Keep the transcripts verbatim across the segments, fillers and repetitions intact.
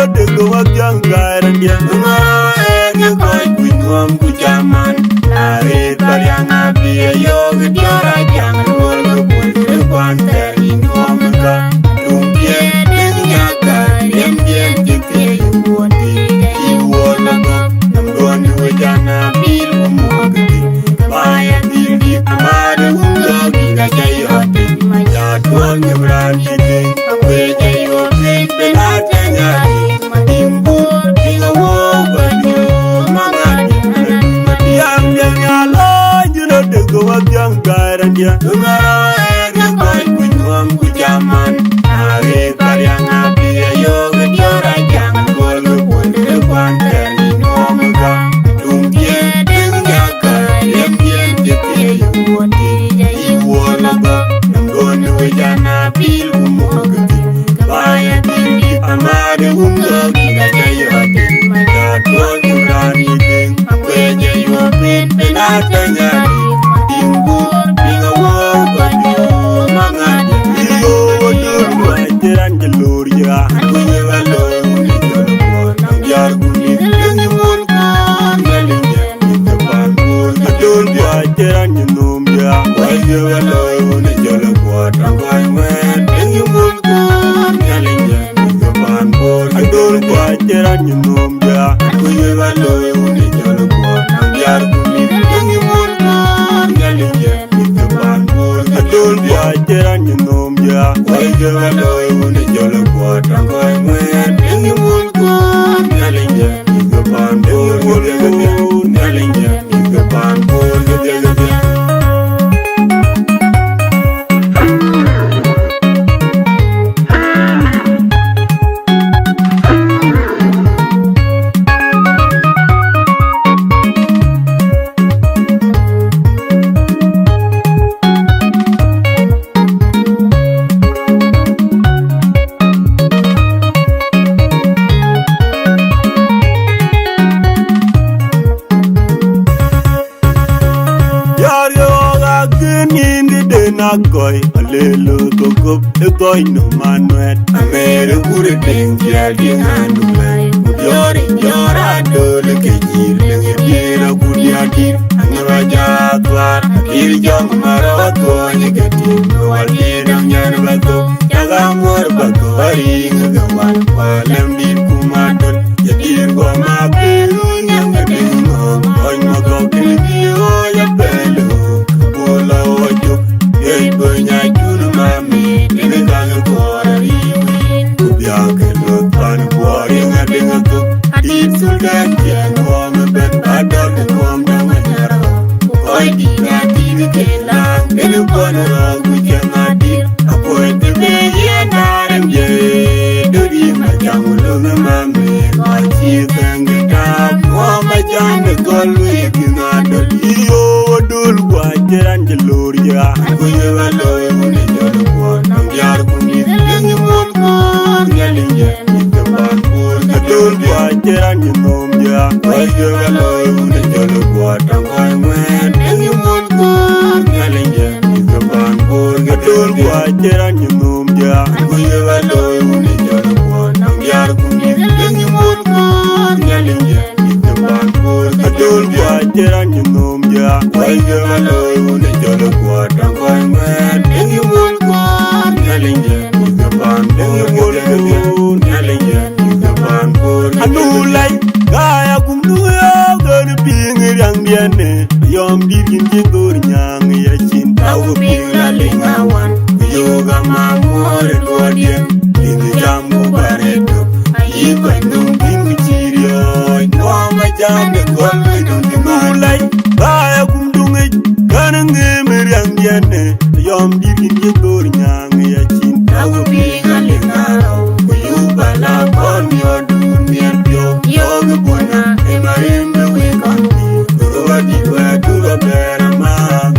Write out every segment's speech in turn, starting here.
Dek wä thiäŋ gäi rɛ̈ndiɛ̈. Ŋö ee kë kɔc kuc ŋuɔm ku caman. Na ɣet Pariaŋ abï a yök diɔ̈ɔ̈r a jaŋ luɔl ke puɔl ke kuan thɛɛr yï ŋuɔm ë ka. Duŋdiɛ̈ dek nyaka riɛmdiɛ̈n cï thiëëc wuɔt. Cï wuɔt la gɔ̈k. Nɔm duɔ̈n wec an abïl ku muɔ̈k dï. Ba ya dhil dï amat wun lɔ bï ka ca yɔt. Ma ya tuɔl ke bran cï dï. Awe ca yɔt piny piny a tɛ̈ny a dï. Tim bur piŋ a wok ba diu ma ŋa dï. Yam de nya lɔ jin a dek wä thiäŋ gäi rɛ̈ndiɛ̈. Ŋö ee kë kɔc kuc ŋuɔm ku caman. Na ɣet Pariaŋ abï a yök diɔ̈ɔ̈r a jaŋ luɔl ke puɔl ke kuan thɛɛr yï ŋuɔm ë ka. Duŋdiɛ̈ dek nyaka riɛmdiɛ̈n cï thiëëc wuɔt. Cï wuɔt la gɔ̈k. Nɔm duɔ̈n wec an abïl ku muɔ̈k dï. Ba ya dhil dï amat wun lɔ bï ka ca yɔt. Ma ya tuɔl ke bran cï dï. Awe ca yɔt piny piny a tɛ̈ny a dï. Tim bur piŋ a wok ba diu ma ŋa dï. Yo, wä döl wä cï raan cï loor ya. Ku ye wä looi wun ë jɔl kuɔt. Nɔm diäär ku nïn. Ëŋ yï mul kuɔn Nhialic jɛ. Adol bia cï raan cï nhom bia. Wai ye wä looi wun ë jɔl kuɔt tɔŋ kɔc ŋuɛ̈ɛ̈n. Ëŋ yï mul kuɔn Nhialic jɛ. Mïth ke paan Bor. Adol bia cï raan cï nhom bia. Ku ye wä looi wun ë jɔl kuɔt tɔŋ diäär ku nïn. Ëŋ yï mul kuɔn Nhialic jɛ. Mïth ke paan Bor. Adol bia cï raan cï nhom bia. Wai ye wä looi wun ë jɔl kuɔt tɔŋ kɔc ŋuɛ̈ɛ̈n. Ëŋ yï mul kuɔn Nhialic jɛ. Mïth ke paan Bor. Ëŋ yï mul kuɔn Nhialic jɛ. Yar yɔ̈ɔ̈k akën nïn këden a gɔ̈i, alëlö thok kop ë gɔ̈i nöm anuɛt. Amer ë kur ë deŋ tiɛɛl diëŋ andu lɛ̈i. Ku diɔ̈ɔ̈r ë diɔ̈ɔ̈r adöl ë ke jïïr, leŋ ë diëër akut diatir. Aŋö ba jɔ thuaar, akïr jɔŋ marɔ akööny ë ke tim, ë wal diëër dɔ̈ŋ nyɛn ba thok. Cak aŋuɔ̈r ba thok ariŋ ë ke wal, ku alɛ̈m dït kum adöl. Ye dït guɔ ma pïïr ru nyam ke dïŋ ŋɔ̈ɔ̈ŋ, kɔc ma gɔ̈k dït dï ɣɔɔc apɛl ɣöök, ke bol la ɣɔɔc cök. Yec böny acun mami, dït kal kuɔɔr ariu. Ku biäk ke lueth pan kuɔɔr yeŋa dïŋ athök. Adït thul dɛ̈t ciɛɛŋ ŋɔ̈ɔ̈ŋ ëbɛ̈n, ba dɔl ŋɔ̈ɔ̈ŋ däŋ anyarɔ. Ku kɔc dït adït ke laŋ, dït kuɔn rɔ̈ɔ̈k ku ciɛŋ adït. Akuɔc bï be yen arem ye, döt yï macam löŋ ë mami, kɔc cï thɛŋ kë tap, ŋuɔm acan ë gɔl wek yïn adöl. Yï yo adöl guɔ cï raan cï loor ya. Ku ye wä looi wun ë jɔl kuɔn, nɔm diäär ku nïth, leŋ yï mul kuɔn Nhialic ye. Mïth ke paan Bor, ke döl bia cï raan cï nhom bia. Wai ke wä looi wun ë jɔl kuɔt tɔŋ kɔc ŋuɛ̈ɛ̈n. Ëŋ yï mul kuɔn Nhialic ye. Mïth ke paan Bor, ke döl bia cï raan cï nhom bia. Ku ye wä looi wun ë jɔl kuɔt tɔŋ diäär ku nïth. Ëŋ yï mul kuɔn Nhialic ye. Mïth ke paan Bor, ke döl bia cï raan cï nhom bia. Wai ke wä looi wun ë jɔl kuɔt tɔŋ kɔc ŋuɛ̈ɛ̈n. Ëŋ yï mul kuɔn Nhialic ye. Mïth ke paan Bor, ke döl bia Nhialic ye. Anu lɛc, ka ya kum du yɔ̈ɔ̈k ɣön piŋ riaŋdiɛ̈n ë, yɔm dït yïn cï dhor nyääŋ ya cin. Ka wä piŋ la liŋ awan, ku yöök ama muɔɔr ë duɔɔrdiɛ̈n, yïn cam ku bär ë tök. Ayï kɔc nöm piŋ ku cï riɔ̈ɔ̈c, ŋuɔm acan ë gɔl wëi döŋ cï anu lɛc, ka ya kum du ŋic, kɛn ŋëm riaŋdiɛ̈n ë, yɔm dït yïn cï dhor nyääŋ ya cin. Awï piŋ aliŋ arou, ku yuk bala kɔn miɔɔr dun miɛt piɔ̈u. Yɔ̈ɔ̈k ë buɔ̈nyna ë marim bï wek kɔn pïïr. Dhurwa dït wɛ̈ɛ̈t dhurwa bɛ̈ɛ̈r ama,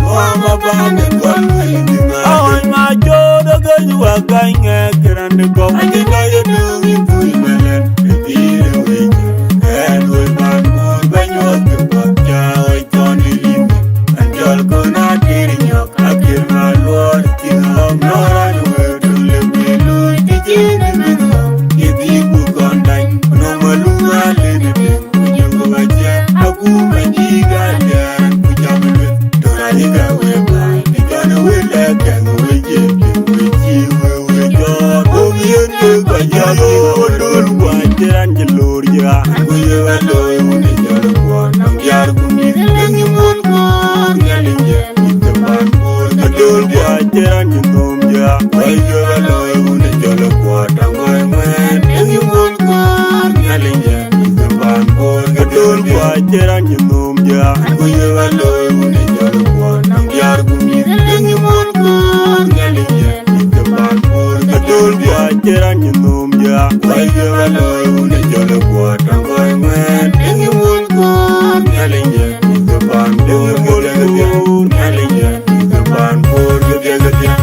ŋuɔm aban ë kɔn wëi dhïn adöl. Awany ma cööt agëc wä gäny ŋɛk kë raan dë gɔ̈u. Acï dɔ ye döŋ yïn thui mɛlɛn, ë pïïr ë wëi jë. Kɛɛn wëi man kuur bä nyuɔ̈th kë path ca ɣɔc kɔn ë lim. An jɔl kɔn atir nyɔk, akir ma luɔɔr, cïn ɣɔ̈k nɔ̈ɔ̈r an wëu tök lëu bï luui, të cïn ë mïth ɣɔ̈k, ye dhïc buk kɔn dany. Jalo dol wa jiran jilor ya, ku ye wa loy wuni jalo kwa, nang yar ku mi, nang yi won kwa, ngali ya, ite ban bor. Dol wa jiran jilom ya, wa ye wa loy wuni jalo kwa, nang wa wen, nang yi won kwa, ngali ya, ite ban bor. Dol wa jiran jilom ya, ku ye wa loy wuni jalo kwa, nang yar ku mi, nang yi won kwa, ngali ya. Ite ban bor ka dol bia jiran yi nom ya. Wai ye wa loy wuni jole kwa tang koi wen. Enyi wol kwa nyalinye. Ite ban bor ka dol bia jiran yi nom ya. Ite ban bor ka dol bia jiran.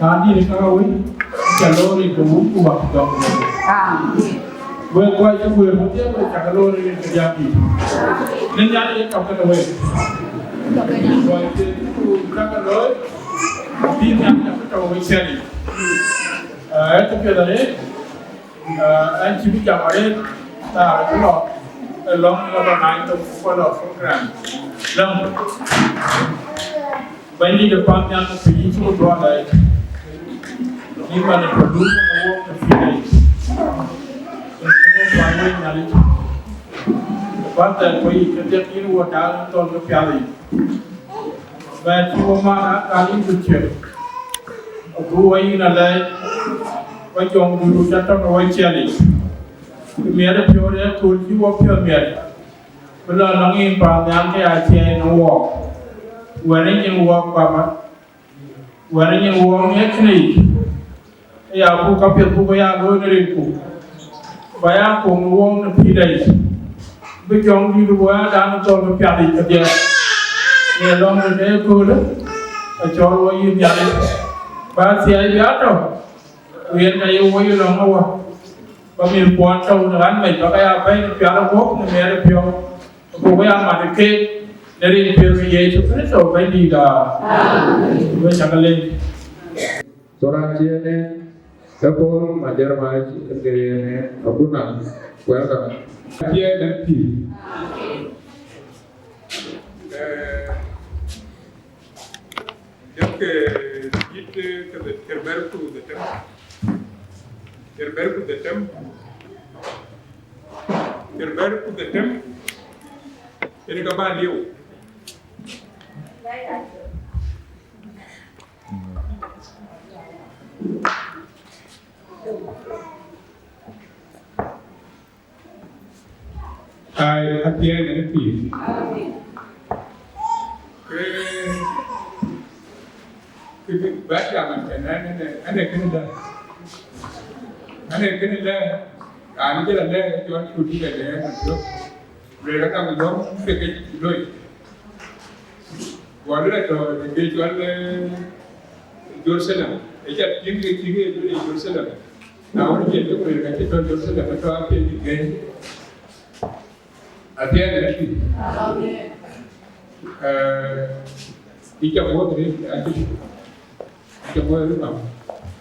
Raan dït ë käk awëc, ca loor rin ke Wun ku Wät ku Jɔŋ Wën. Wek kɔc cï guëër wun thiëëk, wek cak loor rin ke Nhialic dït. Në Nhialic ye tɔ̈ kënë wek. Kɔc cï ku cak looi, bï Nhialic abï tɔ̈u wek ciɛɛŋ yic. Ee, kë piɛth arëët, ee, ɛn cï bï jam arëët, thaar cï lɔ, ë lɔ̈ŋ lɔ bä ŋany thok ku lɔ program. Lɔ̈ŋ. Bɛ̈nydït ë paannhial, pïïr cï ku duɔ̈ɔ̈r lɛc, yïn man ë tɔ luui në wok në pïïr yic. Yen cï wok kuany wek Nhialic, ë bäth thɛɛr kuɔ yic, ke dhiëth yïn wok daal në thɔl ke piath yic. Bɛ cï wok mat aa kal yïn ku ciëk, abï wok yïn alɛɛc, wek jɔŋdït ca tɔ̈ në wek ciɛɛŋ yic. Ku miɛt ë piɔ̈u de akööl cï wok piɔ̈ɔ̈th miɛt. Bï lɔ nɔŋ yïn paannhial ke ya ciɛɛŋ në wɔɔk. Wɛ̈t ë nyin wɔɔk Baba, wɛ̈t ë nyin wɔɔk miɛt kënë yic, ë ya buk käpiɛth buk ya looi në rinku, ba ya koŋ në wɔɔk në pïïrda yic. Bï jɔŋdït bï wɛ̈ɛ̈rdan thɔl bï piath yic kedhie. Në lɔŋ de ëköölë, acɔl wɔ yïn Nhialic, ba thiɛɛi bï a tɔ̈u, ku yen ka ye wɔ yï lɔŋ awä. Ba mïth kuɔn tɔ̈u në ɣän mec, ba ke ya bɛ̈i në piath ë guɔ̈p në miɛt ë piɔ̈u, ku buk ya mat ë keek në rin piɛth ke Yecu Kërtho Bɛ̈nydït. Amen. Wek cak leec. Thoran ciëëne, ke Paul Majar Mac, ke yen, Abuna, welcome. Ciëëne pïïr. Eh, Jɔkë yït, eh, ke the, ke bɛ̈r ku dhetem. Ke bɛ̈r ku dhetem. Ke bɛ̈r ku dhetem. Yen ka bä liu. Ai, athiɛɛn ë pïïr. Ke, ke, ke bä jam ɛn, ɛn, ɛn, ɛn, ɛn, ɛn, ɛn, ɛn, ɛn, ɛn, ɛn, raan jël alɛ, jɔn cï ku dït alɛ, ɛn, ɛn, jɔk. Lueel ka kaŋ lɔ̈ŋ ke ke loi. Guɔ lueel atɔ̈ ke cɔl, eh, Jerusalem. Ë ca piŋ ke cï ke lueel Jerusalem. Na wën, cie ke kueer ka cï tɔ Jerusalem, ë tɔ apiɛth dït gɛ̈i. Athiɛɛn ë tïŋ. Eh, ë ca buɔth rëër, acï, ë ca buɔth rëër nɔm,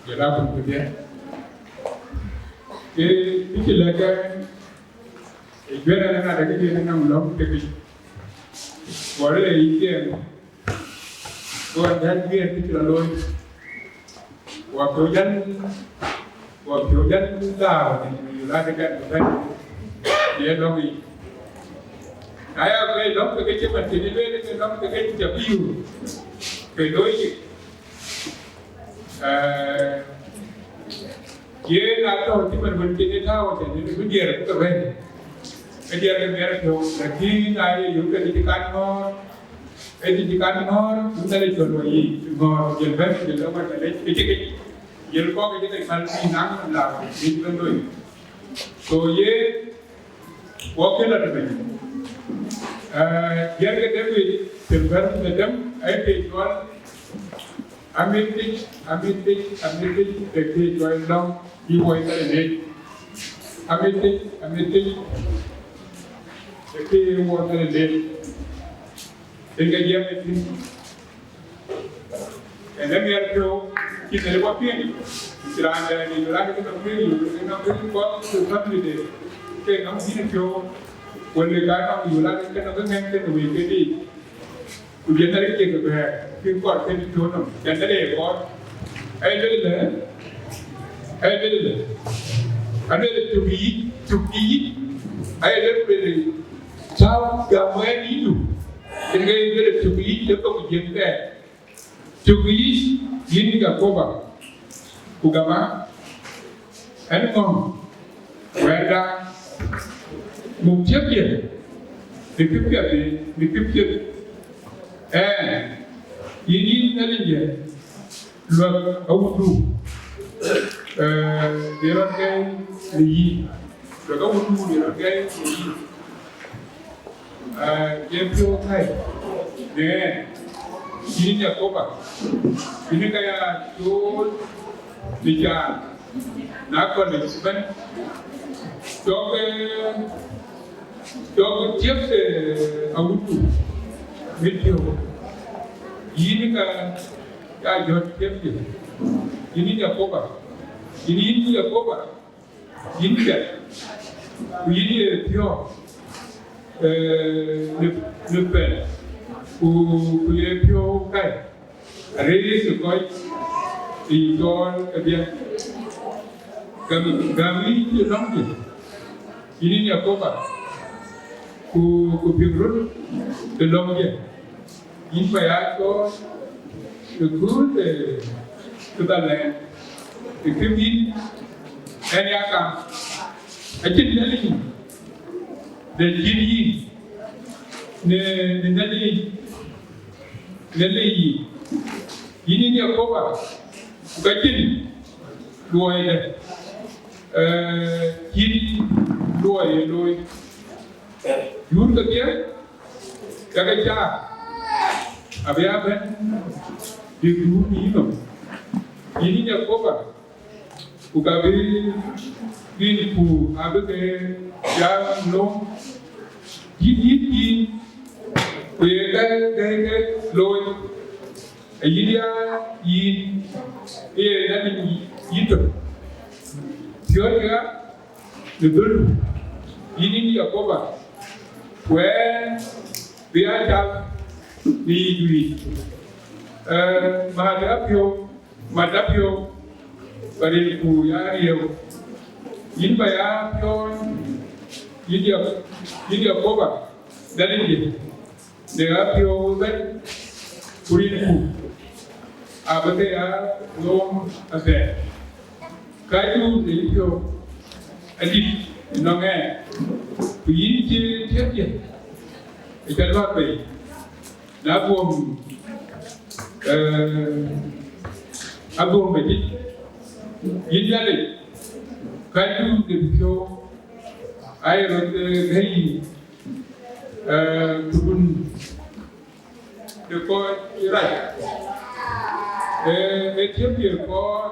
jɔl aa kuny ku dhiɛl. Ke, kë cï lɛ̈k ë, ë juëc ɛn ŋadë ke yen ë nɔm lɔ̈ŋ ke piny. Guɔ rëër ë yï ciɛɛŋ. Go adɛ̈t guiëër kë cï rɔt looi, wa piɔ̈u jäl, wa piɔ̈u jäl dhaaw në United States of America, ye lɔ̈ŋ yic. Na ya ke lɔ̈ŋ ke ke cï man cïn lueel ke lɔ̈ŋ ke ke cï ca bï yur, ke looi yic. Eh, yen atɔ̈ cï man wën cïn ë tääu tënë bï diɛɛr ke bɛ̈n, ke diɛɛr ke bɛ̈n piɔ̈u, lakin na ye yur ke cï kan ŋɔ̈ɔ̈r, Ë të cï kan ŋɔ̈ɔ̈r, Nhialic cɔl wɔ yiic, ŋɔ̈ɔ̈r, jël bɛ̈n, jël lɔ wɛ̈t alec, ë cï kec, jël kɔ̈k ë cï kec päl piny naŋ la, bï bɛ̈n looi. So, ye, wɔ kë lɔ të piny. Aa, jiɛɛr ke David, të bɛ̈n në dem, aye ke cɔl Amitic, Amitic, Amitic, të ke cɔl lɔ̈ŋ, bï woi thɛɛr leec. Amitic, Amitic, të ke woi thɛɛr leec. Yen ke jiɛɛm ë thïn. Ënë miɛt piɔ̈u, cïn ënë bɔ̈ piŋ, cï raan dɛ̈ ë Yolande ke nɔm piŋ, yöl ke nɔm piŋ kɔn ke family de, ke nɔm bïn piɔ̈u, wël ë ka nɔm Yolande ke nɔm ke ŋɛk ke wëi ke dï. Ku jɛn ë rëc ke bɛ̈ɛ̈r, kï kɔr ke piɔ̈u nɔm, jɛn ë rëc kɔr. Aye lueel ëlë, aye lueel ëlë, alueel ë tök yic, tök yic, aye lueel lueel, cä gam wɛ̈ɛ̈t yïdu, yen ke lueel ë tök yic, ë thok jiëk bɛ̈ɛ̈r. Tök yic yïn Yakoba, ku gama, ɣɛn ŋɔ̈ŋ wɛ̈ɛ̈tda, muk thiëpdiɛ̈ në kë piɛth, në kë piɛth. Ɣɛn, yïn yïn Nhialic, luɛk awutdu, ee, në rɔt gɛi në yïn, luɛk awutdu në rɔt gɛi në yïn. Aa, yen piɔ̈u käi në ɣɛn, yïn Yakoba, yïn ka ya cool në caan, na kɔn ëbɛ̈n, cɔk, ee, cɔk tiɛp, ee, awutdu mit piɔ̈u, yïn ka ya jɔt tiɛpdiɛ̈, yïn Yakoba, yïn, yïn Yakoba. Yïn piɛth, ku yïn ye piɔ̈ɔ̈th, ee, në, në pɛl, ku, ku ye piɔ̈u käi, arëët ë kɔc ë yï cɔɔl kedhie. Gäm, gäm yic ë lɔ̈ŋdiɛ̈, yïn, yïn Yakoba, ku, ku piŋ röt ë lɔ̈ŋdiɛ̈. Yïn ba ya cɔɔl ë kööl de, de bä lɛɛr, ë kë bï ɣɛn ya gam. Acïn Nhialic de cït yïn, në, në Nhialic, Nhialic yïn. Yïn, yïn Yakoba, ku ka cïn luɔide, ee, cïn luɔi ye looi. Yurke piɛth, ka ke cak, abï a bɛ̈n bïk duum yïnɔm, yïn Yakoba, ku ka bï rinku abï ke ya lööm, yïn, yïn, yïn, ku ye ke, ke, ke looi, ayï ya yïn, ye Nhialic yïtök. Piɔ̈ɔ̈c ya, në dhöl, yïn, yïn Yakoba, ku ɣɛn bï a cal në yic wïïc. Ee, määt apiɔ̈u, määt apiɔ̈u, ba rinku ya riëëu. Yïn ba ya piɔ̈ɔ̈ny, yïn Ya-, yïn Yakoba, Nhialic de. Në apiɔ̈u ëbɛ̈n, ku rinku abï ke ya lööm athɛɛr. Kacdu në yïpiɔ̈u adït ënɔŋ ɣɛn, ku yïn cï tiɛ̈tdiɛ̈ ë cä luäk bei, na guöm, ee, aguöm adït, yïn Nhialic, kacdu në piɔ̈u aye röt, ee, gäi yïn. Ee, ku dun de kɔc rac, ee, ee tiɛ̈pdiɛ̈ kɔɔr,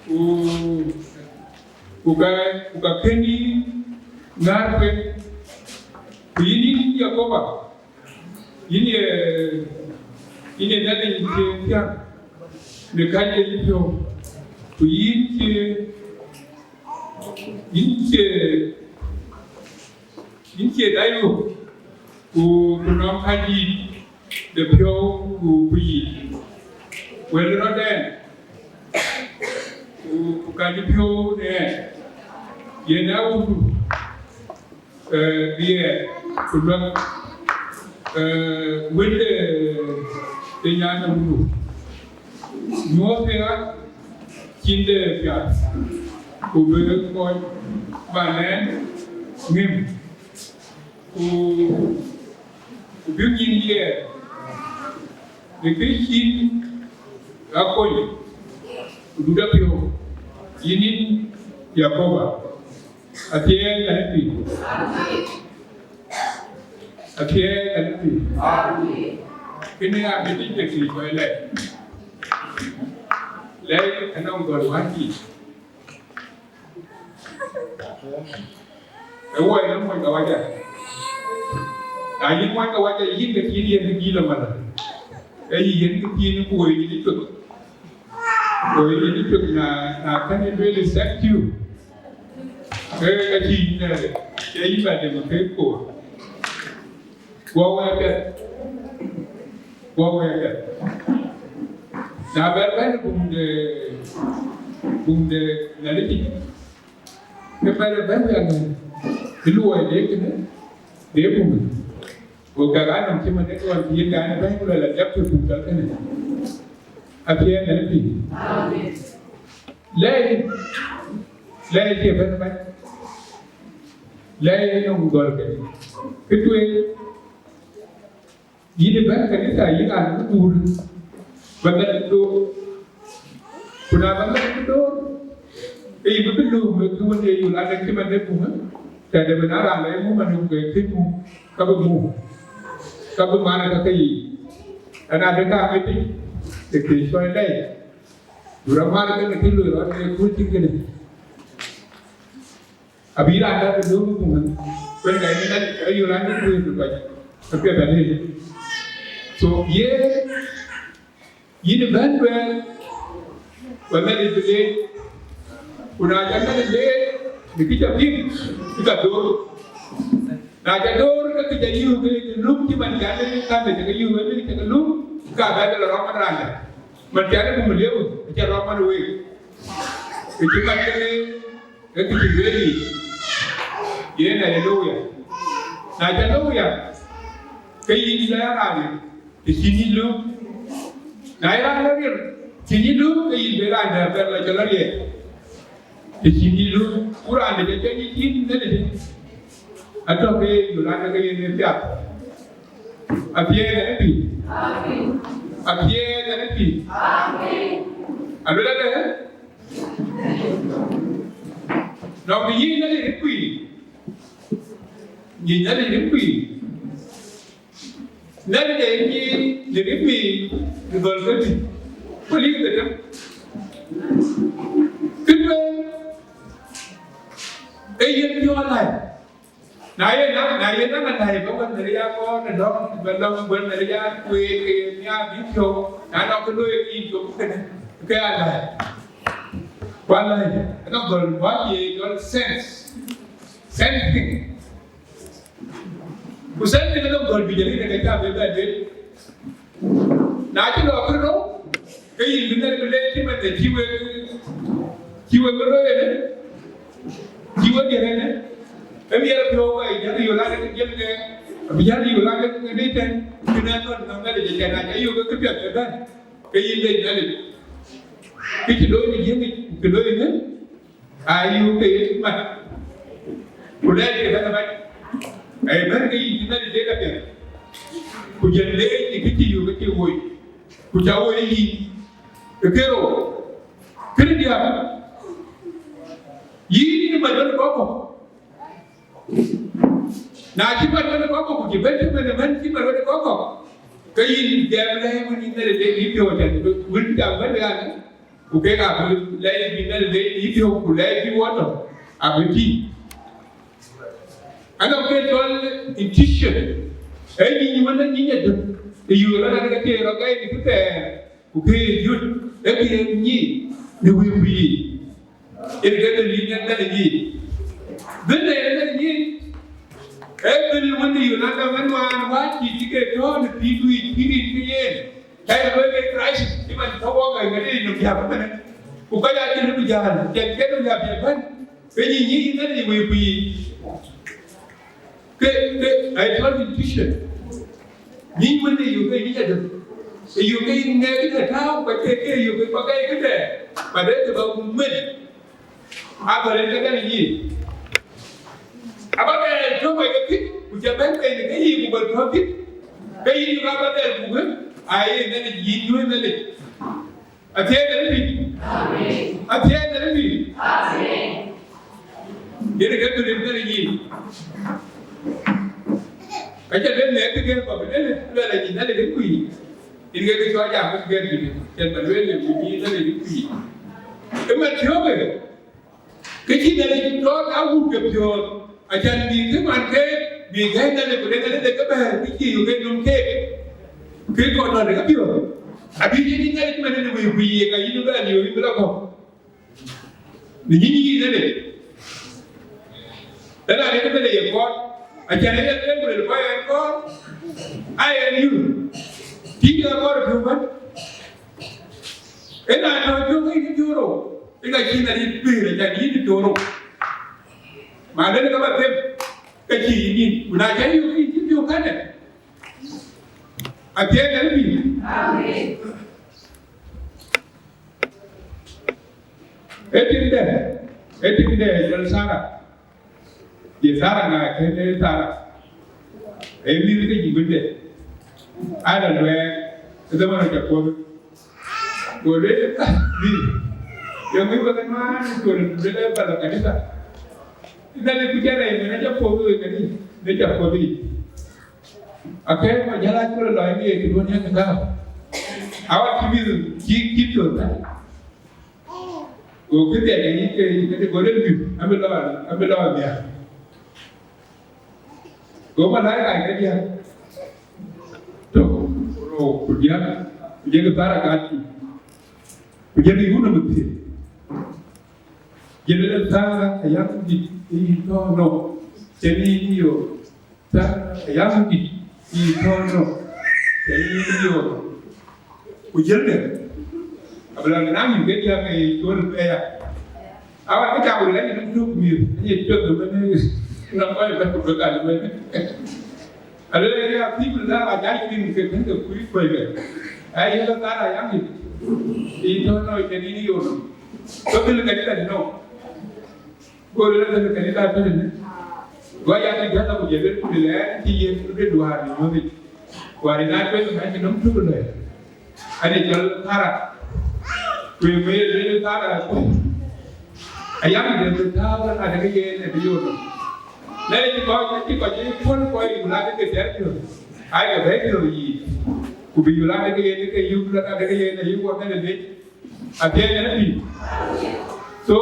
ku, ku ka, ku ka kën yï ŋäär kueŋ, ku yïn, yïn Yakoba, yïn ye, yïn ye Nhialic cï thiäŋ në kacde yïpiɔ̈u, ku yïn cï, yïn cï Yïn cie dai ɣöök, ku, ku nɔm kacdït de piɔ̈u, ku, ku yic. Wël rɔt ɛn, ku, ku kacï piɔ̈u në ɛn, yen awutdu, ee, bï ɛn, ku luäk, ee, wël de, de nyan awutdu. Nyuɔ̈th ke ɣa cïn de piath, ku bï kɔc ba nɛn ŋëm, ku, ku bï nyin diɛɛr, në kë cïn ɣa kony, ku dut apiɔ̈u, yïn, yïn Yakoba, athiɛɛn ë piny. Athiɛɛi Nhialic pïïr. Kënë aa bï tïc de kï kɔc lɛc. Lɛc anɔŋ gɔl wääc yiic. Ë wɔ ë mony ke wac. Na yïn mony ke wac, yïn ke thiin yen kë dhil ëmënë. Ee yï yen kë thiin ku woi yïn ë cuëth. Ku woi yïn ë cuëth, na, na kën ë lueel ë thank you. Ke ka cï yïn, ee, ke yïn bä dem ke koor. Guɔ wɛɛr piɛth. Guɔ wɛɛr piɛth. Na bɛr bɛ̈n buŋ de, buŋ de Nhialic, ke bɛr bɛ̈n wɛɛr ŋɛn, ë luɔi de kënë, de buŋ. Go gäk anɔŋ cï man ë ɣɔn cï yen gan ë bɛ̈n ku luɛl adhiap cï buŋ cɔl kënë. Apiɛth Nhialic pïïr. Lɛɛi, lɛɛi cie bɛ̈n bac. Lɛɛi nɔŋ gɔl kënë. Kë tueŋ, yïn ë bɛ̈n kanitha, yïn raan bï guur, bä mɛt door. Ku na bä mɛt door, ke yïn bï bï lööm ë kë wën ye yol adek cï man de buŋ, tɛ̈dë bï na raan lɔ ye mum anɔŋ ke kën mum, ka bï mum, ka bï man ë ka ke yiic. Ɛn adek ka ŋic piny, ë kë cɔl lɛɛi. Ku rɔt man ë kënë kë loi rɔt ë kuöc cïn kënë. Abï raan dɛ̈ bï döŋ ë buŋ, kuen ka yïn ayï raan dɛ̈ kuëër bï kɔc, apiɛth alëëc. So, ye, yïn ë bɛ̈n bɛ̈n, bä Nhialic bï leec, ku na cä Nhialic leec, në kë cä piŋ, kë ka door. Na cä door, ke kë cä yök ke luk cï man cä Nhialic, ka në cä ke yök, ë kë cä ke luk, ka bɛ ke lɔ rɔm ë raan dɛ̈. Man cä Nhialic bï liep, acä rɔm man week. Kë cï man ke Ee kë cï lueel yic, yen aleluya. Na cä aleluya, ke yïn bï raan riɛl, të cïn yïn lööm. Na ye raan lɔ riɛl, cïn yïn lööm, ke yïn bï raan dɛ̈ bɛ̈n lɔ cä lɔ riɛl, të cïn yïn lööm. Ku raan dɛ̈ cä cä yïn cïn Nhialic, atɔ̈ ke ye yöl an, ke yen ë piath. Apiɛth Nhialic pïïr. Apiɛth Nhialic pïïr. Aluel adë, nɔŋ të yïn Nhialic rin kuiir, nyin Nhialic rin kuiir. Nhialic ee nyin në rin kuiir, në dhɔl ke tïc, ku lik ke tem. Kë tueŋ, ee yen piɔ̈ɔ̈th läi. Na ye na, na ye na, na ye bä wën Nhialic ya kɔɔr në dɔm, bä dɔm wën Nhialic ya kueer ke ye nhiaar bï piɔ̈u, na nɔŋ kë looi ke yïn cök kënë, ke ya läi. Ku läi, anɔŋ gɔl wääc ye cɔl sense. Sensing. Ku sensing anɔŋ gɔl bï jël rin ke cä bï bɛ lueel. Na cï lɔ kërou, ke yïn bï Nhialic bï leec cï man de cï wek, cï wek bï looi ënë, cï wek diɛt ënë. Ë miɛt apiɔ̈u ka yï jäl yöl an, ke jiël ke, abï jäl yöl an, ke dït tɛ̈n, cïn ë nɔn nɔm Nhialic ëcɛn, na cä yök ke këpiɛth ëbɛ̈n, ke yïn leec Nhialic. Kë cï looi në jiëŋ yic, ku kë looi ënë, ayï ke ye mat, ku lɛɛc ke bɛ̈n ë mac, ee bɛ̈n ke yïn cï Nhialic leec apiɛth, ku jël leec ë kë cï yök ke cï woi, ku cä woi yïn ë kërou. Kënë diäk, yïn yïn mat wën ë kɔc kɔ̈k. Na cï mat wën ë kɔc kɔ̈k, ku cï bɛ̈n cï man ëmën cï mat wën ë kɔc kɔ̈k, ke yïn gɛm lɛ̈i wën yïn Nhialic leec yï piɔ̈u tɛ̈n, wën jam bɛ̈n ë ɣän. Ku kek abï lɛc bï Nhialic leec yï piɔ̈u, ku lɛc bï wɔ tɔ̈ abï tïŋ. Anɔŋ kë cɔl intuition, ee nyin wën ë nyin adöt, ë yöör rɔt an, ke tëë rɔt gɛi në kë thɛɛr, ku kë ye jöt, ee kë ye nyin në wëu yiic. Yen ke dhil yïn Nhialic yiic. Dhil de Nhialic yiic, ee dhil wën ë yöör rɔt an, wën wään wääc cï cï ke tɔ̈ɔ̈u në pïïrdu yic, pïïr yic ke yen. Ka ye lueel ke crisis, cï man tɔ̈ wok ë ŋadï nɔm jäl ëmënë. Ku kɔc aa cïn bï jäl, cɛn ke nɔm jäl bï bɛ̈n. Ke nyin nyin Nhialic wëu ku yiic. Ke, ke, aa cɔl intuition. Nyin wën ë yök ke nyin adöt. Ë yök ke yïn ŋɛk këde tääu, ku ke, ke yök ke bä gɛi këde. Ba de ke bä mën. Abä rëër ke Nhialic yiic. Abä bɛ tɔ̈ kɔc ke pït, ku cä bɛ̈n bei në ke yiic, ku bä tɔ̈ pït. Ke yïn ë ka bä bɛ buk, ë, aye Nhialic yïn duëër Nhialic. Athiɛɛi Nhialic pïïr. Athiɛɛi Nhialic pïïr. Yen ke dhil Nhialic yiic. Aca lueel në kë gɛ̈ɛ̈r kɔ̈k, lueel, lueel anyin Nhialic ë kuc. Yen ke kë cɔl jam kë gɛ̈ɛ̈r juëc, cɛn ba lueel në ku nyin Nhialic ë kuc. Ë man thiɔ̈kë, kë cï Nhialic tɔ̈ awut ke piɔ̈ɔ̈th, acan bï kë man ke, bï gäi Nhialic ku de Nhialic de ke bɛ̈ɛ̈r, kë cï yök ke nöm keek, kë kɔn tɔ̈ de ke piɔ̈ɔ̈th. Abï cï Nhialic man në wëi ku yiëk ayï bɛ liööi bï la kɔ̈k. Në yïn yïn ënë, ëna de kënë ye kɔn, acan ë yen ë luel kɔc ɛn kɔn, a ɛn yïn. Tïŋ ke kɔn piɔ̈u bɛ̈n. Ëna tɔ̈ piɔ̈u ke yïn piɔ̈u rou, ë ka cïn adït pïïr acan yïn piɔ̈u rou. Ma lënë ka ba them, ka cï yïn yïn. Ku na ca yök yïn cï piɔ̈u kënë, athiɛɛn ɛn bï. Ee tiŋde, ee tiŋde, ee jɔl Thara. Ye Thara ŋa kën ee Thara? Ee mïth ke Jibude. Ala luɛɛk, ë dhaman aca puɔ̈th. Go lueel, mïth, yɔŋ mïth wek ënɔɔnë, go lueel ba lɔ kanitha. Ënɔɔnë ku cä rɛɛc mën aca puɔ̈th wek kadi, në ca puɔ̈th yic. Akëë ma jäl acï lɔ lɔc në ye kë duɔ̈n yak gam. Awat cï mïth cï, cï piɔ̈th. Go këdhiɛ ke yï ke yï ke go lel mïth, abï lɔ, abï lɔ nhial. Go malaika ke diäk tök rou ku diäk, ku jëkï Thara gat cï, ku jëkï wun ë mïth thiëc. Jël lel Thara ayam dït ë yï tɔ̈ nɔm, cïn yï yök. Thara ayam dït ë yï tɔ̈ nɔm, cïn yï yök. Ku jëlkë, abï lɔ naŋ yïn ke diäk ë cuɔl ë ya. Awa ke cam rɛɛc në tuk mïth, aye cuɔth ëmën, nɔm kɔc bɛ̈n ku bï gal ëmën. Aluel ya, people now are judging ke kën ke kuc kuec ke. Ai, yɛn la Thara ayam dït, ë yï tɔ̈ nɔm, cïn yï yök. Go dhil ka dït anɔm. Go lɔ lɔ kanitha tënë. Go ya ke jɔt ku jël ku lɛ cï yen ku de duar në mɔ̈th. Wari na tueŋ ka cï nɔm tuk lɔ. Ade jɔl Thara. Ku ye me lel Thara ku. Ayam de ku Thara ade ke yen e biyo. Na ye ko ci ko ci pon ko yi la de ke der. Ai ke be yi. Ku bi la de ke yen ke yu la de ke yen yu ko ne de. Athiɛɛny ɛn pïïr. So,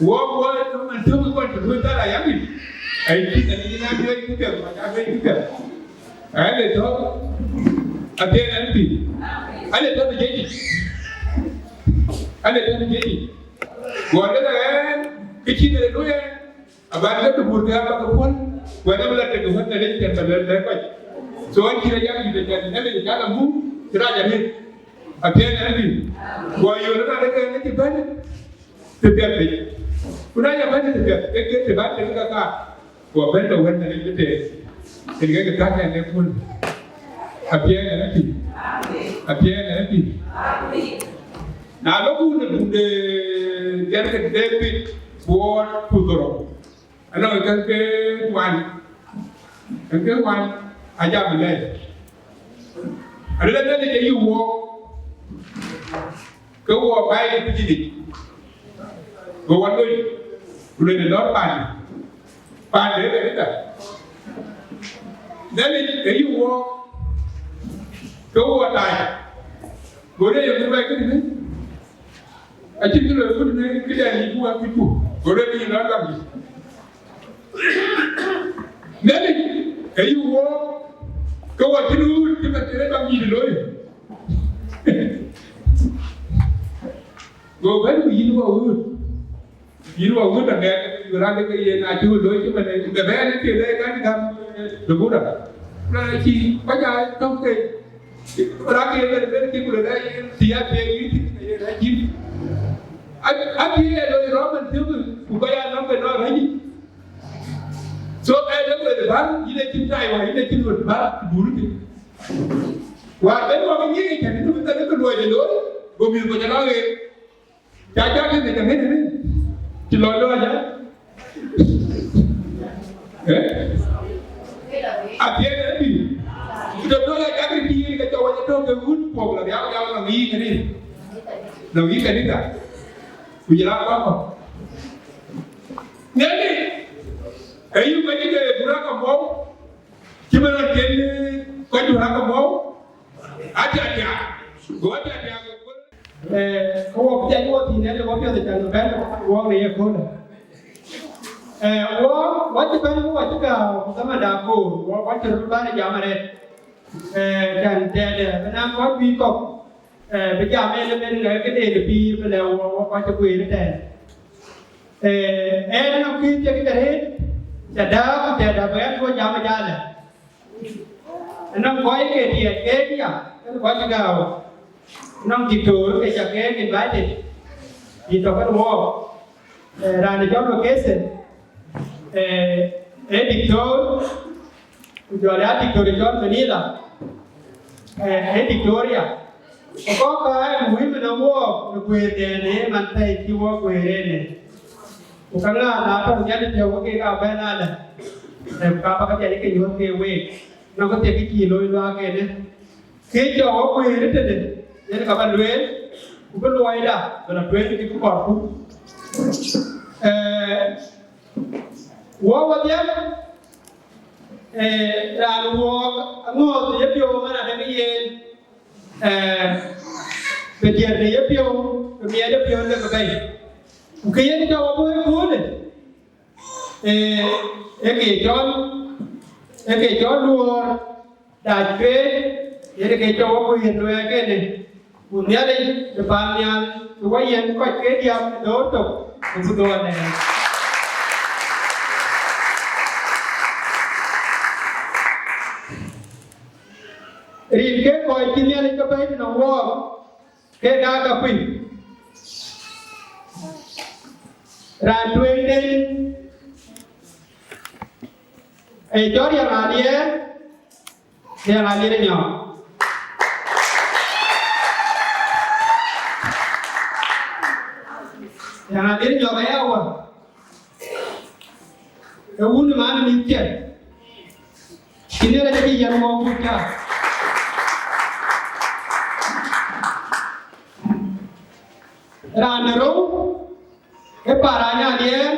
wɔ, wɔ, man tök kɔn të duöny thar ayam yic. Ai, cïn ɛn yïn a duöny këpiɛth, man a duöny këpiɛth. Ai, le tɔ̈, athiɛɛny ɛn pïïr. Ai, le tɔ̈ në jëc yic. Ai, le tɔ̈ në jëc yic. Guɔ lëk ɛn, kë cïn ë luöi ɛn. Aban ke dubuur ke aba ke puɔ̈l, wɛ̈t abï la tek wën Nhialic cɛn ba luɛl bɛ̈ɛ̈i kɔc. So, ɛn cïn ë yak yït ëcɛn Nhialic ë cal amuk, cï rac arëët. Athiɛɛny ɛn pïïr. Guɔ yöl ëna de ke ënë cï bɛ̈n, të piɛth piny. Ku na ya bɛ̈n të piɛth, ke ke të bän tek ke kaar. Guɔ bɛ̈n de wën Nhialic bï teer. Yen ke ke kac ɛn ë puɔ̈l. Athiɛɛny ɛn pïïr. Athiɛɛny ɛn pïïr. Na lɔ ku në buk de jɛn ke David buɔɔt ku dhorou. Anɔŋ kën ke wan, kën ke wan ajam lɛɛc. Alëlë Nhialic ayï wuɔɔk, ke wuɔɔk baai ë piny yic, go wan lony, ku lony lɔ̈ɔ̈r paande, paande ë kanitha. Nhialic ayï wuɔɔk, ke wuɔɔk tac, go lony ë kë bɛ̈ɛ̈i kënë. Acïn kë loi kut në këdɛn yic ku wɛ̈t kucku, go lueel yïn lɔ gam yic. Nhialic ayï wuɔɔk, ke wɔ cïn ɣööt cï man cïn ë gam yic looi. Go bɛ̈n ku yïn wɔ ɣööt. Yïn wɔ ɣööt aŋɛk, ku raan de ke yen acï ɣööt looi cï man ë bɛ bɛ̈ɛ̈r ë thiëël ë kan gam de Buddha. Ku raan acï kɔc aa tɔ̈k ke Raan ke yen bɛ̈n ke ku lëk aa yen thiaak ke yïn thïn ke yen aa cïn. A, a bï ë loi rɔm man thiök ku ka ya nɔm ke nɔn rɛ̈c yic. So, ë lëk wël bär, yïn acïn tai wär, yïn acïn wël bär, ku duur thïn. Wäär ben wä ke nyiëëc, cän yïn bï thɛn ke luɔi de looi, go mïth kɔc aa lɔ ɣeer. Ca jɔ tëde ka ŋic tëde, cï lɔ lɔ aja. Eh? Athiɛɛn ë bï. Ku të tɔ̈ ya jakï tïï ke cɔk wec tɔ̈ ke wut puɔ̈k la riau riau la ŋic kënë. La ŋic kanitha. Ku jël a kɔ̈k kɔ̈k. Neni, ayï ka cï ke gurak amɔu. Cï bï rɔt kën kɔc du rɔt ke mɔ̈u, atiatia, go atiatia ke kuöl. Eh, ke wɔ bï jai wɔ thïn, ade wɔ piɔ̈ɔ̈th ë can bɛ̈n, wɔ në ye köölë. Eh, wɔ, wɔ cï bɛ̈n, wɔ cï gääu, ku dhamanda koor, wɔ, wɔ cï röt bɛ̈n ë jam arëët. Eh, can tɛ̈dë, bï naŋ kɔc bï kɔ̈k, eh, bï jam en ëbën, ŋɛk këde në pïïr, bï lɛ̈k wɔ, wɔ kɔc cï guëër ëtɛ̈ɛ̈n. Eh, en anɔŋ kï thiek ke rëët, ca dääk ku tɛ̈dë bï ɣɛn tuɔ̈c jam ë jalë. Anɔŋ kɔc ke tiɛɛt keek ya, kën kɔc cï gääu. Anɔŋ diktor ke ca keek invited, yï tɔ̈ kën wɔɔk. Eh, raan ë cɔl Wekese, eh, ee diktor, ku jɔl ya diktor ë cɔl Manila, eh, ee diktor ya. Ku kɔ̈k kä ë muhiim në wɔɔk në guëërden, ee man thɛɛi cï wɔɔk guëër en ë. Ku ka ŋa na tɔ̈ nhial piɔ̈u ke kek aa bɛ̈n alë, eh, ku ka bä ke piac ke nyuɔ̈th ke week, nɔŋ ke thiek cï looi luaak en ë. Kë cɔk wɔ guëër tëde, yen ka bä lueel, ku bï luɔida bï lɔ tueŋ kë kɔɔrku. Eh, wɔ wɔ dhiɛl, eh, raan wɔɔk aŋɔ̈ɔ̈th ë yepiɔ̈u man adek yen, eh, bï diɛɛr në yepiɔ̈u, bï miɛt yepiɔ̈u lek bɛ̈i. Ku kë yen cɔk wɔ bɔ̈ ëköölë, ee, ee ke cɔl, ee ke cɔl luɔɔr dac ke, yen ke cɔk wɔ guëër luɛɛk ënë, ku Nhialic bï paannhial, bï wɔ yiɛ̈n kɔc ke diäk ë dhoor tök, ku bï dhoor nɛɛr. Rin ke kɔc cï Nhialic ke bɛ̈i tënɔŋ wɔɔk, ke ka ka kuc. Raan tueŋden ee cɔl Riɛŋ Aliɛɛr, Riɛŋ Aliɛɛr Nyɔk. Riɛŋ Aliɛɛr Nyɔk aya wä. Ee wun ë man ë mïth cɛ. Cïn ë rɛc cï yɛn mɔ̈u buk cä. Raan de rou, ee Paranya Aliɛɛr,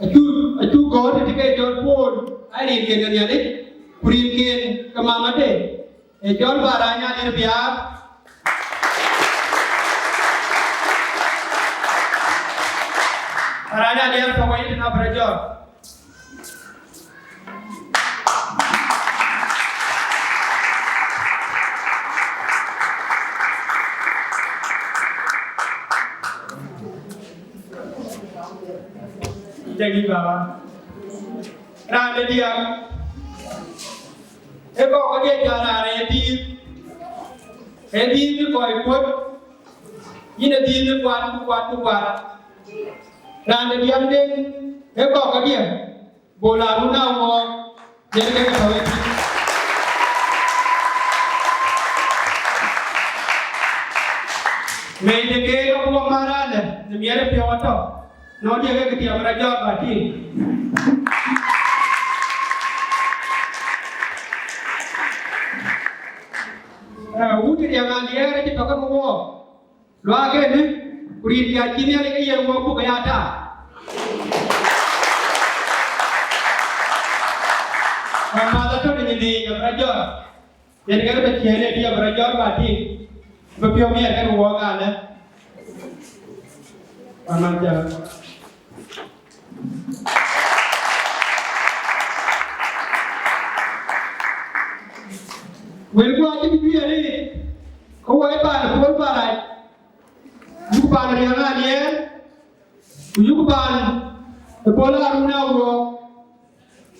acu, acu gɔ̈ɔ̈r të ke cɔl Paul, aa rinken ke Nhialic, ku rinken ke mamade, ee cɔl Paranya Aliɛɛr Biaar. Paranya Aliɛɛr tɔ̈ wɔ yïn tënë Abrajɔr. Thank you, Baba. Raan de diäk, ee kɔc kedhie ca raan ee dhiëëth, ee dhiëëth ë kɔc kuöt, yïn ee dhiëëth ë kuat, ku kuat, ku kuat. Raan de diäkden, ee kɔc kedhie, Bol Aruna Wɔɔk, yen ke tɔ̈ ëtï. Mɛi de keek abuɔ mär alë, në miɛt ë piɔ̈u atɔ̈, nɔn diɛ̈ ke tiam rɔt jɔt bä tïŋ. Eh, wut Riɛŋ Aliɛɛr acï tɔ̈ ke wɔɔk. Luaak ënë, ku rin piac cï Nhialic ke yen wɔɔk buk aya taar. Wën mäth atɔ̈ në nyin dïïc abï rɔt jɔt. Yen ke bï ciëën ëtï abï rɔt jɔt bä tïŋ. Bï piɔ̈u miɛt kën wɔɔk alë. Wën mäth jɔt. Wëlku acï bï juëc arëët, ke wɔ ë paan ë Pol Parac, yuk paan Riɛŋ Aliɛɛr, ku yuk paan ë Pol Aruna Wɔɔk.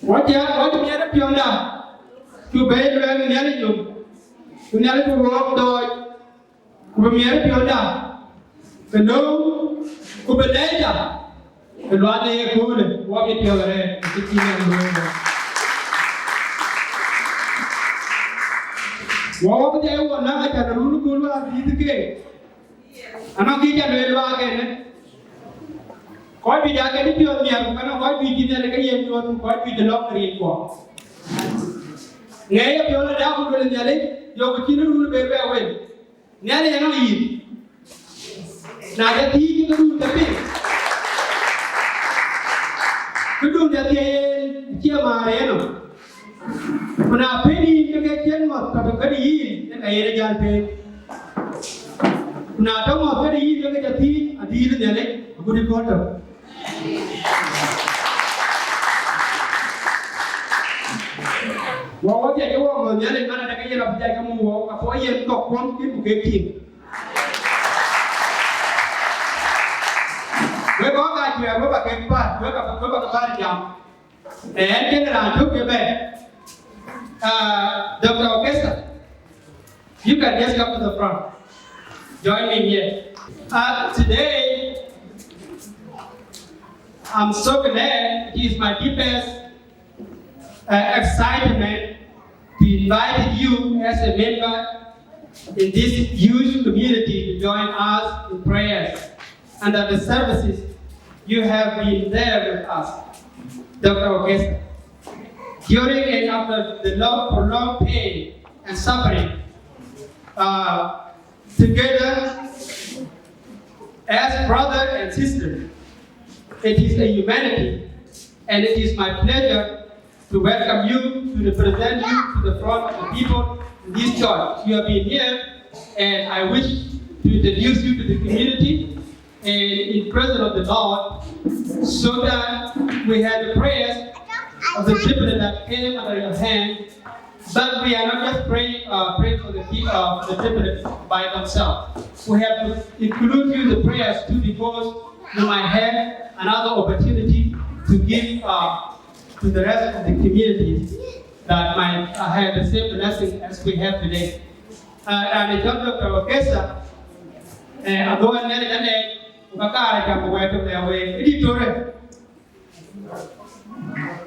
Wɔ cä, wɔ cï miɛt ë piɔ̈nda, cu bɛ̈ɛ̈i luɛɛl ë Nhialic yök, ku Nhialic bï wɔɔk dɔɔc. Ku bï miɛt piɔ̈nda, bï lööm, ku bï lɛɛcda, bï luath ë ye köölë, wɔ bï piɔ̈ɔ̈th arëët, acï cïï nɛn luööi wɔ. Wɔ wɔ bï jai wɔ näk acan run ë kööl wäär dhiëth keek. Anɔŋ kë ca lueel luaak ënë. Kɔc juëc aa ke cï piɔ̈ɔ̈th miɛt, ku ka nɔŋ kɔc juëc cï Nhialic ke yen nyuɔɔth, ku kɔc juëc ë lɔ̈k rinkuɔ. Ŋɛk ye piɔ̈ɔ̈th ë dak ku luel Nhialic, yökku cïn run ë ber bɛ wel. Nhialic anɔŋ yïn. Na ca thiëëc ke dun ca piŋ. Këdun ca thiëëc en cie määr ënɔm. Ku na pën yïn ke ke cïn ŋɔ̈th tɔ̈ tɔ̈ këde yïn, ke ka yen ë jäl pën. Ku na tɔ̈ ŋɔ̈th këde yïn, ke ke ca thiëëc adït Nhialic agut ë kööl tök. Wɔ wɔ piac ke wɔ ŋɔ̈th Nhialic, man adɛ̈ ke yen rɔt piac ke muk wɔ, apuɔ yen kɔ̈k kuɔ̈m kïn ku kek tïŋ. Wek kɔc ka cuɛɛr, wek ba kek päl, wek ba, wek ba ke päl jam. Ee, ɣɛn kënë raan tök ke bɛ̈ɛ̈i. Uh, Doctor Okesa, you can just come to the front. Join me here. Uh, today, I'm so glad. It is my deepest, uh, excitement to invite you as a member in this huge community to join us in prayers and at the services. You have been there with us, Doctor Okesa, during and after the long, prolonged pain and suffering. Uh, together as brother and sister, it is a humanity, and it is my pleasure to welcome you, to represent you to the front of the people in this church. You have been here, and I wish to introduce you to the community and in presence of the Lord, so that we had the prayers of the tribulate that came under your hand. But we are not just praying, uh, praying for the people, uh, for the tribulate by themselves. We have to include you in the prayers too, because you might have another opportunity to give, uh, to the rest of the community that might, uh, have the same blessing as we have today. Uh, and Doctor Okesa, uh, ago anɛr jane, ku ka kaar jam ku wɛɛr tök lɛ̈k week. Ë dït tɔ̈ rɛ̈t.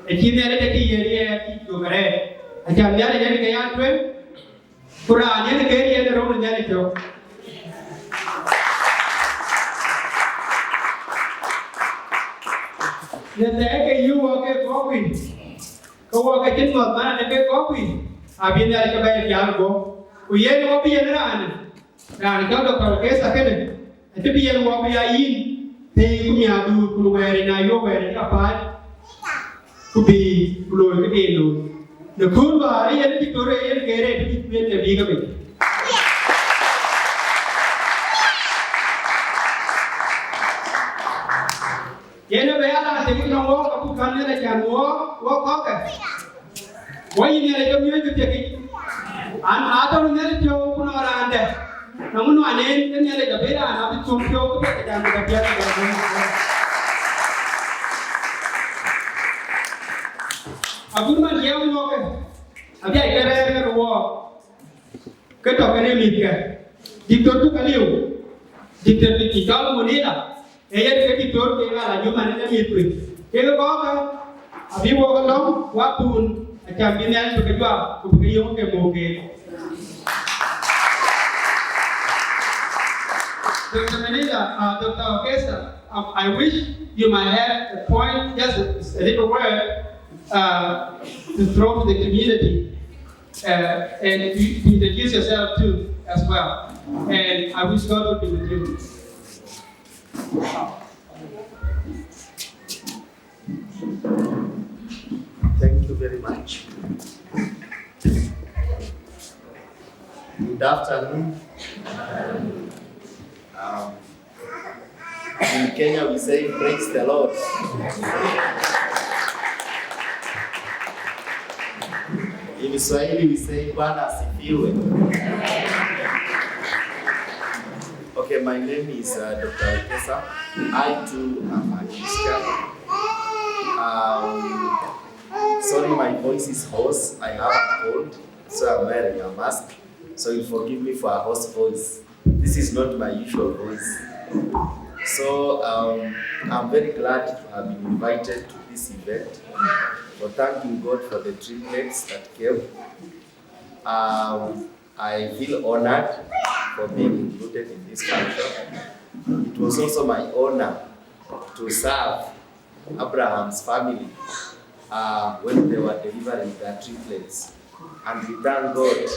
Acï Nhialic acï yen riɛɛr cï cök arɛɛr. Acan Nhialic yen ke ya tueŋ, ku raan yen ke riɛɛr ë röŋ ë Nhialic cök. Në thɛɛr ke yï wɔ ke kɔ̈k wïc, ke wɔ ke cïn ŋɔ̈th man adɛ̈ ke kɔ̈k wïc, abï Nhialic ke bɛ̈ɛ̈i pial guɔ̈p. Ku yen wɔ bï yen raan, raan cɔl Doctor Okesa kënë, acï bï yen wɔ bï ya yïn, thëëi ku miäkduur, ku wɛɛr ë na yök wɛɛr ë ka päl, ku bï ku looi këde looi. Në kööl wäär ë yen Victoria yen ke rɛɛt bï kueen në bï ke bei. Yen ë bɛ ya raan tek nɔm wɔ, ka buk kan yen acan wɔ, wɔ kɔ̈kë. Wɔ yï Nhialic ke miɔ̈c ku tiëkic. An, atɔ̈ Nhialic piɔ̈u ku nɔŋ raan dɛ̈. Nɔŋ nuan en, ke Nhialic abï raan abï thöŋ piɔ̈u ku tiëkic an, ku ka piɛth. Agut man jiɛɛm wɔɔkë, abï a ke rɛɛr ke wɔɔk. Ke tɔ̈ kënë mïthkë, diktor tök aliu, diktor cï cɔl Munira, ee yen ke diktor ke ɣal anyuman ë mïth kuc. Kek kɔ̈kë, abï wok lɔ̈ŋ, wapun, acan bï Nhialic bï ke juak, ku bï ke yöŋ ke muk keek. Doctor Munira, uh, Doctor Okesa, um, I wish you might have a point, just a, a little word, uh, to throw to the community. Uh, and to, to introduce yourself too as well. And I wish God would be with you. Thank you very much. Good afternoon. Um, In Kenya, we say, "Praise the Lord." In Swahili, we say, "Bwana asifiwe." Okay, my name is, uh, Doctor Wekesa. I too am a Christian. Um, sorry, my voice is hoarse. I have a cold, so I'm wearing a mask. So you forgive me for a hoarse voice. This is not my usual voice. So, um, I'm very glad to have been invited to this event, for thanking God for the triplets that came. Um, I feel honored for being included in this function. It was also my honor to serve Abraham's family, uh, when they were delivering their triplets. And we thank God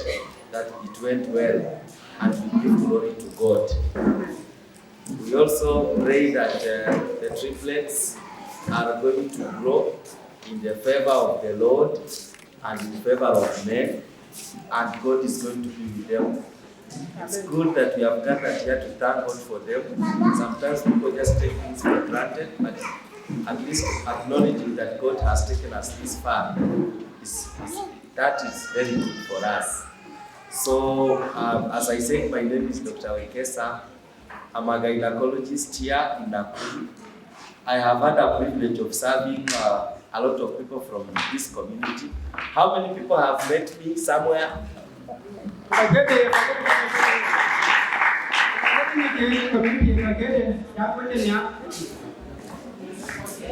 that it went well, and we give glory to God. We also pray that, uh, the triplets are going to grow in the favor of the Lord, and in favor of men, and God is going to be with them. It's good that we have gathered here to thank God for them. Sometimes people just take things for granted, but at least acknowledging that God has taken us this far is, is that is very good for us. So, um, as I said, my name is Doctor Wekesa. I'm a gynecologist here in Nakuru. I have had a privilege of serving uh, a lot of people from this community. How many people have met me somewhere?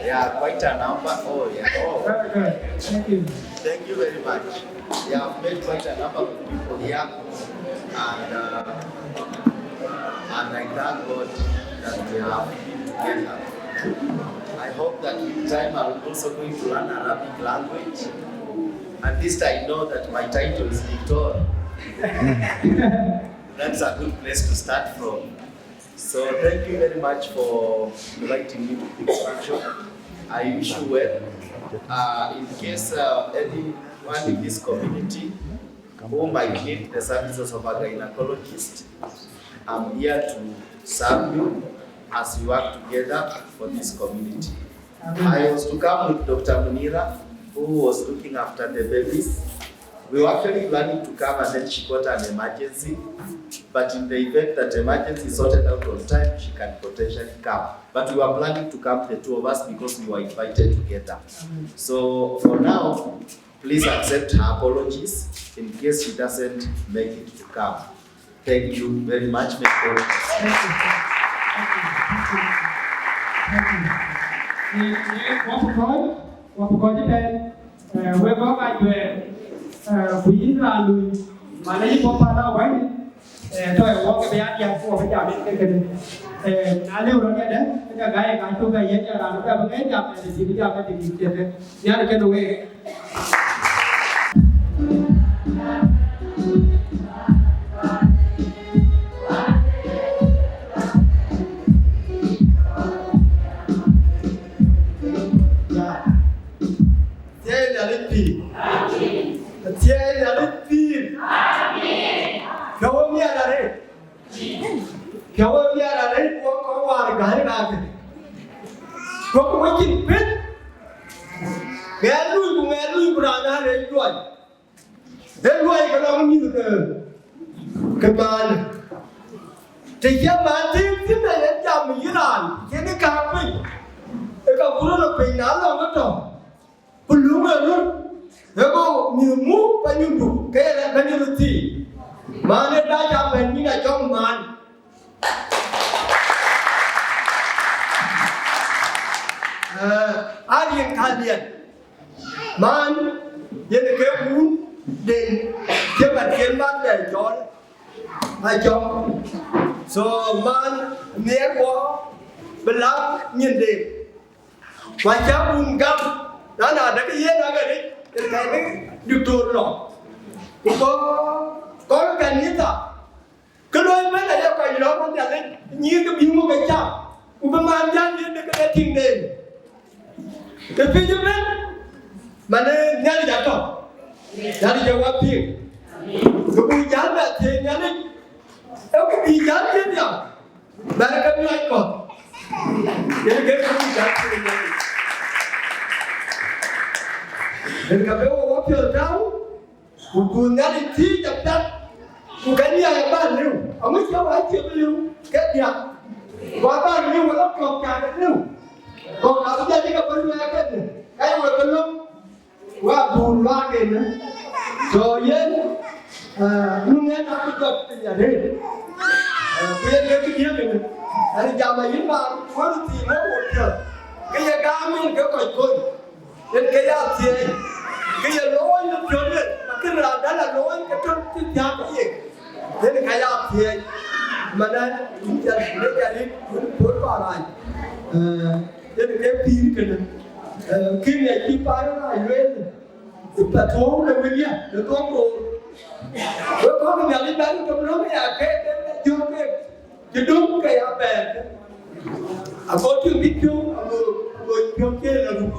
Yeah, quite a number. Oh, yeah. Oh. Thank you. Thank you very much. Yeah, I've met quite a number of people here, and uh, and I thank God that we have been together. I hope that with time I'm also going to learn Arabic language, and this I know that my title is Doctor. That's a good place to start from. So thank you very much for inviting me to this function. I wish you well. Uh, in case uh, anyone in this community who might need the services of a gynecologist, I'm here to serve you as we work together for this community. I was to come with Doctor Munira, who was looking after the babies. We were actually planning to come, and then she got an emergency. But in the event that emergency is sorted out on time, she can potentially come. But we were planning to come, the two of us, because we were invited together. So for now, please accept her apologies in case she doesn't make it to come. Thank you very much. May God bless. Thank you. Thank you. Thank you. Thank you. Wapukɔc, wapukɔc ëtɛ̈ɛ̈n, eh, wek kɔ̈k ajuɛɛr, eh, ku yïn raan lui, man ayï bɔ̈ pal awäny, eh, tɔ̈ ë wɔk ë bï aa diäk ku wɔ bï jam yen ke kënë. Eh, na lëu rɔt yadɛ̈, ke ka gäi ka cuk bɛ yiëc raan bɛ bï ŋɛc jam, eh, të cï bï jam ë të cï ciëtë. Nhial kënë week. Thiëi Nhialic pïïr. Thiëi Nhialic pïïr. Piɔ̈u ë miɛt arëët. Piɔ̈u ë miɛt arëët, wok kɔc wäär gäi raakë. Wok wecin pith. Ŋɛɛr luny ku ŋɛɛr luny ku raan aa rëëc luɔi. Ee luɔi ke lɔ mïth ke, ke maan. Të cï maan tïŋ thïn, aye jam yï raan, cïn ë kääk piny, ë ka ku röt lɔ piny, na lɔ ëtɔ̈, ku luŋ ë röt, ë go mïth muk bɛ̈ny Nyundo, ke ye rɛ̈t bɛ̈ny ë röt thii. Maan ë dac abɛ̈n nyin acɔŋ maan. Eh, aa riɛn ka liɛt. Man, yen ke wun den cï bɛ̈n cïn man bɛ cɔl acɔk. So, man, nhiɛɛr wɔ bï läk nyin den. Ku acä wun gam, na, na dek yen agɛric, yen ka bï diktor lɔ. Ku kɔc, kɔc kanitha, kë loi bɛ̈n aye kɔc lɔ ku Nhialic nyïïr ke bï ŋö ke cam, ku bï man jäl yen de ke de tïŋ den. Të piŋ ëbɛ̈n, man ë Nhialic atɔ̈, Nhialic ee wa piŋ. Ke buk jäl bɛ thiëëc Nhialic, ee ku bï jäl thiëëc nhial, bɛ̈ɛ̈r ke miɔɔc kɔ̈th. Yen ke buk jäl thiëëc Nhialic. Yen ka bï wɔ wapiɔ̈ɔ̈th tääu, ku buk Nhialic thiëëc apiɛth, ku ka nhiaar aba liu, aŋö cï wa cï bï liu ke diäk, ku aba liu wala kɔ̈k cak liu, kɔ̈k abï jɔ cï ke bï luɛɛk kedhie, ka ye we bï lɔ̈ŋ, wa buk luaak en. So yen, eh, nu ŋɛn abï jɔt piny arëët. Eh, ku yen ke kë diëëk ënë, ɛn jam ayï man, wën thii wën wo piɔ̈ɔ̈th, ke ye gam en ke kɔc kony. Yen ke ya thiëëc, ke ye looi në piɔ̈u yen, akën raan dɛ̈ la looi ke tɔ̈ cï thiääk ke ye. Yen ke ya thiëëc, manë, yïn jal, yïn jal, yïn, yïn puɔ̈l ba rac. Eh, yen ke pïïr kënë. Eh, kën ya cï paan rac lueel, ë pa thuɔ̈u në wël ya, në thuɔ̈u roor. Wek kɔ̈k Nhialic bɛ̈n ke lɔ̈ŋ ya ke, ke, ke jɔ̈ɔ̈k ke. Cï döŋ ke ya bɛ̈ɛ̈r. Ago tïŋ bï piɔ̈u, ago, ago piɔ̈u cï lɔ ruk.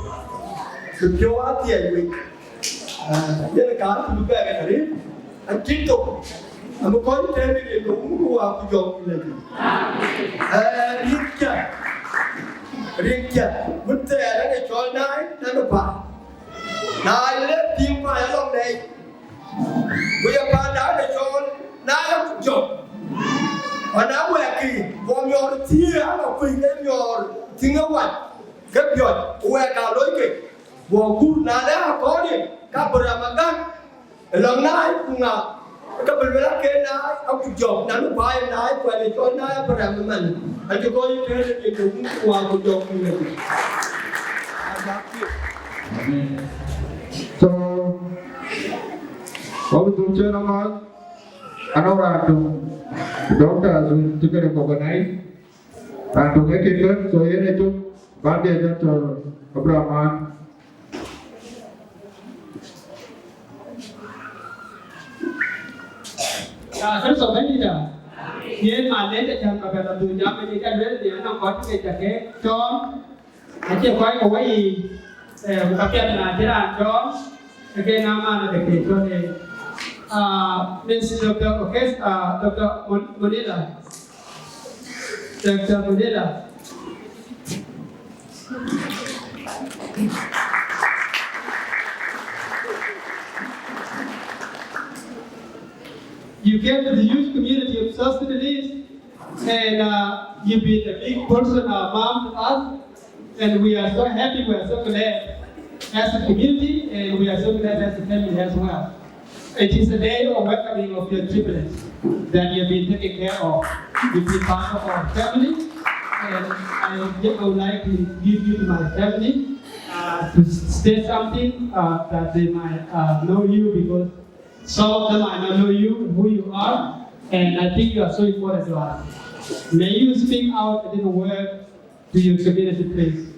Bï piɔ̈u aa thiëëc wei. Yen ka ku bï bɛ̈ɛ̈r arëët, acï thok, abï kɔc tɛ̈ɛ̈n ë rin ke Wun ku Wät ku Jɔŋdït Lajik. Rin cä, rin cä, wën thɛɛr ë cɔl Nile, nɛn ë paan. Nile le piŋ paan alɔŋ nɛɛc, ku ye paanda ë cɔl Nile ku jɔk. Ku na wɛɛk kï, guɔ miɔɔr thiëër, ama kuc ke miɔɔr thiëŋ ë wac, ke piɔ̈c, ku wɛɛk aa loikï. Guɔ guur, na le akɔɔr ye, ka bï rɛm agäk, ë lɔŋ Nile ku ŋa, ke bï luel ake Nile, aku jɔk, na nu baai Nile, ku ɛn ë cɔl Nile abï rɛm ëmën. Acï kɔc tɛ̈ɛ̈n ë rin ke Wun ku Wät ku Jɔŋdït Lajik. So, wɔ bï dhuk cïn amääth, anɔŋ raan töŋ, doctors wën cï ke recognize, raan töŋ ë kën bɛ̈n, so yen ë cök, bä diɛc Doctor Abraham Maan. Ah, first of all, yen ma lɛ̈k acän ba bɛ la dhuk jam, ë cï ca lueel, ë anɔŋ kɔc ke ca ke cɔɔl, acie kɔc ke wei, eh, ku ka piɛth na cï raan cɔɔl, ke ke ŋa man ke ke cɔɔl, eh. Ah, Miss Doctor Okes, ah, Doctor Mon-, Monila. Doctor Monila. You came to the youth community of South Sudanese, and, uh, you've been a big person, uh, mom to us, and we are so happy, we are so glad as a community, and we are so glad as a family as well. It is a day of welcoming of your triplets that you have been taken care of. You've been part of our family, and I, I would like to introduce you to my family, uh, to say something, uh, that they might, uh, know you, because some of them might not know you, who you are, and I think you are so important to us. May you speak out a little word to your community, please.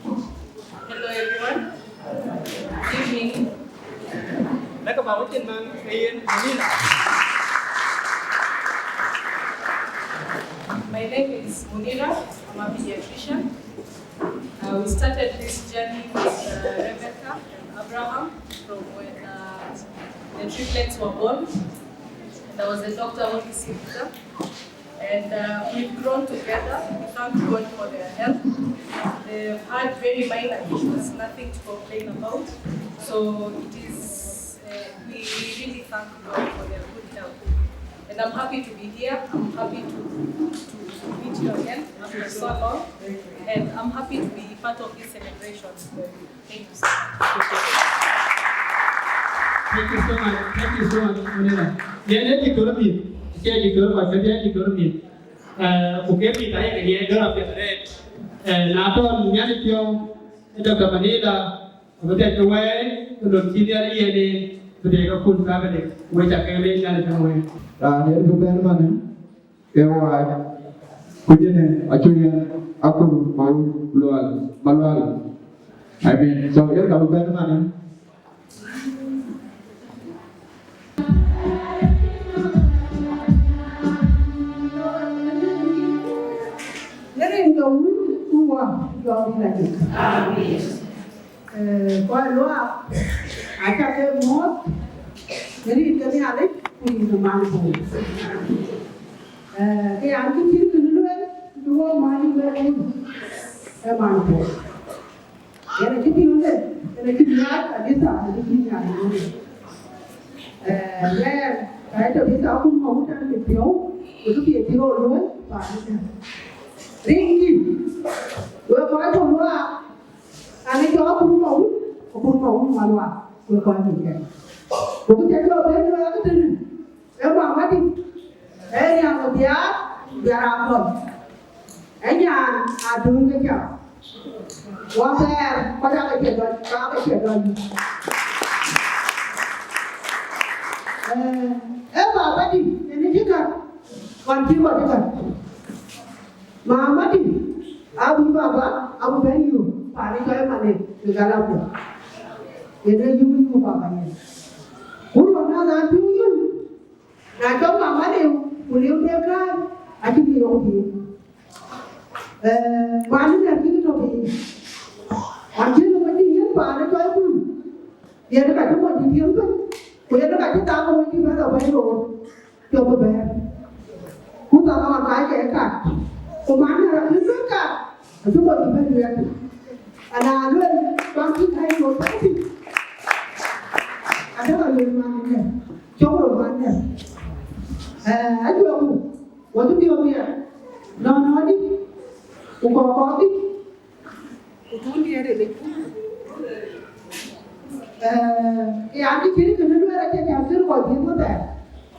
Hello, everyone. Good evening. Like about what man, Ian Munila. My name is Munila. I'm a pediatrician. Uh, we started this journey with, uh, Rebecca and Abraham from when, uh, the triplets were born. And I was a doctor who received them. And, uh, we've grown together. We thank God for their health. They've had very minor issues, nothing to complain about. So it is, uh, we, we really thank God for their good health. And I'm happy to be here. I'm happy to, to, to meet you again after so long. And I'm happy to be part of this celebration. Thank you so much. Thank you so much. Thank you so much, Munila. Yen ee diktor mïth, acie diktor kɔc kedhie, diktor mïth. Eh, ku ke mïth ayek ye dɔ̈ɔ̈r apiɛth arëët. Eh, na tɔ̈ Nhialic piɔ̈u, ë Doctor Munila, abï thiac ke wɛɛi, ku lon cï Nhialic yiën en, bï tek akun ka bï dek, wek ca ke leec Nhialic tënë wek. Raan yen bï bɛ̈n manë, ke wac, ku jënë acuk yen akur Malual, Malual. I mean, so yen ka bï bɛ̈n manë. Në rin ke Wun ku Wät ku Jɔŋdït Lajik. Amen. Eh, kɔc luaak, aca ke mɔ̈ɔ̈th, në rin ke Nhialic, ku rin ke man Bol. Eh, ke an, cï cït kën lueel, cï wok man ë wek wun, ee man Bol. Yen acï piŋ de, yen acï nhiaar kanitha, acï piŋ nhiaar ë wun. Eh, yen, ka ye Tabitha akun Mawut an, cï piɔ̈u, ku kë piɛth cï rɔt lueel, paan ëtɛ̈n. Rinkic, wek kɔc tɔ̈ luaak, An, ë jɔ akur Mawut, akur Mawut Malual, wek kɔc kï kɛn. Ku kë ca jɔ ben lueel akëtënë, ee mamadï, ee riaŋ ë biaar, biaar akɔ̈l. Ee nyan adun ke cam. Wɔ thɛɛr, kɔc aake cie dɔc, ka aake cie dɔc. Ee, ee mamadï, yen ë cï gät, ɣɔn cï kɔc ë gät. Mamadï, abï baba, abï bɛ̈n yök, paan ë cɔl Mane, në Galamda. Yen ee yum yum baba yen. Wun wä na na piu yum, na cɔl mama liu, ku liu de kääc, acï bï yök piu. Eh, man ë nɛ̈k cï tɔ̈ piny. Acï lëu acï yen paan ë cɔl Bul. Yen ka cï mony dït tiëm thïn, ku yen ka cï thaak mony dït bɛ̈n lɔ bɛ̈ny roor, cɔk bï bɛ̈ɛ̈r. Ku thaak ɣɔn ka cɛ kat, ku man ë rɔt cï bï kat, acï mony dït bɛ̈n wiɛɛt. Ana luel bäk cï kai cɔk bɛ̈n thïn. Adek aluel man ënë, cɔk röt man ënë. Ee, ajuɛɛrku, wɔ cï piɔ̈u miɛt, nɔ̈k nɔ̈k dï, ku kɔ̈k kɔ̈k dï. Ku tuun diɛɛr ë lec. Ee, ke an, kë cïn kënë lueel acie cäŋ cïn kɔc dhiëth wethɛɛr.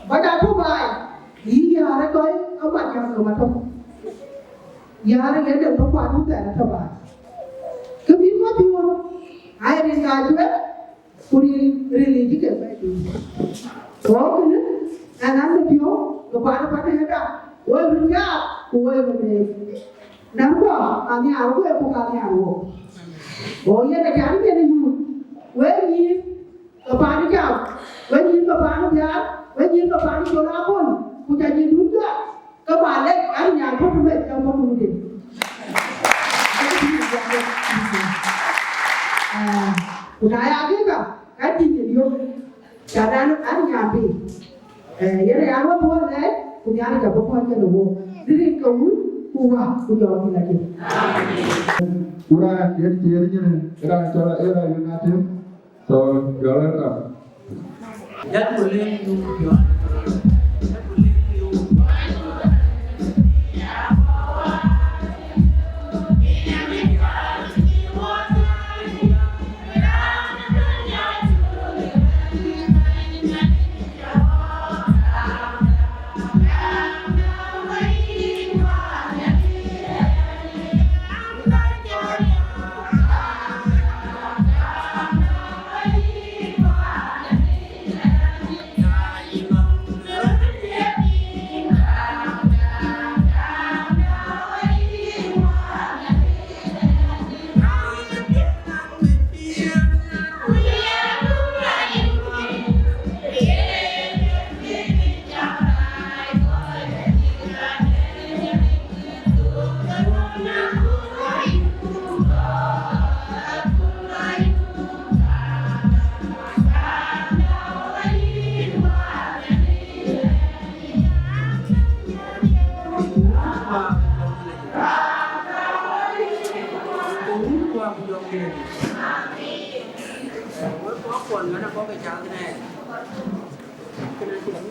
Kɔc aa tɔ̈ baai, yï Yäär ë tɔ̈ ë kuat cäŋ ke matök. Yäär ë yen dɛ̈ tɔ̈ kuat wethɛɛr ë tɔ̈ baai. Kë bï kɔc piɔ̈u, aa ye rin ka juëc, ku ril, ril yic cï ke bɛ̈ɛ̈i piny. Ku kënë, ɛn an, bï piɔ̈u, bï kuat ë kuat ë ëda, wek bï piaak, ku wek bï neec. Nɛmkua, anhiaar wek ku ka nhiaar wok. Go yen acan yen ë yuuc, wek nyïïn ke paan cam, wek nyïïn ke paan biaar, wek nyïïn ke paan col akol, ku ca nyïïn dun jɔt, ke ba lɛc an nyan tɔ̈ tëmec ke bɔ̈ mudï. Ku na ya kï ka, ka cï nyin yök. Ca dan an nyan bï. Eh, yen aya wä puɔl lɛɛc, ku Nhialic abï kɔc ke në wok. Rin ke wun, ku wä, ku jɔ bï la jël. Ku raan yen cï yen nyin, raan cɔl Era United. So, you're welcome. Jal ku lem yu, jal ku lem yu.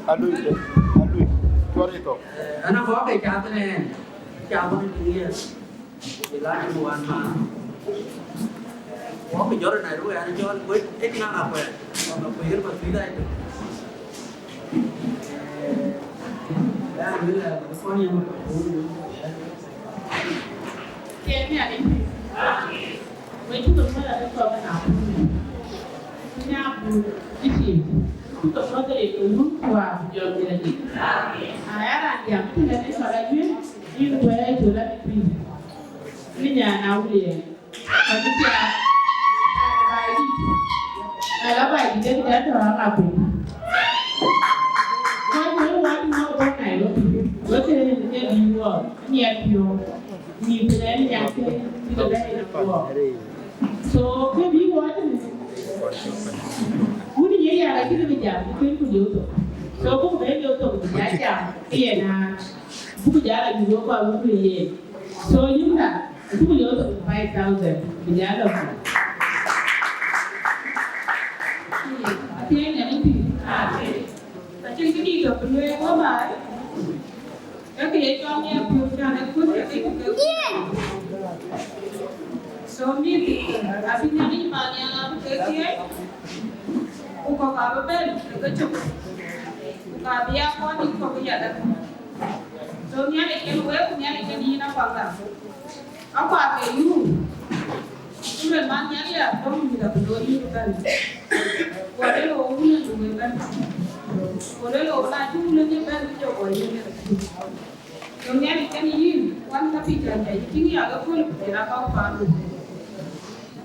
Alui, alui, cuɔr yï thok. Ana kɔɔr ke cath ënɛn, cath ënɛn ë ŋiɛc, ë la cïn wän man. Wɔ ke jɔt ë Nairobi, an cɔl, wek, ë cïn ŋa kuɛɛr, wɔ ke kuɛɛr ba thuëëc rai tök. Ë, ya luel, ë, kɔn yɛn wɔ ke kuur. Tiɛɛŋ Nhialic pïïr. Wek cuk ke muɔ̈th arëët kɔc ke Nakuru. Ku Nakuru district, cuk ke muɔ̈th arëët ke wun ku wä ku jɔl Nhialic. Aya raan diäk, cï lɛ̈k ë cɔl Ajuëc, yïn kuɛɛr col abï pïïr. Ni nyan Awuliɛɛr. Ka cï thiaak, baai dït. Na la baai dït, ë kë dɛ̈t tɔ̈ aŋa piny. Wek wek wä cï nɔ̈k bɔ̈ Nairobi. Wek ke ke bï wɔ, nhiɛɛr piɔ̈u. Mïth tënë nyankë cï ke bɛ̈ɛ̈i në guɔ. So, kë bï wɔ tënë, wun ye ya la cï ke bï jam, ku kën ku lieu thok. So, ku bï lieu thok, bï ya jam, ke ye na, buk jal a bï wɔ kɔc wun ku ye. So, yïn ka, buk lieu thok five thousand, bï jal a ku. Athiɛɛny nyan ë pïïr. Acïn kë dït tɔ̈ bï lueel wɔ baai. Ee kë ye cɔl nhiɛɛr piɔ̈u cän ë kuöt ke kë ku ke. So, mïth abï Nhialic man nhial abï ke thiëëc, ku kɔ̈k abï bɛ̈n ë kecök, ku ka bï ya kɔn dït kɔ̈k ë yadäŋ. So, Nhialic kën wek, ku Nhialic kën yïn Apaŋ Gam. Akua ke yum. Ku luel man Nhialic ya dɔm mïth abï looi yïn ëbɛ̈n. Ku alël ɣok wun ë wek ëbɛ̈n. Ku alël ɣok na cï wun ë bɛ̈n bï jɔ kɔc yïn ëbɛ̈n. Ku Nhialic kën yïn, wan ka pïïr cän ca yï tïŋ ya ke kööl ku cïn akɔ̈u paandu.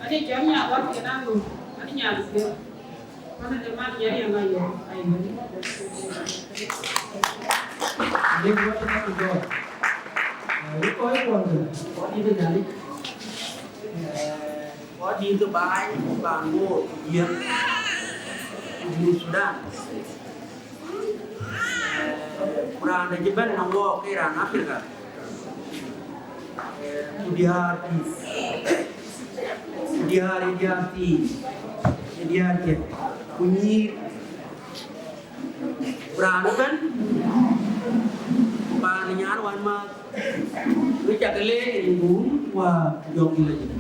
Ade cɔl nya wan kën aŋö, ade nya lu piɛth. Wan ade man Nhialic aŋa yɔ, ayo. Ade wɔ tënë ku jɔ. Ë, wek kɔc kuɔn, wɔ dït ë Nhialic. Ë, wɔ dït ë baai, paan Bor, yiëk. Junub Sudan. Eh, ku raan dɛ̈ cï bɛ̈n në wɔɔk ke raan Africa. Eh, ku diäär thii, ku diäär, ye diäär thii, ye diäär thiëth, ku nyïïr. Ku raan ëbɛ̈n, paan nyan wänmääth, wek cak leec rin guum wa jɔŋdït la jël.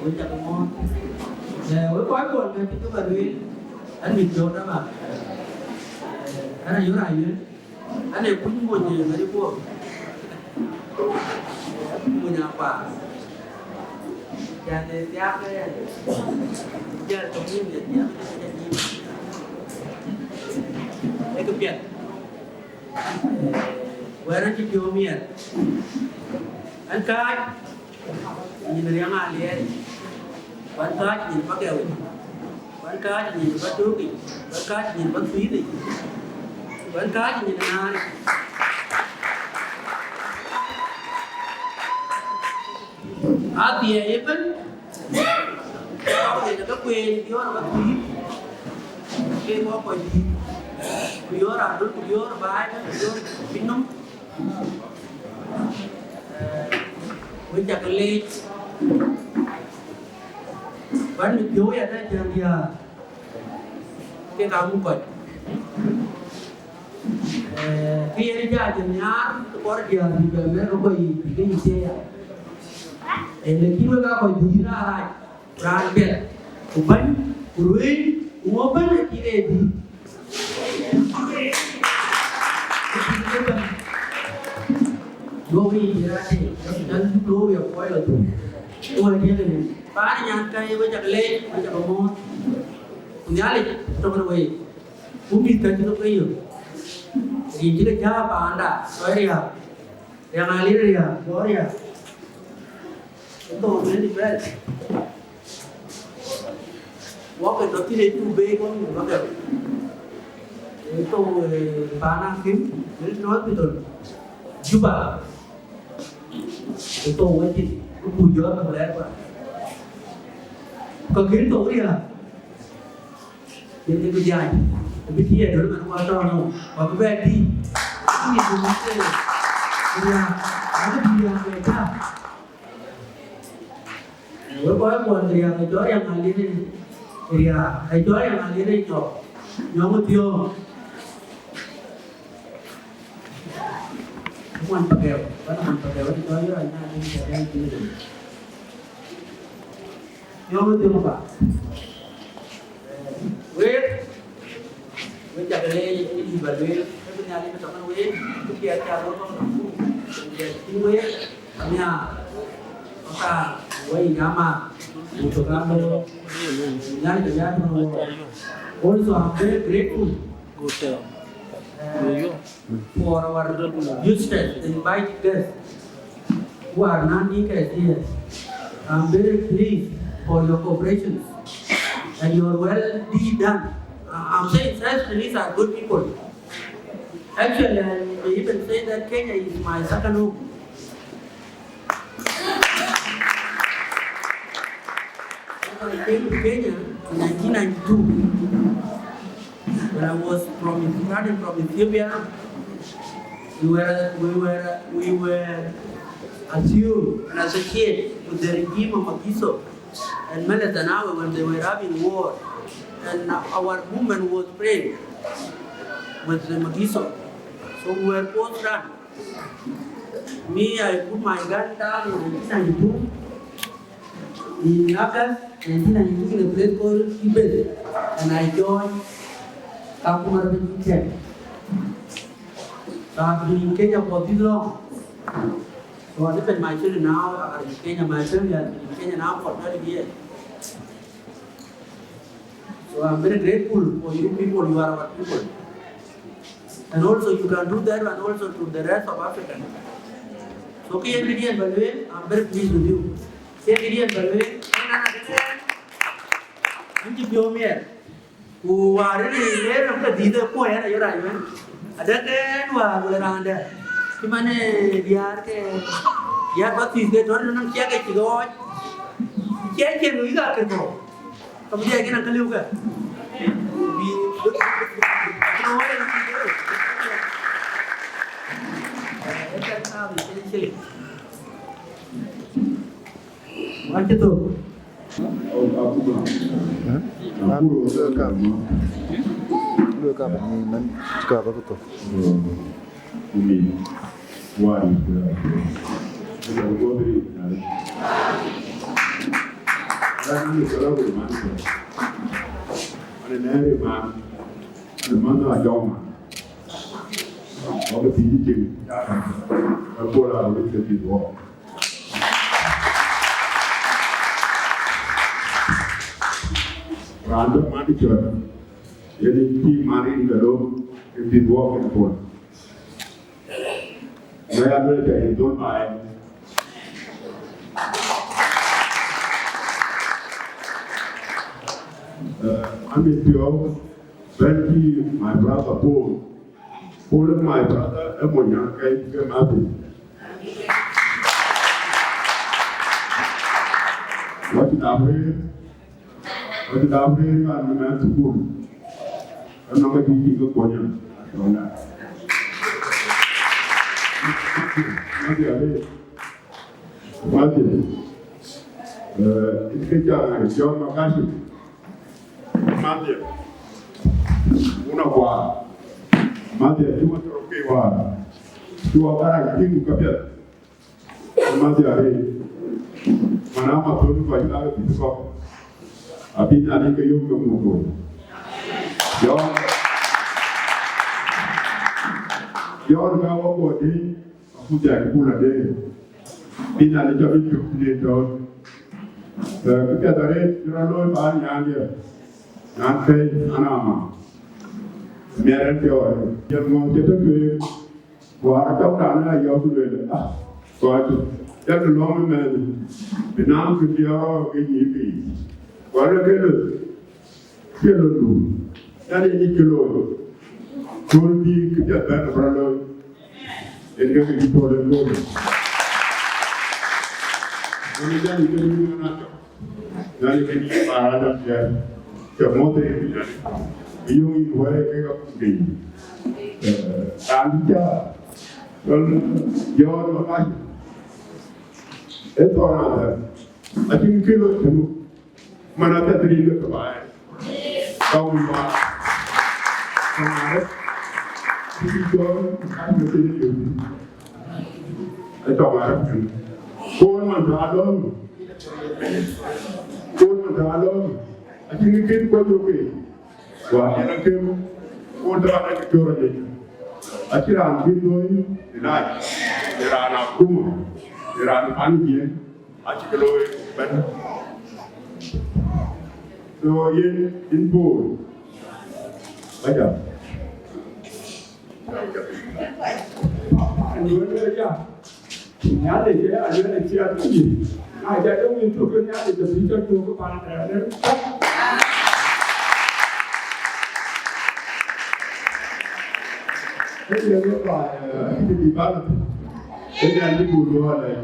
Wek cak mɔ̈ɔ̈th. Eh, wek kɔc kuɔn ke cï ke ba lueel, an, mit jɔ̈ɔ̈k däma. Eh, an, ayök ayuen. An, ee kuc mony, eh, ŋäc guɔ̈p. Mony akua. Can, eh, thiak, eh, jäl tɔ̈ mony, eh, thiak, eh, thiak, eh, ee kë piɛth. Wɛ̈t an cï piɔ̈u miɛt. An kääc nyin Riɛŋ Aliɛɛr, ku an kääc nyin Pakɛ̈u, ku an kääc nyin Patök, ku an kääc nyin Pathuiith, ku an kääc nyin Naar. Athiɛɛi ëbɛ̈n, ke kɔc yen ke kueen diɔ̈ɔ̈r ë Pathuiith, ke kɔc kɔc dïït, ku diɔ̈ɔ̈r adöl, ku diɔ̈ɔ̈r baai, ku diɔ̈ɔ̈r pinynhom. Eh, wek cak leec, bän mit piɔ̈u ya dɛ jäl diäär, ke ka muk kɔc. Eh, kë yen jɔ jɔ nhiaar, ke kɔɔr diäär bï bɛ mɛ̈r ë kɔc yiic, bï ke yic thieei ya. Eh, lakin wek aa kɔc dïït rac rac, raan piɛth, ku bäny, ku ruëëny, ku ŋö bɛ̈n acï ke dïït. Duɔ̈k yic raan tei, jal cuk looi ya kuɔc lɔ thuk. Ku wɛ̈t diɛ̈ kënë. Paan nyan ka ye wek cak leec, wek cak mɔ̈ɔ̈th. Ku Nhialic tɔ̈ kenë week. Ku mïth ka cï ke yök. Rin cï ke cääp paanda, tɔ̈ riääk. Riäŋ Aliɛɛr riääk, jɔ riääk. Ëtök twenty-first. Wok ë tɔ̈ thïn ë cuk bei kɔn ë Pakɛ̈u. Ëtök, eh, paan akïm, Military Hospital, Juba. Ëtök wecin, ku jɔ ku lɛɛr kuan. Ka kën tök riääk. Yen ke bï jai, bï tiɛɛt döt man kua tɔ̈u nɔm, kua bï bɛ tïc. Ku ye döt ke riääk, abï bï riääk bɛ tääu. Wek kɔc kuɔn riääk, ë cɔl Riäŋ Aliɛɛr riääk, ë cɔl Riäŋ Aliɛɛr nyɔk, nyɔk ë thiɔ̈ɔ̈ŋ. Muɔny Pakɛ̈u, bän muɔny Pakɛ̈u, ë cɔl Riäŋ Aliɛɛr cä bɛ̈n thïn ëtök. Yɔ̈ɔ̈k ë thiɔ̈k ba. Eh, wek, wek cak leec, ë yï ba lueel, ke bï Nhialic bï tɔ̈ kenë wek, ku piɛth cä röt kɔ̈k tɔ̈ ku, ku piɛth cïn wek, amiäk, aka, wek yï jama, ku tök an, Nhialic bï ya tɔ̈ wok. Also, I'm very grateful. Good, uh, eh, for our visitors, invited guests who are non-Dinkas here. I'm very pleased for your cooperation and your well deed done. Uh, I'm saying South Sudanese are good people. Actually, I may even say that Kenya is my second home. I came to Kenya in nineteen ninety-two. When I was from, starting from Ethiopia, we were, we were, we were assumed and associated with the regime of Mengistu and Meles Zenawi when they were having war. And our movement was framed with the Mengistu. So we were forced run. Me, I put my gun down in nineteen ninety-two. In August nineteen ninety-two, in a place called Kibel, and I joined Kakuma refugee camp. So I've been in Kenya for this long. So I, even my children now are in Kenya. My family has been in Kenya now for twelve years. So I'm very grateful for you people. You are our people. And also you can do that, and also to the rest of Africa. So kë yen kë diɛn ba lueel, I'm very pleased with you. Kë yen kë diɛn ba lueel, yen an adek ɛn, an cï piɔ̈u miɛt. Ku wäär ë leer nɔm ke dhiëth ë kuɔ̈c ɛn aye rac wën. Adek ɛn wäär wël raan dɛ̈. Cï man ë diäär ke, diäär Pathuiith ke tɔ̈ nɔm ciɛk ke cï ɣɔɔc. Ciɛk cïn wïïk akër kɔ̈u. Ka bï dhiɛl kën an ke liu ke. Wacï thok. An, luel kap, luel kap ni man, kap ba thok. Raan bï man cɔl, yen cï man rin ke lom, ke bï dhuɔɔk en puɔl. Na ya luel ke yen dhol baai. Uh, I'm in Pio. Thank you, my brother Paul. Paul, my brother, ë mony Anyaŋ ke Martin. Wacï dap rëër, wacï dap rëër kan në mɛn thukul. Anɔŋ ka juëc ke kuɔny an, atɔŋda. Martin, Martin, Martin. Eh, ë kë cak John Makasi. Mathiu, wun akuar. Mathiu, cï wä thɔ̈r ke wäär. Cï wä bä rac tïŋ ka piɛth. Mathiu arëët. Man ama thöl kɔc ka ke pïth kɔ̈k. Abï Nhialic ke yök ke muk wei. Jɔn, Jɔn ka wä guɔ dëëny. Ku jai ku bula de. Bï Nhialic jɔ bï cök në tɔ̈ɔ̈c. Eh, kë piɛth arëët cï rɔt looi paan nyaandiɛ. Naan kɛ̈i an, ama. Miɛt ɛn piɔ̈ɔ̈c. Jɛn ŋɔ̈ɔ̈th cï tɔ̈ tueŋ. Ku aa cɔk raan ë ayɔ̈ɔ̈k ku lueel, ah, kɔc, yak lɔ̈ŋ ëmɛn. Bï naŋ kë diɔ̈ɔ̈k ke nyïïk yiic. Ku aluel ke lö. Cï lon du, yan ye nyic kë looi, kööl bï kë piɛth bɛ̈n ë bä looi, en ke kë cï puɔl en kööl. Wën ë jam ke yïn ŋa na cɔk, yan ye ke nyic baar adam cɛɛr, cɛ mɔ̈th ë yïn, yan bï yöŋ yïn wɛɛi kek akut ke yïn. Raan bï cä, rɔl jɔɔr ë mac, ë thɔn adhɛ̈r, acïn kë looi tënu. Man apiɛth rin ke baai. Ka wun ba. Ka ŋarë. Kï cɔl ka ke thïn ë yööth. Ë tɔ ŋarë piny. Koor man tɔ alɔ̈ɔ̈m. Koor man tɔ alɔ̈ɔ̈m. Acïn kë kën kuɔny yok ke. Wa en akem. Koor tɔ anak cɔɔr aye. Acï raan bï looi ë lac. Ë raan akuma. Ë raan pan jiëën. Acï ke looi bɛ̈n. So yen in Paul. Aja. Aluel ya. Nhialic ke aluel ë ciɛɛr ke yïn. Na ca jɔ wïn tuk ke Nhialic ke bï jɔ tuk ke paan tɛɛr. Ee yen we baai, eh, acï bï bal. Ee yen bï bul luɔɔl, eh.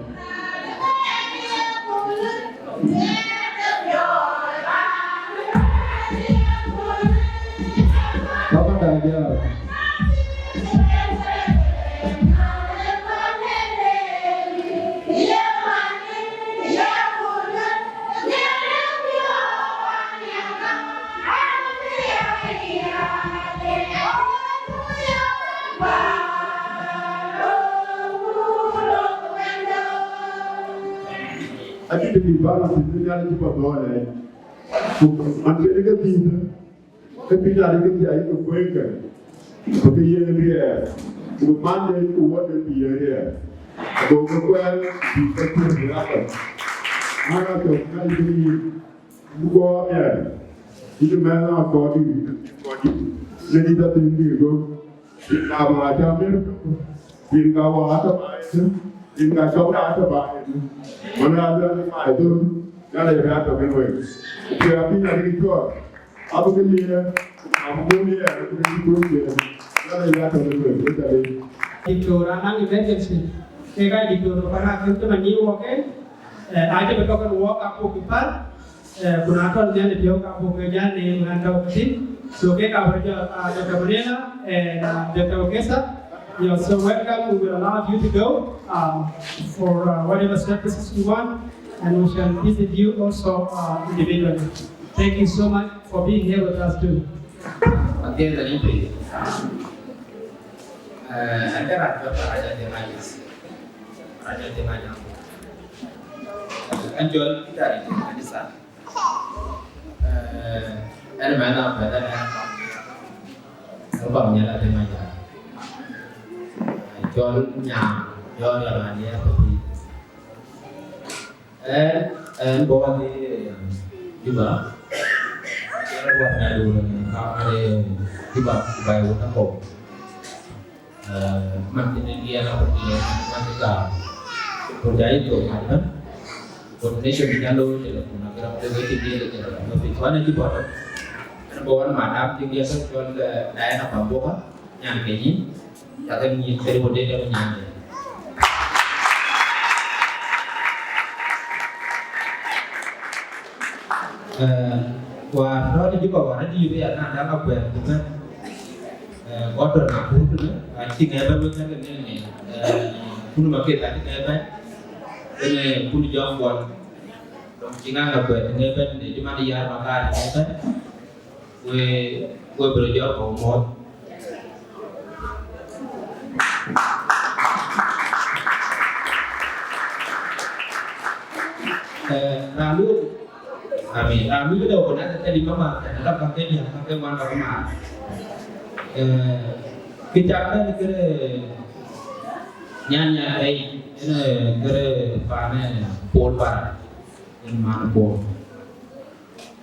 Baba da jaa. Acï bï bal thïn, Nhialic cï bä dhɔ̈ɔ̈r ë. Ku man kën ke thïn, ke Pïtɛr ke thiai ke kueŋkë, ku ke yen riɛɛr, ku mande ku wuɔ̈tde bï yen riɛɛr. Ago ke kuɛɛr bï ke kueŋ ë athɔ̈k. An, athɔ̈k, Nhialic bï yïn, bï guɔ miɛɛr, yïn mɛnh akɔɔrdït, kɔɔrdït, në dït adhëŋ dït go. Rin ka ma ca mir, rin ka wa ta ba yen, rin ka cɔk da ta ba yen. Mana da ni ma yen, ya le ya ta ben we. Ku ya bi na ri tuɔ. Abu ke ni, abu ke ni ya, ku ni ku ni. Ya le ya ta ben we, ku ta le. Diktor Anang Emergency. Ke ka diktor ko na kin to mani wo ke. Eh, aje be to kan wo ka ko ki par. Eh, ku na tɔl Nhialic piɔ̈u ka buk ke jal neem ɣän tɔ̈u thïn, So, okay, uh, Doctor Manela and uh, Doctor Okesa, you are so welcome. We will allow you to go um, for uh, whatever services you want, and we shall visit you also uh, individually. Thank you so much for being here with us too. Again, the name, please. Uh, I cannot talk about Raja Demajis. Raja Demajis. And John Peter Demajis. Ënë mɛnh apɛth ënë ë bam nhial adhim aya. Cɔl nyaam, cɔl riɛl aniɛɛr tëthiin. Ënë, ënë bɔ̈ wadhi Juba. Cɔl bɔ̈ wadhi Juba, Juba, Juba, Juba. Man tënë diɛɛr abï diɛɛr man tënë gam. Ku jai thok mat ëbën. Coordination bï jal looi tëde kun abï rɔt lëk wec diɛɛr tëde kun abï thuan acï bɔ̈ tök. Ënë bɔ̈ wan madam tiŋ diɛɛr tök cɔl Diana Bamboka, nyan ke nyin. Cakë nyin këde wodë dɛm nyan de. Wäär tɔ̈ tëde Juba wäär adï bï ya na däŋ akuɛɛr ku bɛ̈n. Gɔ̈t tɔ̈ na kuur tënë, acï ŋɛk bɛ̈n wek cäkë ŋɛk ŋɛk. Kun Maketh acï ŋɛk bɛ̈n, ënë kun Jɔŋ Bol. Dɔŋ cï ŋaŋ akuɛɛr ŋɛk bɛ̈n, de cï man yar Makar ŋɛk bɛ̈n. We, we bï röt jɔt kɔ̈u mɔ̈ɔ̈th. Raan lueel, amin, raan lueel dɛ wä na tɛ̈ tɛ̈ dï bä math tɛ̈n, rap bä ke diäk, bä ke ŋuan, bä ke math. Kë cak bɛ̈n kërë nyan nyan rɛ̈i, ënë kërë paan ë Pol Bar, ënë man Pol.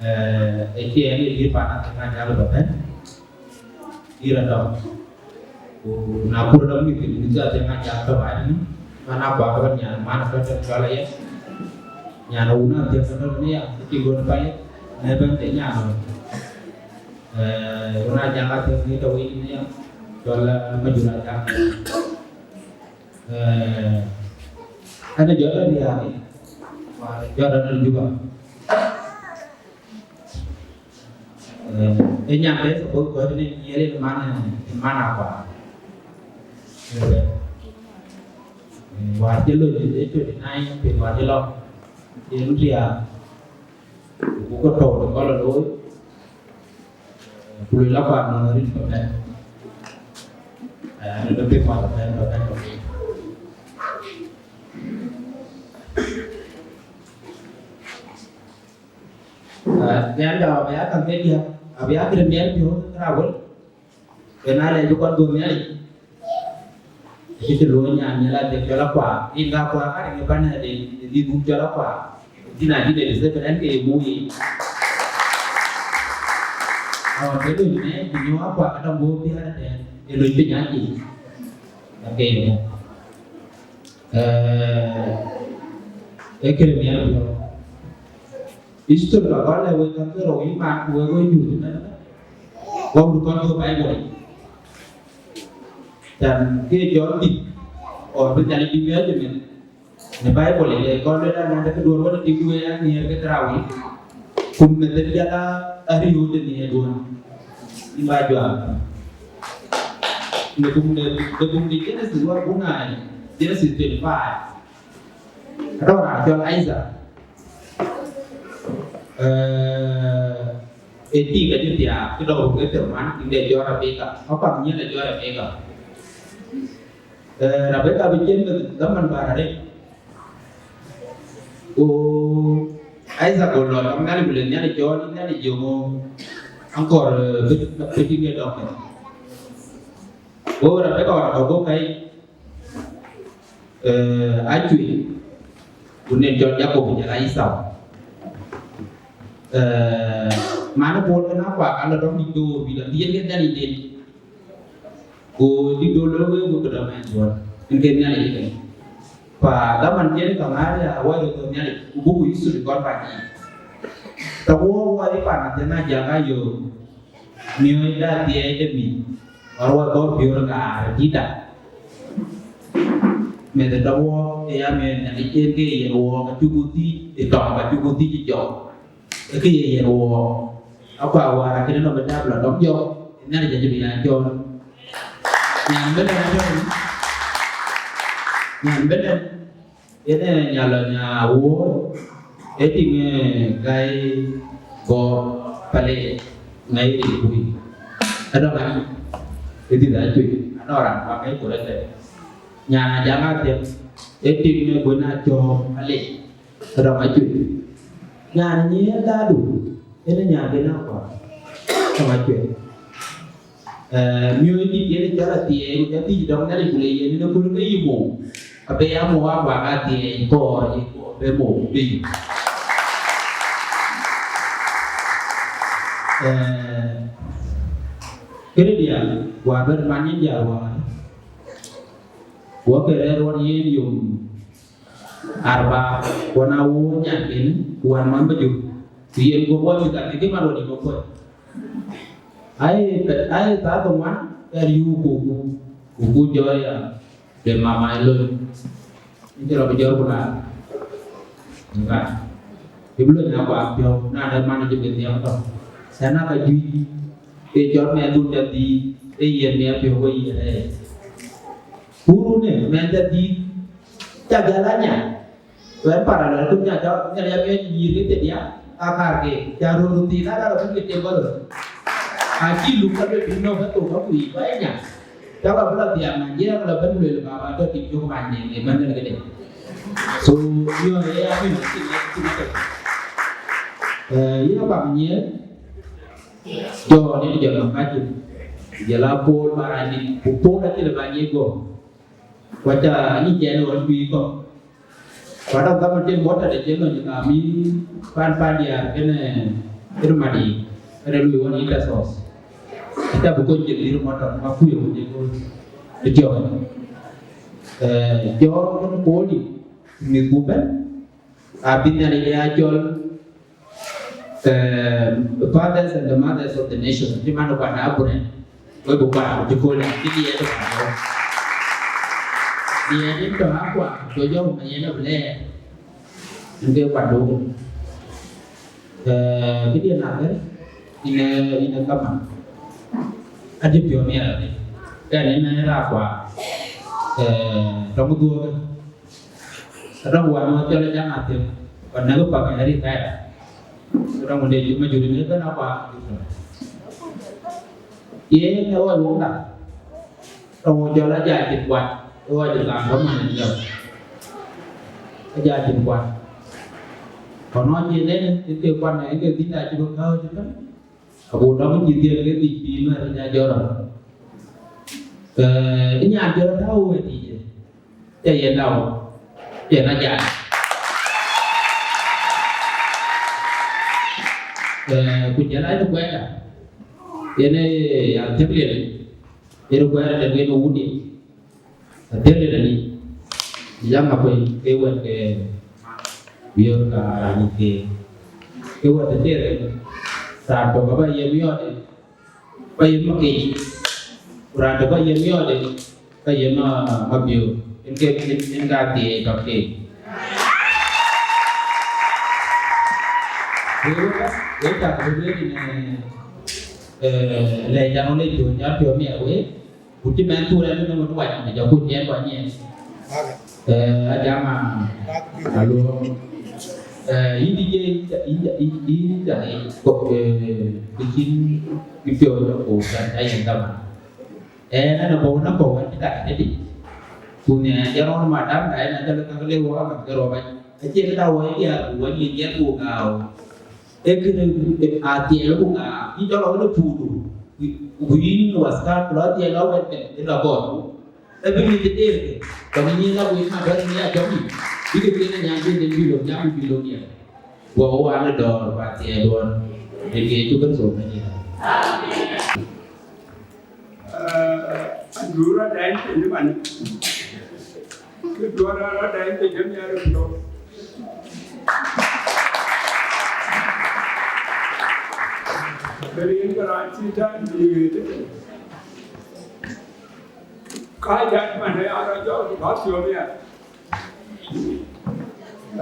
Ë cie ënë dït paan Athiɛŋ Ajak bä bɛ̈n. Yïn rɔt dɔm. Ku na kur dɔm mïth, mïth Athiɛŋ Ajak tɔ̈ bä tënë, man akuak rɔt nyan, man tɔ̈ tɔ̈ cɔl aye. Nyan wun Athiɛŋ tɔ̈ tɔ̈ tënë ya, cï gon pay, në bɛ̈n de nyan ɣɔn. Ë, wun Ajak Athiɛŋ ni tɔ̈ wei tënë ya, cɔl, ë, Majur Ajak. Ë, ënë jɔt rɔt riääk, jɔt rɔt Juba. Ë nyan de suppose kɔc tënë nhiɛɛr yen man, ë, man akuak. Ë, wäär cï lony ë twenty nine, piny wäär cï lɔ. Yen riääk. Ku ke tɔ̈u të kɔl ë looi. Ku luel akuak nɔn rin bä bɛ̈n. Ë, rin bä piny wäär bä bɛ̈n, bä bɛ̈n, bä bɛ̈n. Ë, nhial dau abï ya käŋ ke diäk, abï ya kërë miɛt piɔ̈u ke raan wël. Ë na lɛc bï kɔn dhuk Nhialic. Acï cï luɔ̈ɔ̈ny nyan nhial adek cɔl akuak. Rin ka akuak ka rin ë bän adek, ë dhil dhuk cɔl akuak. Dhil na cï de dï thëpën ɛn ke ye muk yic. Ɣɔn ke luny mɛɛc bï nyuɔɔk akuak ke dɔm guɔ̈p piäät ëtɛ̈ɛ̈n, ë luny piny acic. Ɛn ke ye muk. Ë, ë kërë miɛt piɔ̈u. History ka kɔn lɛ̈k wek käŋ ke rou yï man ku wek wek nyuc ëmɛn. Wä wut kɔn ke Bible. Can ke jɔl dït, or bï Nhialic bï miɔɔc ëmɛn. Në Bible, le kɔn luel an, na de këduɔ̈ɔ̈r wä de tik wek an, nhiɛɛr ke thrawë. Kum meth de jal a riëëu de nhiɛɛrduɔ̈n. Yïn ba juak. Në buk de, në buk de Genesis wä buk na, Genesis twenty-five. Rɔt raan cɔl Isaac. Ë, ë tik acï thiaak, cï dɔm ruk ë thiërŋuan, ë de jɔt Rebeka. Apath nyiɛn ë jɔt Rebeka. Ë, Rebeka bï cien meth dhaman bär arëët. Ku Isaac go lɔ dɔm Nhialic, ku le Nhialic cɔɔl, Nhialic yöŋö aŋkɔr, ë, bï, bï tik ë dɔm meth. Go Rebeka ɣɔn abä go kɛ̈i. Ë, acuëc, ku nen cɔl Jakop jɔl a Esau. Ë, man ë Pol kën akuak alɔ dɔm dït door, bï lɔ dhiël ke Nhialic den. Ku dït door lɔ wek, wek bï dɔm ɛn dhuɔ̈n, en ke Nhialic ëkën. Pa dhaman cïn ka ŋaar ya wai röt Nhialic, ku buk history kɔn ba jïï. Tɔ wɔ wai pan Athiɛŋ Ajak ayö. Miɔ̈c da dhiɛɛi de mïth, ɣɔn wä dhɔ̈r piöör ŋaar dït da. Meth ë tɔ wɔɔk ë ya miɔ̈c Nhialic en ke yen wɔɔk acuk dhïc ë tɔŋ, acuk dhïc ë jɔk. Ë ke ye yen wɔɔk. Akua wäär akënë nɔm ë dap lɔ dɔm jɔk, ë Nhialic acï bï ya cɔɔl. Nyan bɛ̈n ë, nyan bɛ̈n ë, yen ë nya lɔ nya wuɔ̈ɔ̈r, ë tiŋ, ë, Gai Gɔɔk Pale, ŋäi rin kui. Adɔŋ acuc, ë dhith acuc, anɔŋ raan kuak ë kor ëtɛ̈n. Nyan Ajaŋ Athiɛŋ, ë tiŋ, ë, Guën Acɔɔk Pale. Rɔm acuet. Nyan nyiëëndadu, ënë nyan de na kuak. Rɔm acuet. Eh, miööc dït yen cɔl athiɛɛi, ku jɔ thiëc dɔŋ Nhialic ku le yen ënë köl ke yï mou. Abï ya mou akuak athiɛɛi, kɔɔr, ye kɔɔr, be mou, be yï. Eh, kënë diäk, wäär bɛ̈n man nyin diäär wäär. Wɔ ke rɛ̈ɛ̈r ɣɔn yen yom Arba, ku na wun nyanken, ku wan man bä jur. Ku yen guöp wä mïth ka kë man wä dï bä kuɔ̈c. Ai, ai, thaa thoŋ wan, kɛɛr yuu ku, ku, ku, ku jɔ ya, de mama ë lony. Ëcï rɔ bï jɔr ku laar. Ŋa. Bï bï lony na kuak piɔ̈u, na dɛ man ëcï bï nhiam tɔ̈. Cän na ka juëc, ke jɔr mɛn dhun ca dhii, ke yen miɛt piɔ̈u ke yen rɛɛc. Kurune, mɛn ca dhii, ca gɛl anya. Wɛn paralel ku nya ca, nya ya mɛn nyïïr ke tëdia, a kar ke, ca röör thïn, a rɔt bï ke tem bä röt. A cï luk ka luel bï nɔ̈k ke thok ka kuic, ba nya. Ca ba bï la dhiam na jiɛɛm la bɛ̈n luel baba tɔ tik cök man ne, ne man ne ke de. So, yo, ye ya min, ti ne, ti ne. Eh, yïn a bak nyiëë, jɔ ne jɔ nɔm ka cï. Jɔ la Paul Barani, ku Paul a cï le ba nyiëë go. Ku aca ni jɛn ɣɔn juëc kɔ̈k. Ku ata dhaman cïn mɔ̈t tɔ̈ de cïn lony kam yïn pan pan diäär kënë, kënë Madi, kënë lui ɣɔn yïn tɔ thɔɔth. Aca bï kony cïn dhil mɔ̈t tɔ̈, ma kuc ɣɔn cïn ɣɔn ë tiɔ̈ɔ̈k. Eh, jɔɔk kënë Paul dï, mïth ku bɛ̈n, abï Nhialic ya cɔl, eh, fathers and the mothers of the nation, cï man kuat Abraham, we bï kuat ku cï kööl, cï diɛɛr ë kuat. Diɛɛr ë tɔ akuat, ku jɔ ma yen abï lɛɛr, yen ke kuat duk. Eh, këdiɛ̈n akë, yïn ë, yïn ë kaman. Adï piɔ̈u miɛt adï. Kɛn yen ë raan kuat, eh, tɔŋ dhuɔ̈k. Rɔŋ wään ŋö cɔl Ajaŋ Athiɛŋ, ku näk pak ë rin kaya. Rɔŋ wään de ma juri ne bɛ̈n a kuak. Yen ë wä wok da. Rɔŋ wään cɔl Ajaŋ Cin Kuat, ë wä jur kaŋ bä man ë jɔl. Ajaŋ Cin Kuat. Ku nɔn yen ënë, ë ke kuat në, ë ke dhïn da cï bï kääu cï bɛ̈n. Ago dɔm cï dhiël ke dhïc pïïr mär ë nya jɔt rɔt. Eh, ë nyan jɔt rɔt tääu wëëtdït, cä yen dau, cä yen ajai. Eh, ku jël ai të kuɛɛrda, yen ë ya thiëk liel, yen ë kuɛɛrda de wen ë wundiɛ̈. Athiëëdï tënë, Ajaŋ Akuei, ke wɛ̈t ke Biöör ka raan ke, ke wɛ̈t ë tëër, raan tök abä ye miɔɔcde, bä ye Makec, ku raan tök bä ye miɔɔcde, bä ye ma, Mabiöör, en ke, en, en ka thiëëc tɔ̈ keek. Wek, wek cak bï lueel në, eh, lɛc dan wën ë piɔ̈u, nya piɔ̈u miɛt wek, Ku cï mɛnh thur ɛn ënɔŋ wën wac, në jɔ kuc tiɛɛn kua nyiɛɛn. Eh, Ajaŋ a, alo. Eh, yïn DJ, yïn, yïn, yïn ca ŋic kɔ̈k, eh, kë cïn kë piɔ̈u jɔ ku ca, ca yen dhaman. Eh, ɛn abɔ̈ wën abɔ̈ wën cï dak tëdï. Ku në jɛ rɔn madam, ka ɛn acä lë käk lë wɔ aŋäth ke rɔt bac. Acie këda wɔ ë diäär ku wɔ nyin diɛt ku gääu. Ee kënë, ee, athiɛɛl ku ŋa, yïn cɔl ɣɔn ë puudu, ku, ku yïn waskar, ku lɔ athiɛɛl lɔ wɛ̈t kɛn, ë lɔ gɔɔr ku. Ee bï mïth ë deer kë, tɔŋ nyin la wek ma dɔ̈ɔ̈r nyin ya jɔ̈k yïn. Bï ke piɛŋ ë nyan den den bï lok jam bï lok diɛɛr. Guɔ wään ë dɔ̈ɔ̈r, ku athiɛɛl ɣɔn, ë ke cuk ë thok ë nyin. Eh, andu rɔt dɛɛny piny ëmën. Kë duɔ̈ɔ̈r rɔt dɛɛny piny ëmën ya röt tök. Bï rin ke raan cï tɛ̈n bï ɣet. Ka jat man ë ya rɔt jɔt, ku ka thiɔ̈ɔ̈m ya.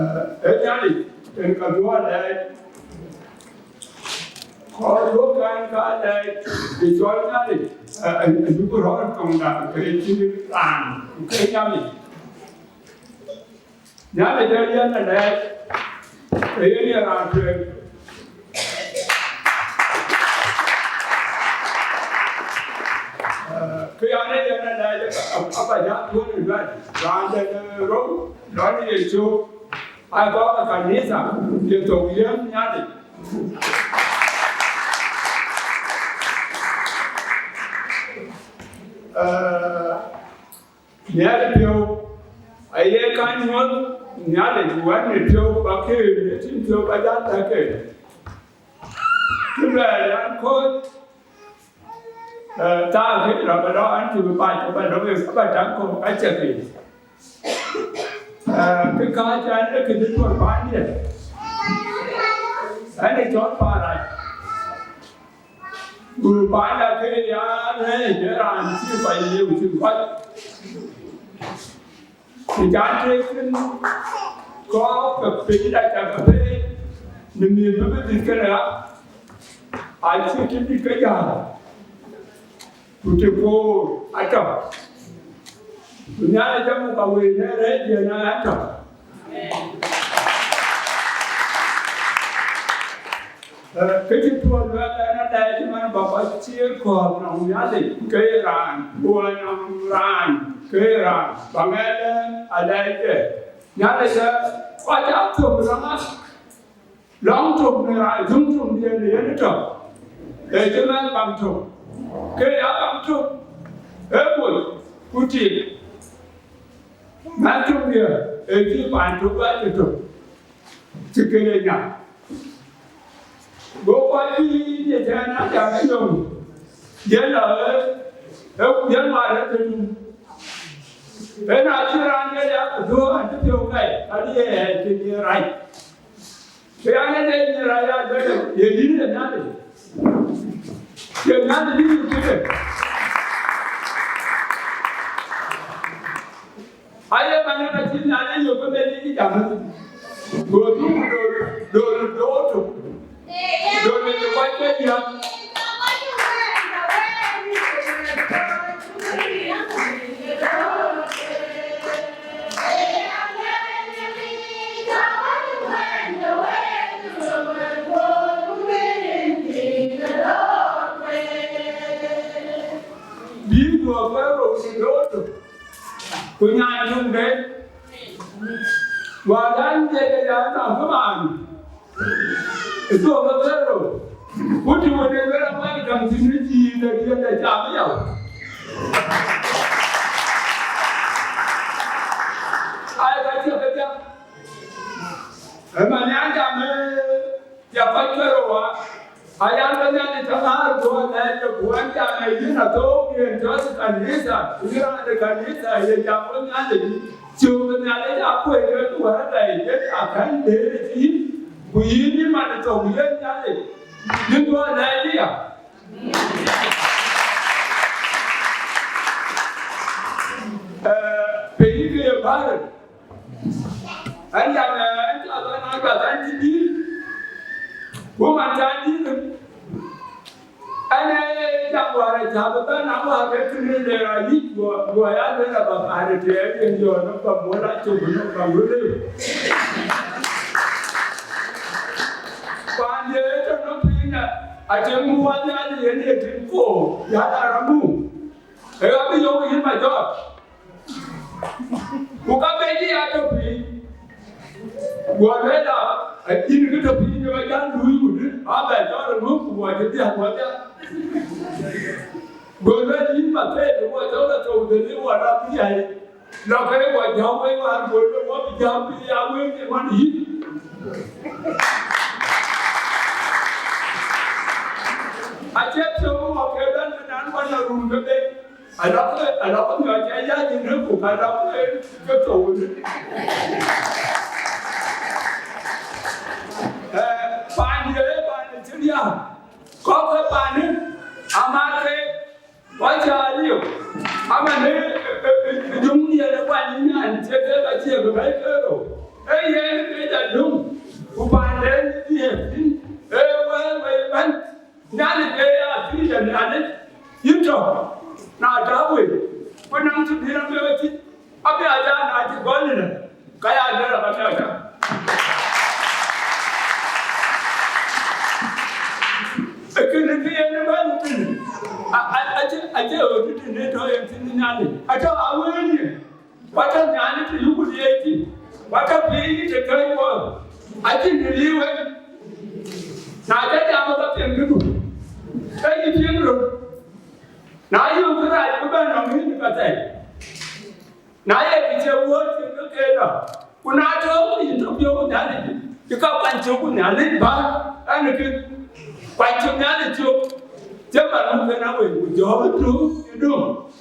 Eh, ee Nhialic, en ka duɔ̈ɔ̈r dɛɛny. Kɔc duɔ̈k kan ka lɛc, bï cɔl Nhialic, ë, ë, ë, bï ku rɔ̈ɔ̈r thoŋda, ke cï raan, ku ke Nhialic. Nhialic ë yen alɛc, ke yen ye raan tueŋ. Ë, ke yan ë yen alɛc, aba, aba jam tuɔ̈n ë luɛl, raan de rou, lɔn ye cök, aa kɔc ke kanitha, ye thou yiɛ̈n Nhialic. Ë, Nhialic piɔ̈u, aye kan nyuɔ̈th Nhialic, wɛ̈t në piɔ̈u ba këër, në tïŋ piɔ̈u ba jal thɛ̈k këër. Cï luɛɛl an, kɔc, ë, thaar kë rɔt ba lɔ an, cï bï bac, ba lɔ, ba taŋ kɔ̈u, ka cä këër. Ë, kë kääc ɛn ë kë cï tuɔ̈l paandiɛ̈, ɛn ë cɔl Paarac. Ku paanda ke ya rɛɛc ë raan cï kɔc liu cï kɔc. Ku ca tëëk thïn kɔ̈k ke piny da ca ke pei në mïth bï bï dhil kënë ɣa, acï të dït ke jäl. Ku të koor atɔ̈. Ku Nhialic amuk awëi në rɛ̈ɛ̈cdiɛ̈n atɔ̈. Ë, kë cï tuɔ̈l luɛɛl ɛn alɛɛc man ba kɔc cïï kɔ̈ɔ̈th nɔm Nhialic ke ye raan, ku ë nɔm raan ke ye raan, ba ŋɛɛl ɛn alɛɛcde. Nhialic ë kɔc aa thök rɔŋa, lɔŋ tök në raan, dhuŋ töŋdiɛ̈n ë yen ë tɔ̈, ee cï mɛnh baŋ tök, ke ya baŋ tök, ee bol, ku tik, mɛnh töŋdiɛ̈n, ee cï paan tök wɛ̈ɛ̈t ë tök, cï kënë nya. Go kɔc bï ye tɛ̈ɛ̈n aa jam ë yom, yen lɔ ë, ë, yen wäär ë thëndu. Ëna cï raan ye ya dhuɔ̈ɔ̈r an cï piɔ̈u kɛ̈i, ka ye ɣɛɛc cïn ye rac. Ke an, ë de ye rac ya duëërë, ye yïn ye Nhialic. Ye Nhialic yïn yïn këde. Aye man ë ka cïn nyan ë yök ëmën yï jam. Go dhuk dol, dol, dol tök. Dol në cï kɔc ke diäk. Bï duɔ̈k ke rou cï dol tök. Ku nyan töŋ de, wäär dan de ke ya nɔm ke man. Ë thok ke dhero. Ku të wën ë wer aman kam thïn në cïï de diël de cam yau. Ai, ka cï ke jam. Ë man ya jam, ë, ya kɔc ke rou wa. Ayan ke Nhialic tɔ ŋaar duɔ̈ɔ̈r lɛɛc ke kuɔn jam ë yïn athook yen tɔ kanitha, yïn raan de kanitha ye jam wën Nhialic. Cök Nhialic akuec ke duɔ̈ɔ̈r lɛɛc yen akɛ̈n deet ë yïn, ku yïn yïn man ë thok yen Nhialic, yïn duɔ̈ɔ̈r lɛɛc ëya. Ee, pei ke ye bäär. An jam, eh, an jam, an jam, an cï dït. Ku man cä dït. An, eh, jam wäär, eh, cä bï bɛ̈n, an wäär, eh, kënë le rɔt yic, guɔ, guɔ ya le rɔt ba paani të, eh, yen jɔ, nɔm ba muɔl acök, nɔm ba muɔl lëu. Paan ye tɔ nɔm piny, eh, acïn muɔl ya le yen ye tïŋ koor, ya la rɔt muk. Ee, abï yɔ̈ɔ̈k yïn Majɔk. Ku ka bɛ̈ny ya tɔ piny. Guɔ lueel a, yïn kë tɔ piny, ke ba jal luui wudï, abɛ jɔl ë ŋök, ku guɔ cï dhiäk guɔ dhiäk. Guɔ lueel yïn Mathek, guɔ cɔl atɔ̈u dhël, guɔ rɔt bï yai. Lɔ ke guɔ jam wei wäär, guɔ lueel wɔ bï jam bï ya wei ke man yïn. Acie piɔ̈u wɔ ke bɛ̈n, ke nan guɔ na run ke bɛ̈n. Alɔk, alɔk miɔɔc aya yïn rëk ku ka lɔk ke thou. Eh, paan ye, paan cï riääk. Kɔ̈k ke paan, ama ke, kɔc cä liu. Ama në, eh, eh, eh, juŋ diɛn ë kuany nyan, cie ke ka cie ke bɛ̈i ke rou. Ee yen ke ja juŋ, ku paan den diɛn, ee wël wël bɛ̈n. Abï aja na cï gɔl në, ka ya dɛ̈t abï aja. Ee kënë kë yen ë bɛ̈n thïn, a, a, acï, acï ɣööt tëtï në tɔ̈ yen thïn Nhialic, atɔ̈ awëën yen, ku atɔ̈ Nhialic të yök ku liëëc thïn, ku atɔ̈ piny të kɛ̈c wɔ, acïn të liu en. Na cä jam ka piɛŋ këdu, ke yï piɛŋ röt. Na yök kërac bï bɛ̈n nɔm yïn ka thɛɛr. Na ye kë cie wuɔ̈ɔ̈r cïn ke keek lɔ, ku na tɔ̈u yïn tɔ̈ piɔ̈u Nhialic, cï ka kuany cök ku Nhialic bä ɛn kë, kuany cök Nhialic cök, cï man muk en awëi, ku jɔ̈ɔ̈k tök ë döŋ,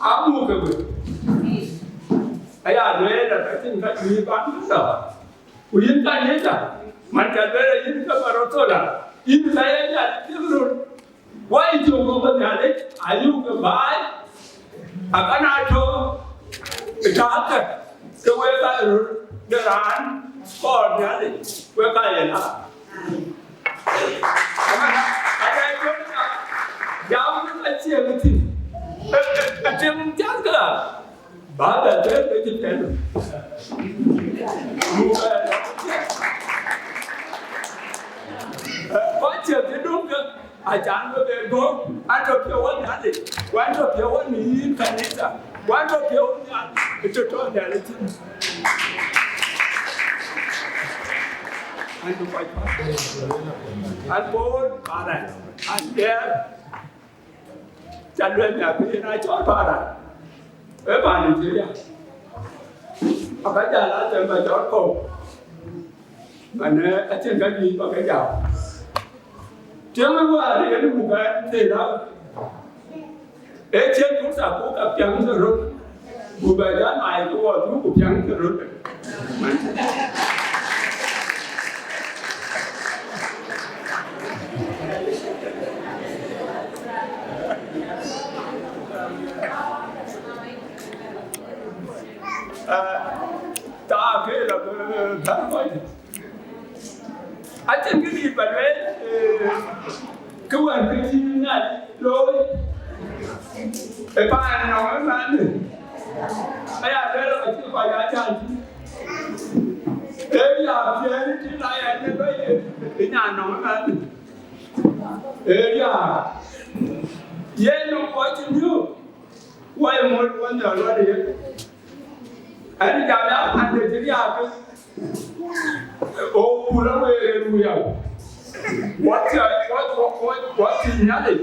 amuk ke wëi. Aya lueel ë ka cïn ka juëc ban tɔ̈, ku yïn kanitha, man ca lueel ë yïn ke ma rɔt thol a, yïn ka ye Nhialic piɛth röt. Wai jɔ bɔ̈ ke Nhialic ayuk ke baai, akëna tɔ̈ ë taakë, ke wek aa röt de raan kɔɔr Nhialic, wek aa ye la. Ada jɔ jam acie ke thïn, ë, ë, ë tiŋ thiäŋkë la. Ba bɛ bɛ̈ɛ̈r ke cï piɛth. Kɔc cï döŋ ke acan bï bɛ gɔ̈k, an tɔ̈ piɔ̈u wɔ Nhialic, ku an tɔ̈ piɔ̈u wɔ në yïn kanitha, ku an tɔ̈ piɔ̈u Nhialic, ë tɔ̈ tɔ̈ Nhialic thïn. An tɔ̈ kɔc, an Paul Parɛn, an Pierre, Ca lueel nya, ku yen acɔl para, ee paan Nigeria. Aba jal a them ba cɔl kɔ̈u. Mane acïn ka juëc ba ke jam. Tiɛŋ ë wäär yen buk aa thëël a. Ee cïn pursa ku ka piɛŋ ke röt. Ku bɛ jal mai ke wɔ dhuk ku piɛŋ ke röt. Thaa ke la, thaa kɔc. Acïn kë dït ba lueel, eh, kë wën kë cï Nhialic looi ë paan nɔm ëmɛn. Aya lueel acï kɔc aa cän. Ee ya piɛ̈ɛ̈r cï la yɛn ë bɛ̈i ë nyan nɔm ëmɛn. Ee ya yen nɔm kɔc cï miök. Wai mot wä nhial wä de. Ɛn jam ya an de ti ya ke. O kula we ru ya. Wä ti wä wä wä ti nyale.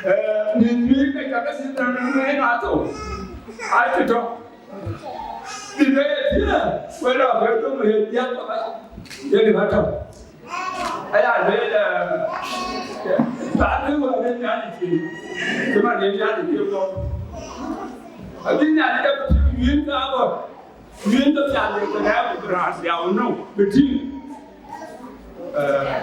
Eh, ni ni ke ka ka si na na na na to. Ai ti to. Ni de ti na. Wala ke to me ya ka. Ya ni ka to. Aya lueel, eh, raan bï wɛ̈ɛ̈r ë Nhialic thïn, cï man ë Nhialic ye guɔ̈p. Abï Nhialic ë bï tïŋ wiëëŋ ke aɣɔ̈r, wiëëŋ ke pial de ke rɛ̈ɛ̈r ku raan dhiau nɔm bï tïŋ. Eh.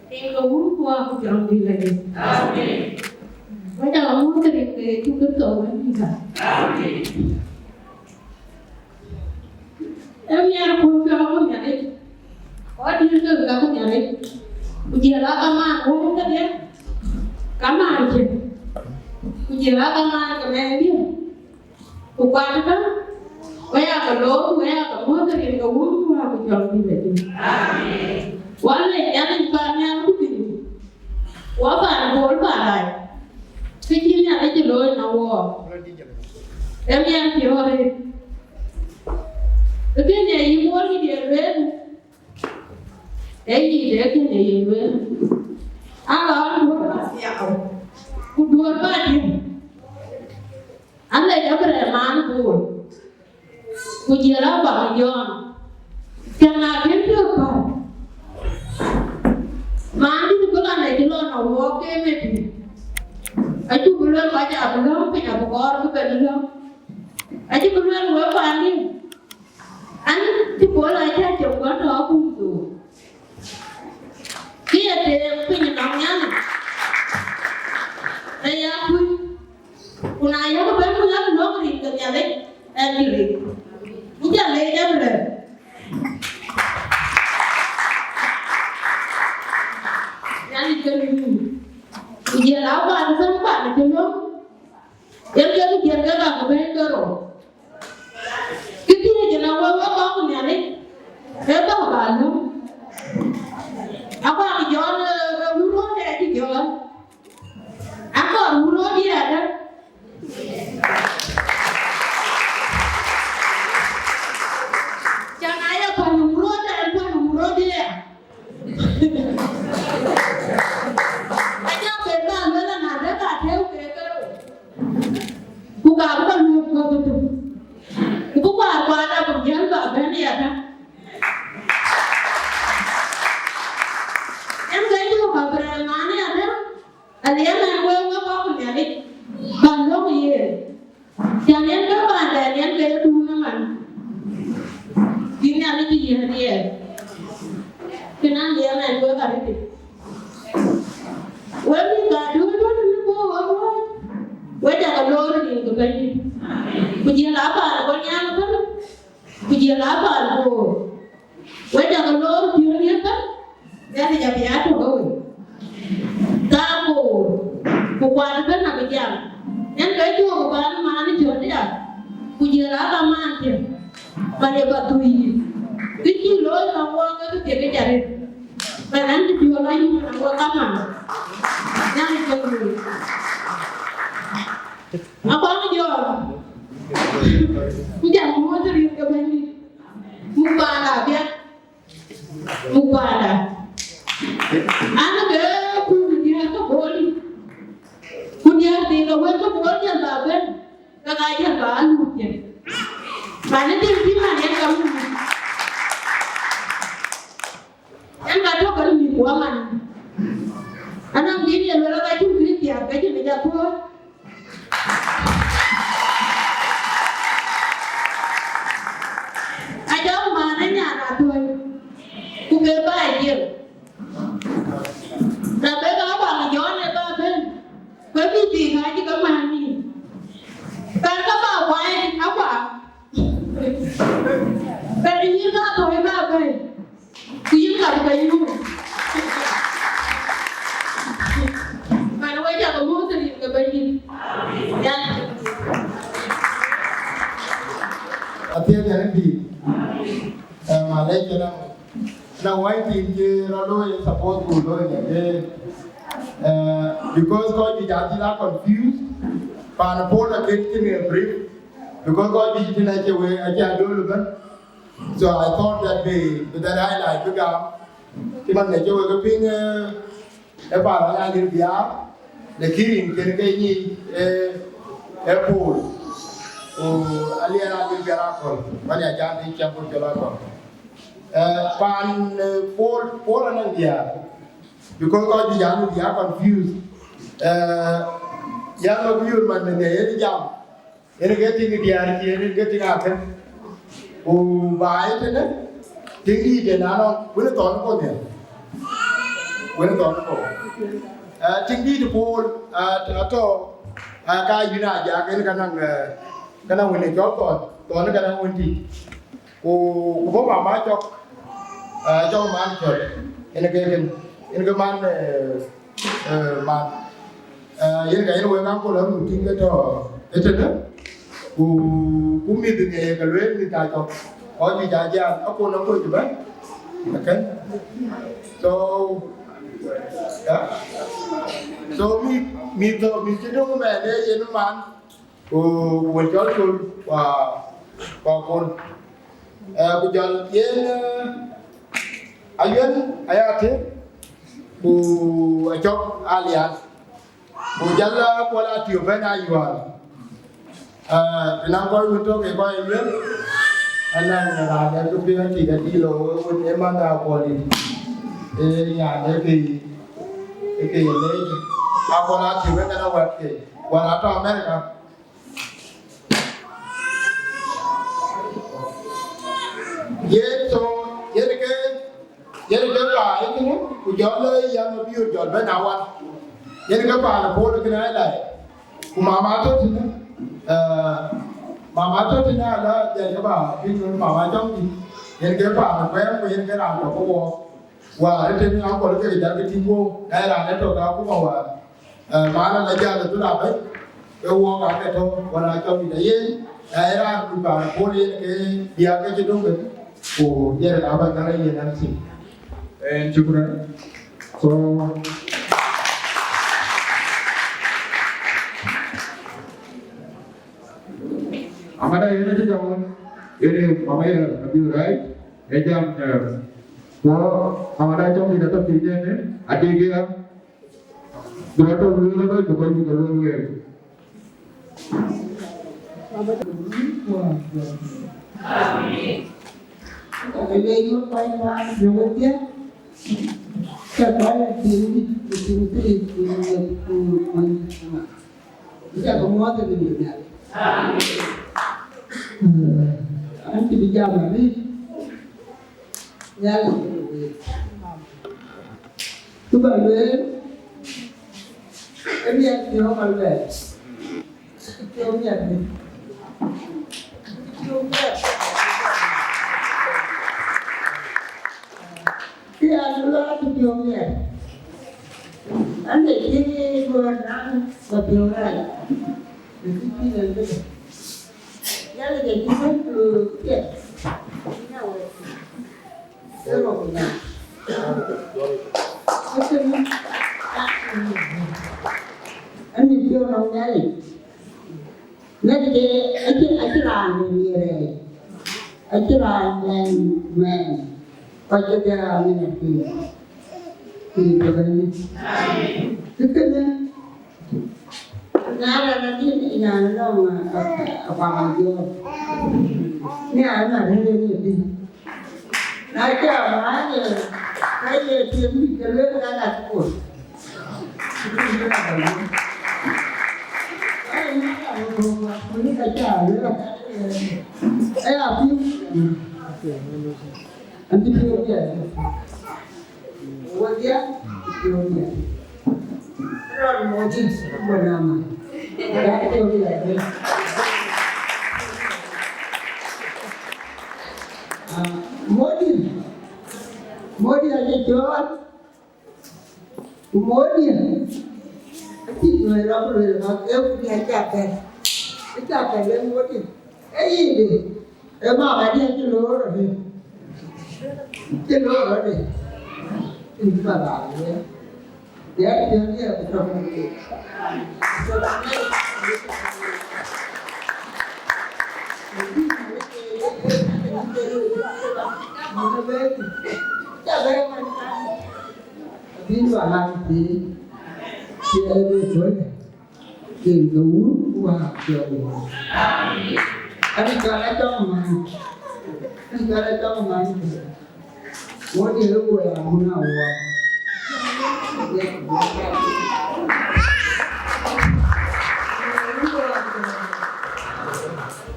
Rin ke Wun ku Wät ku Jɔŋdït Lajik. Amen. Wek ca ɣa muɔ̈th rin ke Yecu Kërtho Wëndït. Amen. Ee miɛt puɔ̈u cɔɔk ku Nhialic, kɔc dït ke ka ku Nhialic, ku jiël aa kamaan wëu kedhie, kamaan cï, ku jiël aa kamaan ke mɛɛndiɛ̈, ku kuat ëbɛ̈n, wek aa ke loor, ku wek aa ke muɔ̈th rin ke Wun ku Wät ku Jɔŋdït Lajik. Amen. Wä lec Nhialic paan nhial ku piny, wä paan Bol paan rac, kë cï Nhialic cï looi në wook. Ee miɛt piɔ̈u arëët. Ee kënë ye yï Bol yï de lueel, ee yï de kënë ye lueel. Ala ɣɔn duɔ̈ɔ̈r ba thiau, ku duɔ̈ɔ̈r ba diëër. An lec Abraham man Bol, ku jiël Abaŋ Jɔn, cän akën piɔ̈u päl. Man dït ku lan acï lɔ në wook ke Medï, acuk bï lueel kɔc abï lɔ̈ŋ piny abï kɔɔr bï ben lɔ̈ŋ. Acï bï lueel wek paan dït, an, cï Bol acä cök wän tɔ̈ akut thok. Kë ye teem piny nɔm Nhialic, ee ya kuc, ku na yak bɛ̈n ku yak lɔ̈ŋ rin ke Nhialic, ɛn dï rin. Yïn ca leec Abraham. Nhialic ke luui. Ku jël a pan thäm pan cï löm, yen ke cï jël ke ka ke bɛ̈ny ke rou. Kë thiëëc ënë wek, wek kɔc ku Nhialic, ee bä ba löm. Akuak Jɔn, ee, ee wun röt dɛ cï Jɔn. Akɔr wun röt diɛɛr dä. Can aye kuany wun röt dɛ, kuany wun röt diɛɛr. Aca ben ba luel an, adek atëu kek kerou, ku ka bï ke luööp kɔ̈k ëtök, ku bï kuaar kuaar abï jäl ba bɛ̈n yadä. Yen ke cuk Abraham man yadä, aliɛm ɛn wek wek kɔc ku Nhialic, ba lɔ̈ŋ yen. Cän yen ke paandɛn yen ke ye duun ëmën, cï Nhialic cï yiëk riɛl, kën a liɛm ɛn wek arëtic. Wek mïth ka duun duun në bɔ̈ wek wääc, wek cä ke loor rin ke Bɛ̈nydït, ku jël a paan ë Gɔlnyaŋ ëbɛ̈n, ku jël a paan Bor. Wek cä ke loor piöönyë ëbɛ̈n, Nhialic abï a tök ë we. Thaa Bor, ku kuat ëbɛ̈n abï jam. Yen ke cuk ë paan man cöt ya, ku jël a kamaan cë, man ye ba dhuk yï. Kë cï looi nɔm wɔ ke kë thiek kë cä rëët. Bɛ̈n ɛn cï piɔ̈ɔ̈th ayï nɔm wɔ kamaan. Nhialic ke luöi. Akuaŋ Jɔn, ku jam muɔ̈th rin ke Bɛ̈nydït. Muk paanda apiɛth. Muk paanda. An, ke kun diäär ke Bor, ku diäär thii ke wek ke Bor jël ba bɛ̈n, ke ka jël ba aluk jël. Man ë tim tim man yen ka muk. Yen ka tök kërë mïth ku aman. Anɔŋ din ye luel ka cïn kë thiaak, ka cïn kë jɔ thuɔɔc. Ajɔk man ë nyan Athuɔ̈i, ku ke ba jiël. Na bek Akuaŋ Jɔn ë ba bɛ̈n, ku ë bï thii ka cï ke man nïïm. Bɛ̈n ke ba kuany Akuaŋ. Bɛ̈n yïn ka Athuɔ̈i ba bɛ̈n. Ku yïn ka bï ke yum. Man, wek cä ke muɔ̈th rin ke Bɛ̈nydït. Yan. Athiɛɛn ë dïït. Eh, malec ënɔɔnë. Na wɛ̈ny thïn cï rɔt looi, suppose ku looi në ke, eh, because kɔc juëc acï la confused. Paan Paul akën cïn ë brief. Because kɔc juëc tïn acie wek, acie adöl ëbɛ̈n. So I thought that bï, bï that highlight bï gam. Cï man ŋic cï wek ke piŋ, eh, ë paan Anyaŋ Dït Biaar, lakin rin kën ke nyic, eh, ë Paul. Ku Aliɛɛr Adït Biaar Akɔl, man ya jam dït cam ku jɔl Akɔl. Eh, paan, eh, Paul, Paul anɔŋ diäär. Because kɔc juëc anu bï a confused. Eh, yɛn lɔ bï yöt man në yen jam. Yen ke tiŋ diäär cï yen ke tiŋ akën. Ku baai tënë, tiŋ dïït ë na nɔŋ, wën ë thɔn kɔn yen. Wën ë thɔn kɔn. Eh, tiŋ dïït Paul, eh, atɔ̈, eh, ka yïn a jak, yen ka naŋ, eh, ka naŋ wën ë cɔl thɔn, thɔn ka naŋ wën dït. Ku, ku bɔ̈ mama cɔk, ah, cɔk man cɔk. Yen ke, yen, yen ke man, eh, eh, man. Ah, yen ka yen wek aŋkol arun tïŋ ke tɔ̈ ëtënë. Ku, ku mïth ŋiɛc ke lueel mïth ka cɔk. Kɔc juëc a jam, akun akuc bɛ̈n. Okay. So, yeah. So, mïth, mïth, mïth cï döŋ mɛn, eh, yen man. Ku wël cɔl Col, wa, wa Pol. Eh, ku jɔl yen, eh, Ayuɛn aya tëk, ku Acɔk Alian. Ku jɔl, eh, Kuɔl Atiop bɛ̈n Ayual. Eh, të naŋ kɔc wën tök ë kɔc ë luel, anɔŋ raan ë kë piɔ̈ɔ̈c tik adï lɔ wën ë man Akuɔl dït. Ee, nyan ë kë, ë kë ye leec. Akuɔl Atiop ë kën awɛ̈t ke. Wala atɔ̈ America. Yen so, yen ke, yen ke la ikini, ku jɔl le yan ma biur jɔl ben awan. Yen ke paan Pol kini ai lai. Ku mama to tini, eh, mama to tini ala, yen ke ba, bin mama jɔŋ di. Yen ke paan kuɛm, ku yen ke raan to ko wo. Wa, ete ni akol ke jal ke tingo, na raan to ka kuma wa. Eh, mana la jal tu la bai. Ke wo ka ke to, wala cɔl ni da yen. Eh, era ku ka pol yen ke dia ke ci dum ke. Ku yen ka ba ka yen an ti. Eh, shukran. So, amada yen ti jam. Yen mama ya abi right. E jam, eh, wo amada jam ni da to ti yen. Adi ke ya. Bï rɔt tɔ̈u lueel ë bɛ̈ɛ̈i, bï kɔc juëc ke lueel wek. An cï bï jam arëët. Nhialic ë wëët. Kë bä lueel, ë miɛt piɔ̈u ka luɛɛl. Piɔ̈u miɛt ni. Piɔ̈u miɛt. Kë ya lueel, piɔ̈u miɛt. An de cï luɔɔr naŋ bä piɔ̈u rac. Në kë cï lël këde. Nhialic acï bɛ̈n ku piɛth. Ë rɔt ku nyan. Ë kënë, ë mïth piɔ̈u nɔm Nhialic. Nhialic acï, acï raan de riɛɛr, acï raan mɛɛn, mɛɛn. Kɔc kedhie raan ë nyan piny. Piny ke Bɛ̈nydït. Ë kënë, na raan adï nyan nɔm, a, a, a, a, nyan na rëër ë nyan piny. Na ca mac, ka ye tiɛm dït ke lueel ka lat kuɔth. Aya piŋ, an cï piŋ piɛth. Wodhia, piŋ piɛth. Rɔt moc, bɔ̈ na ma. Aya piŋ piɛth. Ah, Modi, Modi acï cɔɔl, ku Modi, acï nyuɔɔc rɔt ku lueel ka, ee Modi acä pɛ̈l, acä pɛ̈l ee Modi, ee yïndï, ee mama diɛ̈ acï loor rɔt, acï loor rɔt, acï bä raan wëë. Kin ke Wun ku Wät ku Jɔŋ Wun. Ani cɔl a jɔŋ man. Ani cɔl a jɔŋ man. Wodi e wo ya mun a wo.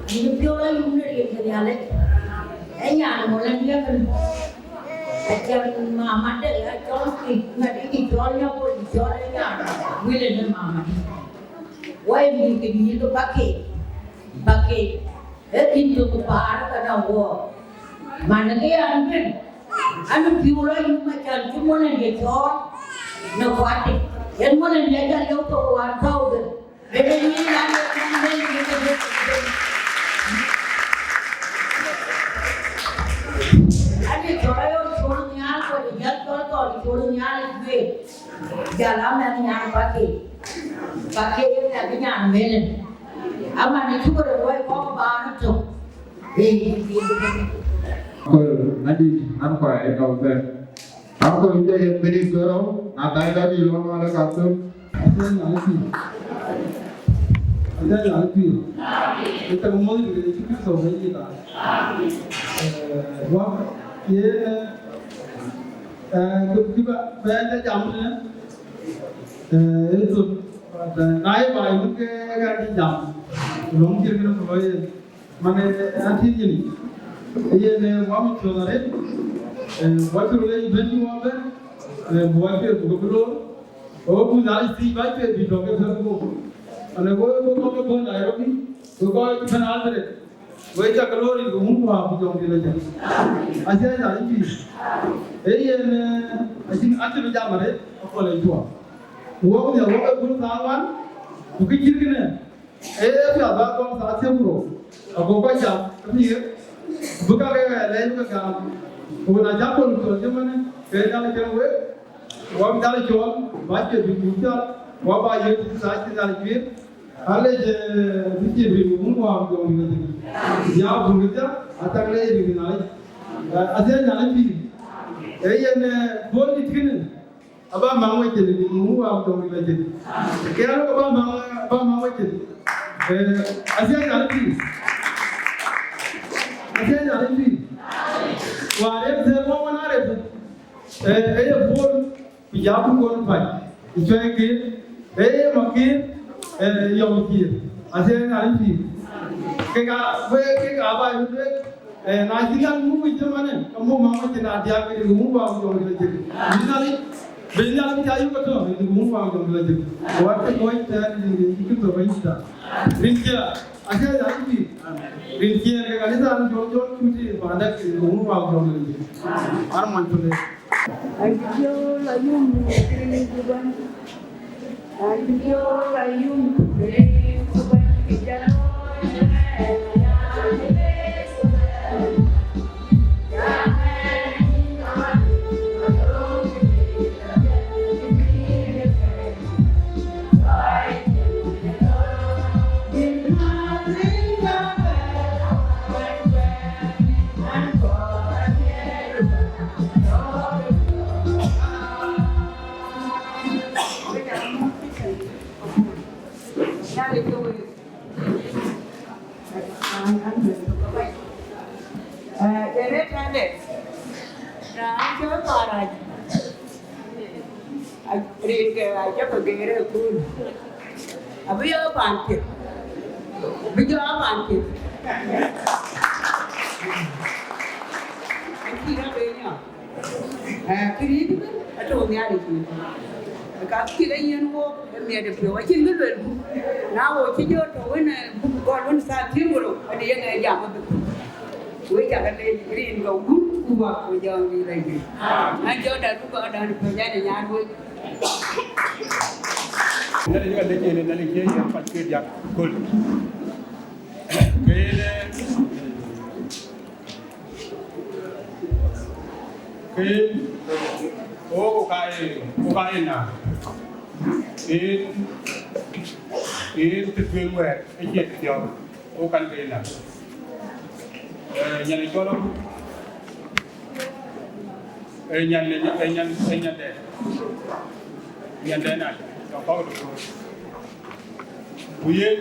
Ni piɔ̈u la yum ne rin ke Nhialic. E nyan mo la diɛk. Acan mama de a cɔl ki, ŋa di ki cɔl ya ko di cɔl ya. Wile ne mama di. Wai mi ke di ke bake. Bake. E kin to ku paar ka na wo. Man ke an ben. An piu la yum acan ti mo ne ye cɔl. Ne kwati. Yen mo ne ye acan yo to one thousand. Ënë yïn an, ënë yïn an, ënë yïn an, an, cɔl ayɔl cɔl nhial, kɔc jäl cɔl tɔl cɔl nhial ë juëc. Jäl amɛn nyan pakë. Pakë yen abï nyan melen. Aman ë cukë rɔt wai kɔk bä ɣän tök. Ee. Uncle Nadït, an kua ë tɔ̈u thɛɛr. Uncle, yïn de yen minit dhorou, na thaai dɔ̈ɔ̈r yï lɔ mal ë Khartoum. Athiɛɛny Nhialic pïïr. Athiɛɛny Nhialic pïïr. Ë cak muɔ̈th në Yecu Kërtho Bɛ̈nydït. Eh, wak, yen, eh, kë, kë bä, bɛ jam tënë, eh, ë thon, but, eh, na ye baai wun ke ka cï jam, ku löŋ cït kënë ku lɔ yen. Man, eh, an tïŋ yïn, yen, eh, wam col arëët, eh, wacï röt ë bɛ̈n cï wam bɛ̈n, eh, bï wac piɛth buk bï loor, ë wek kuc Nhialic thiic bac piɛth bï tɔ̈ ke piɛth gup. Man, eh, wek, wek kɔc ke bɔ̈ Nairobi, wek kɔc ke bɛ̈n Eldoret, wek cak ke loor rin ke wun ku wä ku jɔŋdït la cak. Athiɛɛny Nhialic pïïr. Ee yen, eh, acïn, an cï röt jam arëët, akɔl ë cuɔ. Wok nhial wok ë bul thaa ŋuan, ku kë cït kënë, ee piath ba kɔn thaa thiëër ku rou, ago kɔc cam ë pïïr, bï ka ke lɛc bï ke gam. Ku na cä kɔn cɔl cï mënë, ke Nhialic cï wek, wok Nhialic cɔl, ba cie bï buk cɔl, wok ba yök thaa cï Nhialic juëër. Alec, eh, bï cie bï buk wun wak jɔŋ bï ke thïn. Ya buk ke thiak, atak lɛc bï Nhialic. Eh, athiɛɛny Nhialic pïïr. Ee yen, eh, bol dït kënë, aba maŋ wecin, muk wa jɔŋ la jin. Ke alo ba maŋ, ba maŋ wecin. Eh, asia ya ri. Asia ya ri. Wa re se mo wa na re. Eh, eh, bol, ku ja ku kon pa. Ichwe ke, eh, ma ke, eh, yom ke. Asia ya ri. Ke ka, we, ke ka ba yu. Eh, na cï ŋa muk wic cï manë, ka muk mamë cïn a diäk, ke muk wa jɔŋ la jin. Bï Nhialic, bï Nhialic bï ca yök ëtɔ̈, ke muk wa jɔŋ la jin. Wat ke kɔc tɛ̈ɛ̈n, rin ke cï Kërtho Bɛ̈nyda. Rin cie, acie ya rin pïïr. Rin cie ke kanitha ni jɔl jɔl cuti, ba dɛk, ke muk wa jɔŋ la jin. Ar man tule. Yen ë tënde, raan cɔl Parac, rin ke ajɔkï geer ë kööl, abï yɔ paan piɛth, bï jɔ paan piɛth. Acï rɔt ben yɔ. Eh, këriëëc ëbën atɔ̈u Nhialic yic. Ka cï ke yiɛ̈n wook ë miɛt ë piɔ̈u, acïn kë luelku. Na wo cï jɔ tɔ̈u wën, eh, buk gɔl wën thaa thiëër ku rou, adï yen ë jam ëbën. Wek cä ke leec rin ke Wun ku Wät ku Jɔŋdït Lajik. An jɔ dɛ̈t ku gɔl dɛ̈t ë piɔ̈u, an ë nyan wek. Nhialic ka lec yen, Nhialic cie yen pac ke diäk kööl. Ke yen, eh, Ke wo, wo ka ye, wo ka ye na. Yen, yen të tueŋ wɛ̈ɛ̈r, acie të thiɔ̈k. Wo kan ke ye na. Eh, nyan ë cɔl Agut. Eh, nyan, eh, nyan, eh, nyandɛn. Nyandɛn na, jɔ kɔ̈k de kööl. Ku yen,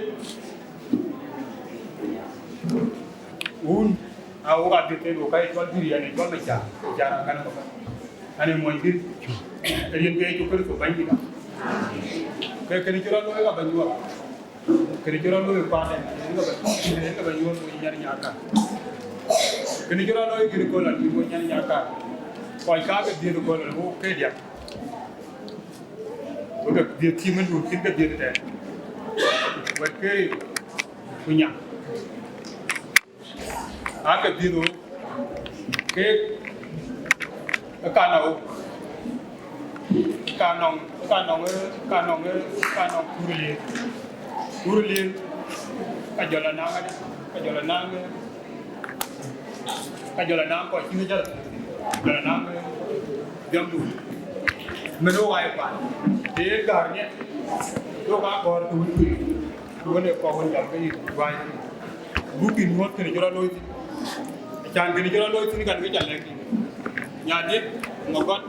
wun, a wok adhiëth en, wok ka ye cɔl Dïr, yen ë cɔl Macar, Macar Akan Makan. An ë mony Dïr, ë rin ke Yecu Kërtho Bɛ̈nydït. Ke kënë cï rɔt looi ka bɛ̈ny Nyuɔɔth. Kënë cï rɔt looi paanden, yen ka bɛ̈ny, yen ka bɛ̈ny Nyuɔɔth, wo nyan Nyakar. Kënë cï rɔt looi kën kööl an, wo nyan Nyakar. Kɔc ka ke dhiëth kööl an, wo ke diäk. Wo ke dhiëth cï mëndun cïn ke dhiëth tɛ̈n. Wɛ̈t ke ku nya. Aake dhiëth ɣöö keek ë ka nɔŋ, ë ka nɔŋ, ë ka nɔŋ, ë ka nɔŋ, ë ka nɔŋ kuur liëëth. Kuur liëëth, ka jɔl a naŋ adï, ka jɔl a naŋ, ka jɔl a naŋ kɔc cïn ë jäl, jɔl a naŋ dhiɔmdu. Mën ë wai kuan, të ye gäär ŋiɛc, duɔ̈k aa gɔ̈ɔ̈r ke wën kuc. Ku wën ë kɔc wën jam ke yï ruääi, buk yï nyuɔ̈th kënë cï rɔt looi thïn. Acan kënë cï rɔt looi thïn, kan kë ca lɛ̈k yïn. Nyandït, Magɔt,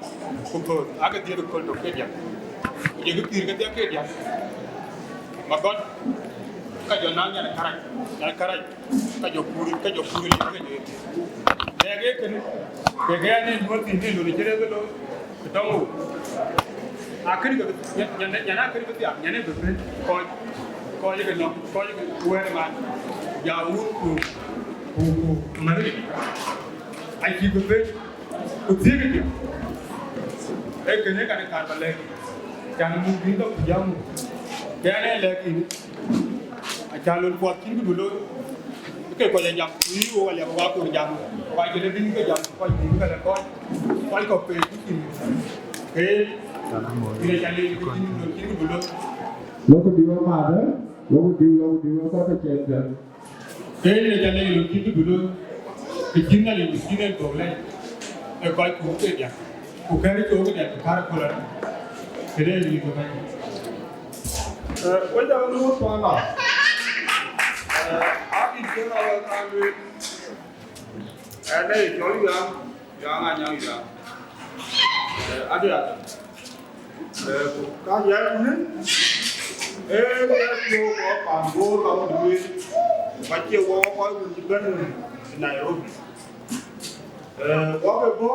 ku Böör, aake dhiëth ë kööl tök ke diäk. Ku jɔkï pïïr ke diäk ke diäk. Magɔt, ka jɔ naŋ nyan ë kärac, nyan ë kärac, ka jɔ kuur, ka jɔ kuur ë liu, ka jɔ ye. Lɛ̈k ee kënë, kek ɣɛn ë nyuɔ̈th thïn, në lon cï rëër ke looi. Ku tɔŋ wok, akënë ke bï, nyan, nyan, nyan akënë bï thiaak, nyan ë bï bɛ̈n kɔc, kɔc ke nɔm, kɔc ke wɛ̈ɛ̈r man, ja wun ku, ku, ku märë. Acï bï bɛ̈n, ku thiëëk ke. Ee kënë kan ë kaar ba lɛ̈k, can muk bï dɔm ku jam muk. Ke ɣɛn ë lɛ̈k yïn. Acan lon puɔth cïn këdu looi, ke kɔc ë jam, ku yï wok aliap, wok akoor jam, wok acïn ë bïn ke jam, kɔc bï ke lɛ kɔc, kɔc kɔ̈k pek ku cïn. Ke Lok diu ë madë, lok diu, lok diu ë kɔc ke cɛn kë. Ee, yen ca lɛc lon cï bï bï looi, ke cïn Nhialic bï cïn en thok lɛc, ë kɔc ku ke diäk, ku kɛ̈r cök diäk, ku kär köl arëët, këde yen ke bɛ̈ny. Ee, wek ca wek luɔ̈ɔ̈r kuan lɔ. Ee, abï cïn awek aa lueel. Ee, ënë ye cɔl Yɔ̈ɔ̈ŋ, Yɔ̈ɔ̈ŋ Anyaŋ Yɔ̈ɔ̈ŋ. Ee, adï adï. Ee, ku ka yɛn kunë, ee, ë piɔ̈u kɔc paan Bor ka wun wël, ku acie wɔ kɔc wun cï bɛ̈n Nairobi. Ee, wɔ ke bɔ̈,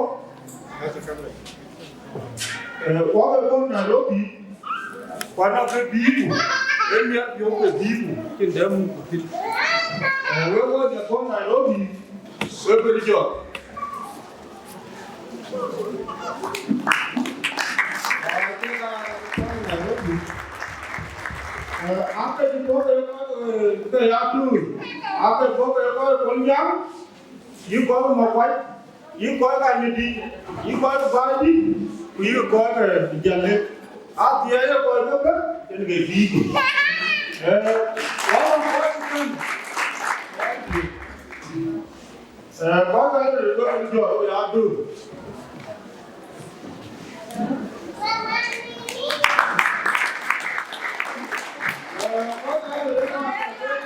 ee, wɔ ke bɔ̈ Nairobi, ku anɔŋ ke bïïku, ee miɛt piɔ̈u ke bïïku, cïn dɛ̈ muk ku thïn. Ee, wek wɔ ke bɔ̈ Nairobi, wek bï jɔt. Ake bɔ̈ ke kɔc ke ya Adur, ake bɔ̈ ke kɔc Kolnyaŋ, yï kɔc Makuac, yï kɔc Anyidi, yï kɔc Baidït, ku yï kɔc ke Jalek. Athiɛɛi ye kɔc ke bɛ̈n, yen ke bïïku. Ee, wɔ kɔc ke bɛ̈n. Thank you. Ee, kɔc aa ril wek jɔt wek aa döŋ. Ee, kɔc aa ril wek aa döŋ.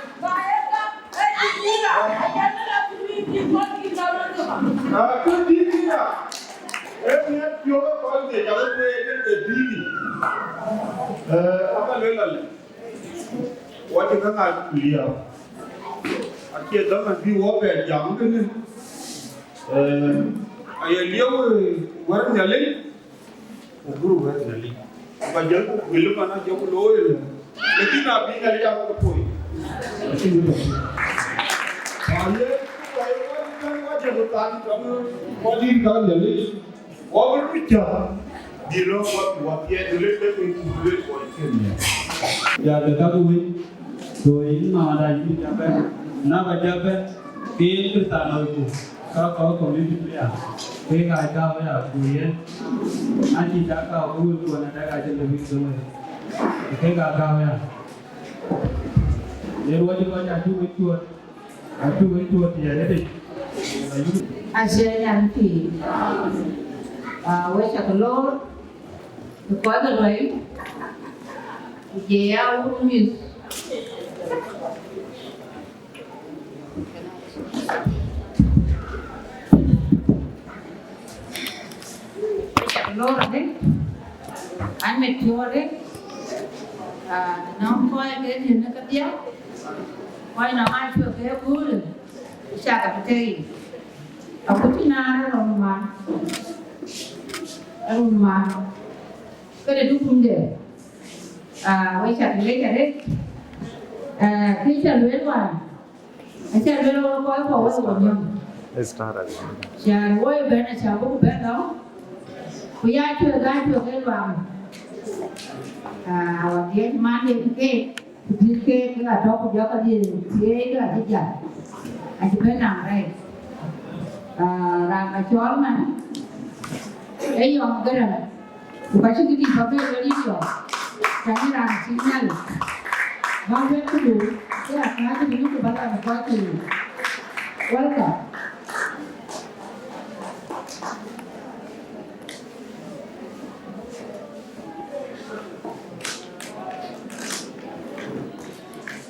Ee, kë dït kï ya. Ee, miɛt piɔ̈u ë kɔc ke ca wek wëë yen ke dït kï. Ee, aba lueel alë. Wɔ cï käŋ aa liääp. Acie dhaman bï wɔ bɛ jam kënë. Ee, aye liep, ee, wɛ̈t Nhialic, ku guru wɛ̈t Nhialic. Ba jɔl ku wël man a jɔl ku looi ëlë. Lakin abï Nhialic aa ke poi. Aye, aye, wɔ cï käŋ wɔ jɔl ku thaar tɔŋ, wɔ dït käŋ Nhialic. Wɔ bï röt cäk, bï lɔ wɔ, wɔ piɛth, bï lëk lëk, bï lëk wɔ cïn nhial. Ya de ka ku wec, so yïn mama da yïn ja bɛ̈n, na ba ja bɛ̈n, ke yen Kristiano ku, ka kɔc community ya, ke ka ja ya ku yen, na cï ja ka ku wec ku na da ka jël de wïc de wec. Ke ka ja ya. Yen wɔ cï kɔc ja cuk wec cuɔt. Acuk wec cuɔt tiɛɛl ëtëc. Acie nyan pïïr. Aa, wek cä ke loor, ku kɔc ke luɔi, ku je ya wun mïth. Wek cä ke loor adï, an, mit cuɔɔr adï, aa, nɔm kɔc ke diën në kedhie, kɔc nɔm aa cuɔt ke guur, cä ke bï tei. Aku cï naar ë rɔm man, ë run man, këde dukumde, aa, wek cä ke leec arëët, aa, kë cä lueel wään, Aca luel wɔ kɔc kɔ̈k wek wɔ nyɔm. Can wɔ ë bɛ̈n aca buk bɛ̈n lɔ, ku ya cuɛ̈k aa cuɛ̈k ë luaŋ. Aa, wɔ dhiëc man yen keek, ku dhiëc keek ke ka tɔ̈ ku jɔkï dhiëc thiëëc ke acï jal. Acï bɛ̈n naŋ rɛɛc. Aa, raan ka cɔɔl man, ee Yɔm Gërɛŋ. Ku ka cï këdï bä bɛ̈ɛ̈i wël yï yɔ̈ɔ̈k, tɛ̈n ë raan cï Nhialic. Bä wek këdu, ke akääc ë bï ku bä lɔ në kɔc ke yiic. Welcome.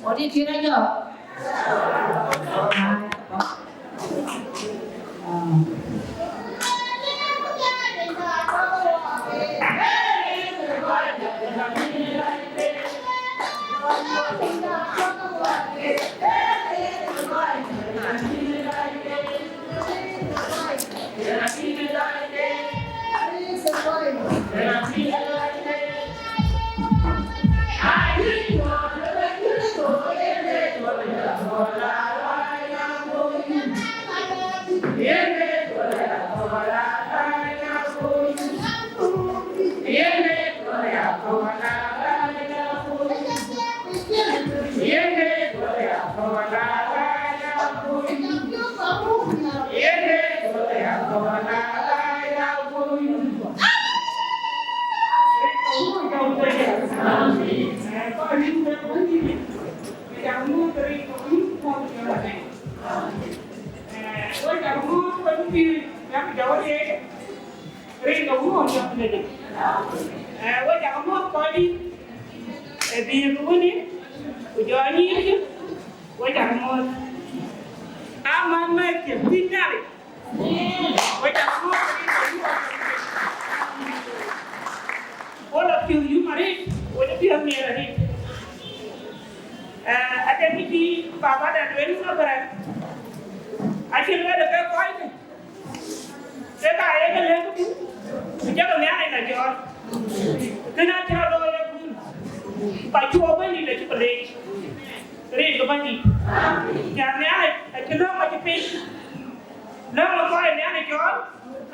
What did you know? Ee, we cak muɔ̈th kɔc dït, ee, bï ke wënë, ku jɔ nyïïr cï, we cak muɔ̈th. Aman mɛ̈th cï pïïr Nhialic, we cak muɔ̈th. Wo la piɔ̈th yum arëët, wo la piɔ̈th miɛt arëët. Ee, ade kë cï baba da lueel ë Abraɣam, acï lueel ke kɔc kë, ke ka ye ke lëk piny, ku jɔkï Nhialic la jɔɔr. Kënë acï rɔt looi ë kun, ku acuɔɔk Bɛ̈nydït acï ke leec, rin ke Bɛ̈nydït. Cän Nhialic acï lɔ̈ŋ acï piny, lɔ̈ŋ ë kɔc ë Nhialic cɔɔl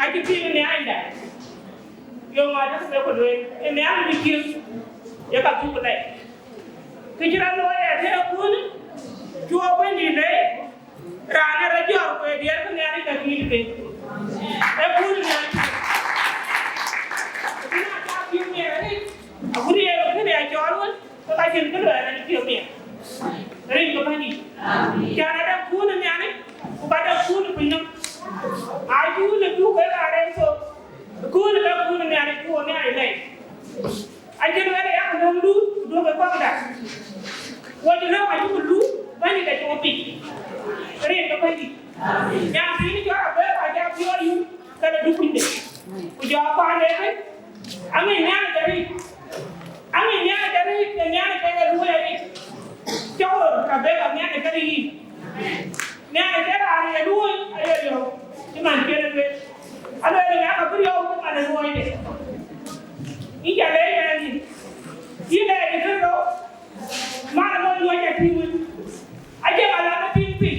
acï piny ë Nhialicda. Yöŋ adï ku bï ku lueel, ë Nhialic bï cieŋ, ye ka dhuk lɛc. Kë cï rɔt looi ë tëë kun, cuɔɔk Bɛ̈nydït leec, raan ë rɔt jɔt ku ë diɛɛr ke Nhialic ka tiit piny. Ee kun Nhialic. Ku na cak piɔ̈u miɛt arëët, agut ye kënë ya cɔɔl wën, ke ka cïn kë luɛɛl rɔt piɔ̈u miɛt. Rin ke Bɛ̈nydït. Cän adäŋ kun ë Nhialic, ku ka däŋ kun ë piny nɔm. Aa cï wun ë duk ë raan rɛɛc thok, kun ë ka kun ë Nhialic, ku wo Nhialic lɛc. Acïn wɛ̈t ë yak löŋdu, duökï kɔ̈kda. Wo cï lɔ̈ŋ acï ku lu, Bɛ̈nydït acï ku pic. Rin ke Bɛ̈nydït. Nyan thiin cɔl abëër, aca piɔ̈ɔ̈c yum, ke le du kunyde. Ku jɔ kuande ëbën, aŋic Nhialic arëët. Aŋic Nhialic arëët, ke Nhialic ke ye luɔi arëët. Cɔk röt, ka bek a Nhialic ke yïn. Nhialic ë raan ye luɔi aye riɔ̈u, cï man cï en lueel. Alueel ë ŋɛk abï riɔ̈u cï man ë luɔide. Yïn ca leec ënɔɔnë, yïn lɛɛr yï kën rou, man ë mɔny luɔi ca tïŋ wën. Acie ka lam ë tïŋ piny,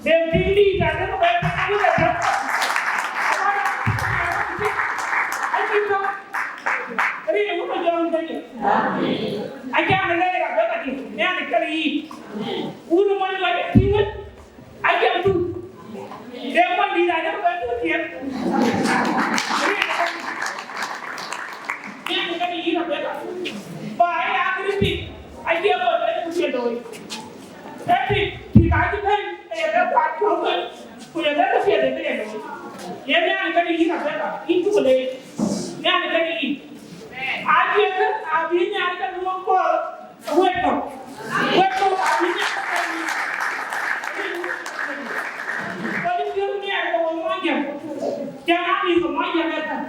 dem tïŋ dïït, adï ku bɛ tïŋ wën ë tök. Acï tök, rin ë wun ë jɔŋ dënyë. Aca në lɛɛr abëk adï, Nhialic kën yïn. Wun ë mɔny luɔi ca tïŋ wën. Ajiɛm thuk. De mɔny dït adï ku bɛ thuk tiɛt. Nhialic kën yïn abëk. Ba ya kërë pik. Acie kɔc bɛ thuk tiɛt looi. Ee pik, pik acï bɛ̈n, ee bɛ kuat cɔ̈k kën, ku ye bɛ ke piɛth ë ke ye looi. Ye Nhialic kën yïn abëk, yïn cuk leec. Nhialic kën yïn. Acie kë abï Nhialic ke luɔ̈k kɔɔr. Wek kɔ̈k, wek kɔ̈k abï Nhialic ke yïn. Kɔc cï piɔ̈u Nhialic ke wɔ Muɔnyjäŋ, cän aa mïth ke Muɔnyjäŋ ëtɛ̈n.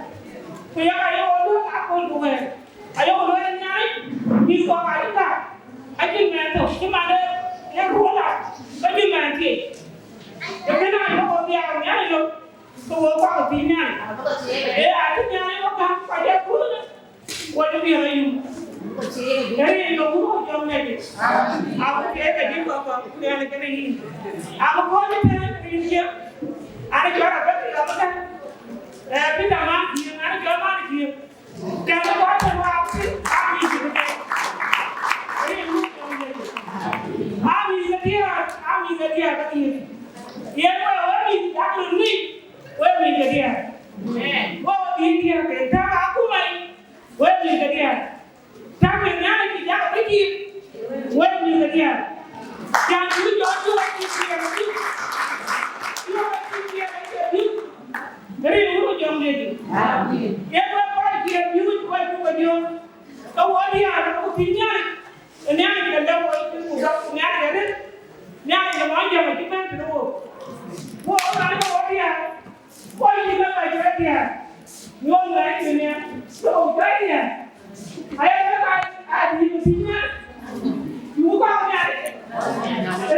Ku yak aye wɔ luɔ̈k aköl ku wɛ̈ɛ̈r, aye wɔ luɔ̈k Nhialic, mïth kɔ̈k ayï gäk, acïn mɛnh thök, cï man ë, ë ruɔ̈l a, ke cïn mɛnh thiëc. Ee kënë aye wɔ dhiau Nhialic lok, ke wɔ kuak ë pïïr Nhialic. Ee, acïn Nhialic wɔ gäk, ku aye kuöl. Wɔ cï piɛth ayum. Ee rin ke wun wɔ jɔŋ Nhialic. Abï piɛth ke jï kɔ̈k kɔ̈k, Nhialic kën yïn. Abï kɔc ëtɛ̈ɛ̈n rin cï. An cɔl abï piɛth abï kën. Ee, Peter man cï, an cɔl man cï. Tɛ̈m kɔc tɛ̈m wa abï, abï cï kën. Ee rin wun wɔ jɔŋ Nhialic. Amïth ke diäär, amïth ke diäär ke diäär. Yen wek, wek mïth dak röt ŋic, wek mïth ke diäär. Amen. Wek mïth diäär ke tak akuma yic. Wek mïth ke diäär, tak në Nhialic cï jak abï cïï, wek mïth ke diäär. Cän cï jɔ cï wek cï diäär cï, cï wek cï diäär cï bï. Rin wun jɔŋ Nhialic. Amen. Yen wek kɔc cï bï wek wek cuk we jɔŋ. Ke wɔ diäär ku pïïr Nhialic. Nhialic ke lëu wɔ cï ku dɔk Nhialic arëët. Nhialic de Muɔnyjäŋ acï bɛ̈n tëde wok. Wok raan ke wɔ diäär. Kɔc cï ke kɔc cï rɔt diäär, nyuɔɔth Nhialic në nhial, ke kɔc cï rɔt diäär. Aya ke ka adït në piny nhial, yuk ka nhial,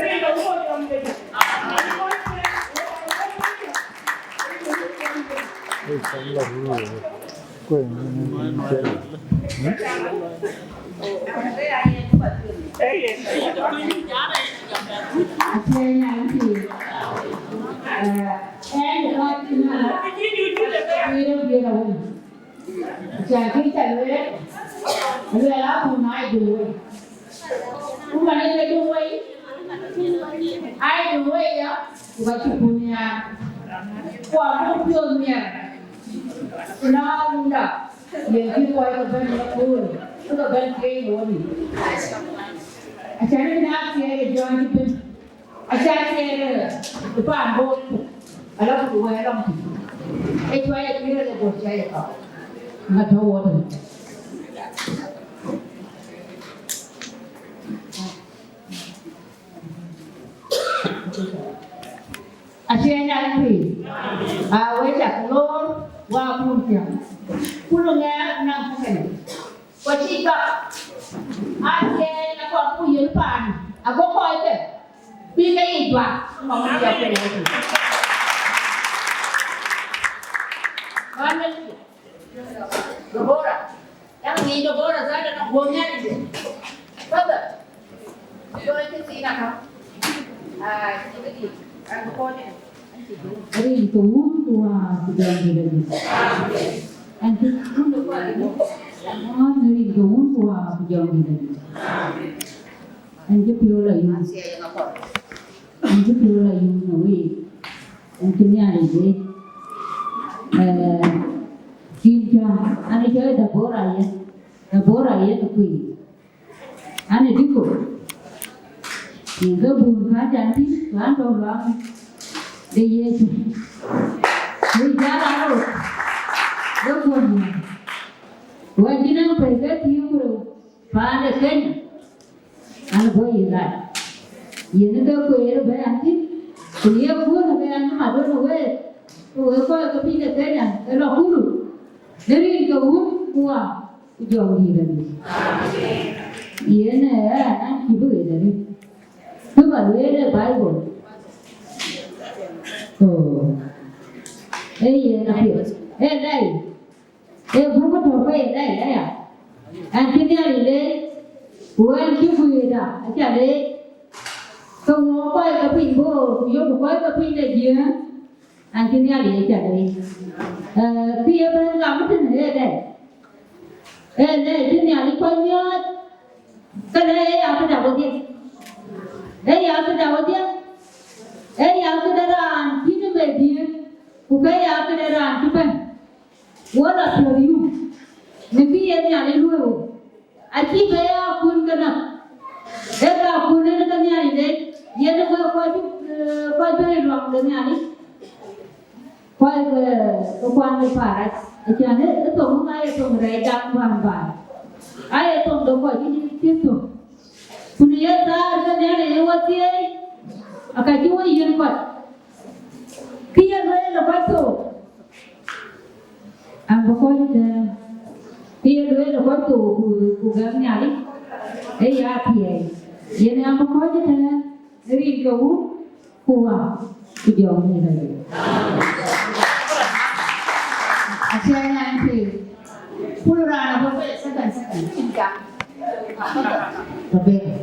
rin ke wuɔɔc jɔŋ de. Ei, sɛm la ruu. Kuen, kuen. Apiɛth nyan piny. Eh, ɛn ë kɔc cï nɔ̈k, pïïr ë guiëër awën. Cän kë ca lueel, lueel akun aa döŋ wei. Ku man ë ke döŋ wei, aa döŋ wei ya, ku ka cï kun nhiaar. Ku abuk piɔ̈ɔ̈th miɛt, ku na wunda, yen cï kɔc ke bɛ̈n ë kööl, ke ke bɛ̈n thiëëc ë wodï. Acän ë na thiëëc ë jɔ̈ɔ̈ny cï bɛ̈n. Aca thiëëc ë paan Bor, ala ku wɛɛr lɔŋ tïc. Ee cuai ë pïïr ë Bor cä ye kɔ̈k. Ŋa tɔ̈ wɔ tënë? Acie nyan piny. A wek cak loor wa kun piɛŋ. Kulu ŋɛɛr naŋ kukënë. Ku cï gak. Acie na kɔn ku yen paan. Ago kɔc ke. Bï ke yic juak. Kɔn ku piɛŋ. Kɔn ku piɛŋ. Deborah. Yang ni Deborah zada na guom ya ni. Baba. Yo ke si na ka. Ah, ni ke di. An ko ni. Rin ke wun ku wa ku jɔŋ dït adï. An cï kun de kuan ni. Rin ke wun ku wa ku jɔŋ dït adï. An cï piɔ̈u la yum. An cï piɔ̈u la yum në week. An cï Nhialic leec. Eh, cïn cä, an cɔl Deborah yen. Deborah yen ë kuiy. An ë dïko. Yen ke bun ka can tï, ku an tɔ̈u luaŋ de Yecu. Ku jal a rot. Ke kuɔn yen. Wa cïn an pɛ̈i ke thiëër ku rou. Paan de Kenya, an bɔ̈ ye lat. Yen ke kueer bɛ̈ an thïn, ku ye kuɔ̈n ke an mat wën week, ku wek kɔc ke piny de Kenya, ë lɔ kulu, në rin ke wun ku wa, ku jɔŋ dït adï. Yen ë an, an cï bï ɣet arëët. Kë ba lueel ë Bible. Oh. Ee yen apiɛth. Ee lɛi. Ee buk tɔ̈ ke ye lɛi aya. An cï Nhialic leec, ku an cï guiirda aca leec. Ke wok kɔc ke piny Bor, ku yok kɔc ke piny de Jiëëŋ, an cï Nhialic aca leec. Eh, kë ye bɛ̈n gam tënë ee lɛi. Ee lɛi cï Nhialic kɔc miɔɔc, kënë ee ya këda wedhie. Ee ya këda wedhie. Ee ya këda raan cïn ë meth dhiëëth, ku ke ya këda raan cï bɛ̈n. Wala piɔ̈ɔ̈th yum, në kë ye Nhialic luɔ̈i wo, acï bɛ ya kun ke näk. Ee ka kun en ke Nhialic leec, yen ë wek kɔc, eh, kɔc bɛ̈ɛ̈i luaŋ de Nhialic, kɔc ke, ke kuan de Parac, acan ë, ë thoŋ ŋa ye thoŋ rɛɛc dak bän bän. Aye thoŋ de kɔc cï cï thök. Ku në ye thaar ke Nhialic ye wɔ thieei, aka cï wɔ yiën kɔc. Kë ye lueel ë kɔc thok, an bï kɔc ëtɛ̈ɛ̈n. Kë ye lueel ë kɔc thok ku, ku gäm Nhialic, ee ya thieei. Yen an bï kɔc ëtɛ̈ɛ̈n, rin ke wun, ku wa, ku jɔŋ dït adï. Acie nyan piny. Kulu raan abɔ̈ piny, second, second. Rebecca.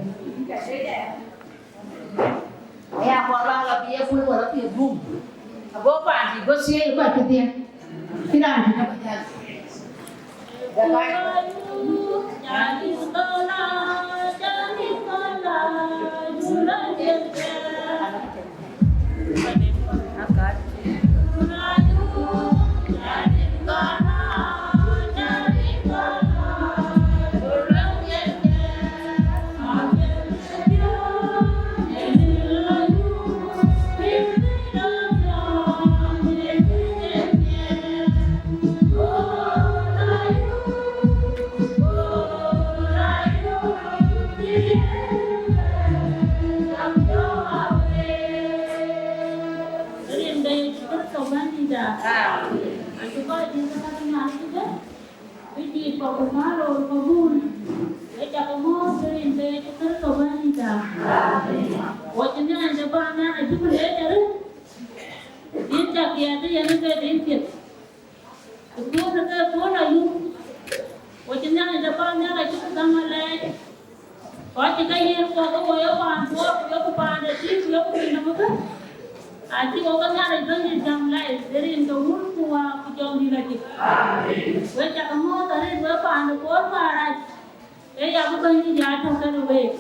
Aya, kɔɔr ba lɔ bï ye kul wala bï dhum. Ago paan dï go thiëëc kɔc kedhie. Cï raan dï na bï jäl. Rin de Yecu Kërtho Bɛ̈nydïïtda. Amen. Acï kɔc dït ke ka ke Nhialic ëbɛ̈n, bï dït kɔ̈k ku päl röör kɔ̈k bun. Wek cä ke mɔ̈ɔ̈th rin de Yecu Kërtho Bɛ̈nydïïtda. Amen. Wɔ cï Nhialic de paan nhial acï ku leec arëët. Dït cä kiɛɛt ë yen ke dït piɛth. Ku thuɔ̈ɔ̈në ke thuɔ̈ɔ̈n ayum, ku cï Nhialic de paan nhial acï ku gäm alɛɛc. Kɔc cï ke yiëën kuɔth ë wo ye paan Bor, ku yeku paan de tïŋ, ku yeku piny nɔm ëbɛ̈n. Acï wok ke Nhialic Bɛ̈nydït gäm lɛc, ë rin ke Wun ku Wät ku Jɔŋdït Lajik. Wek cä ke mɔ̈ɔ̈th arëët wek paan de Bor Parac. Ee ya bï Bɛ̈nydït ya tɔ̈ kenë week.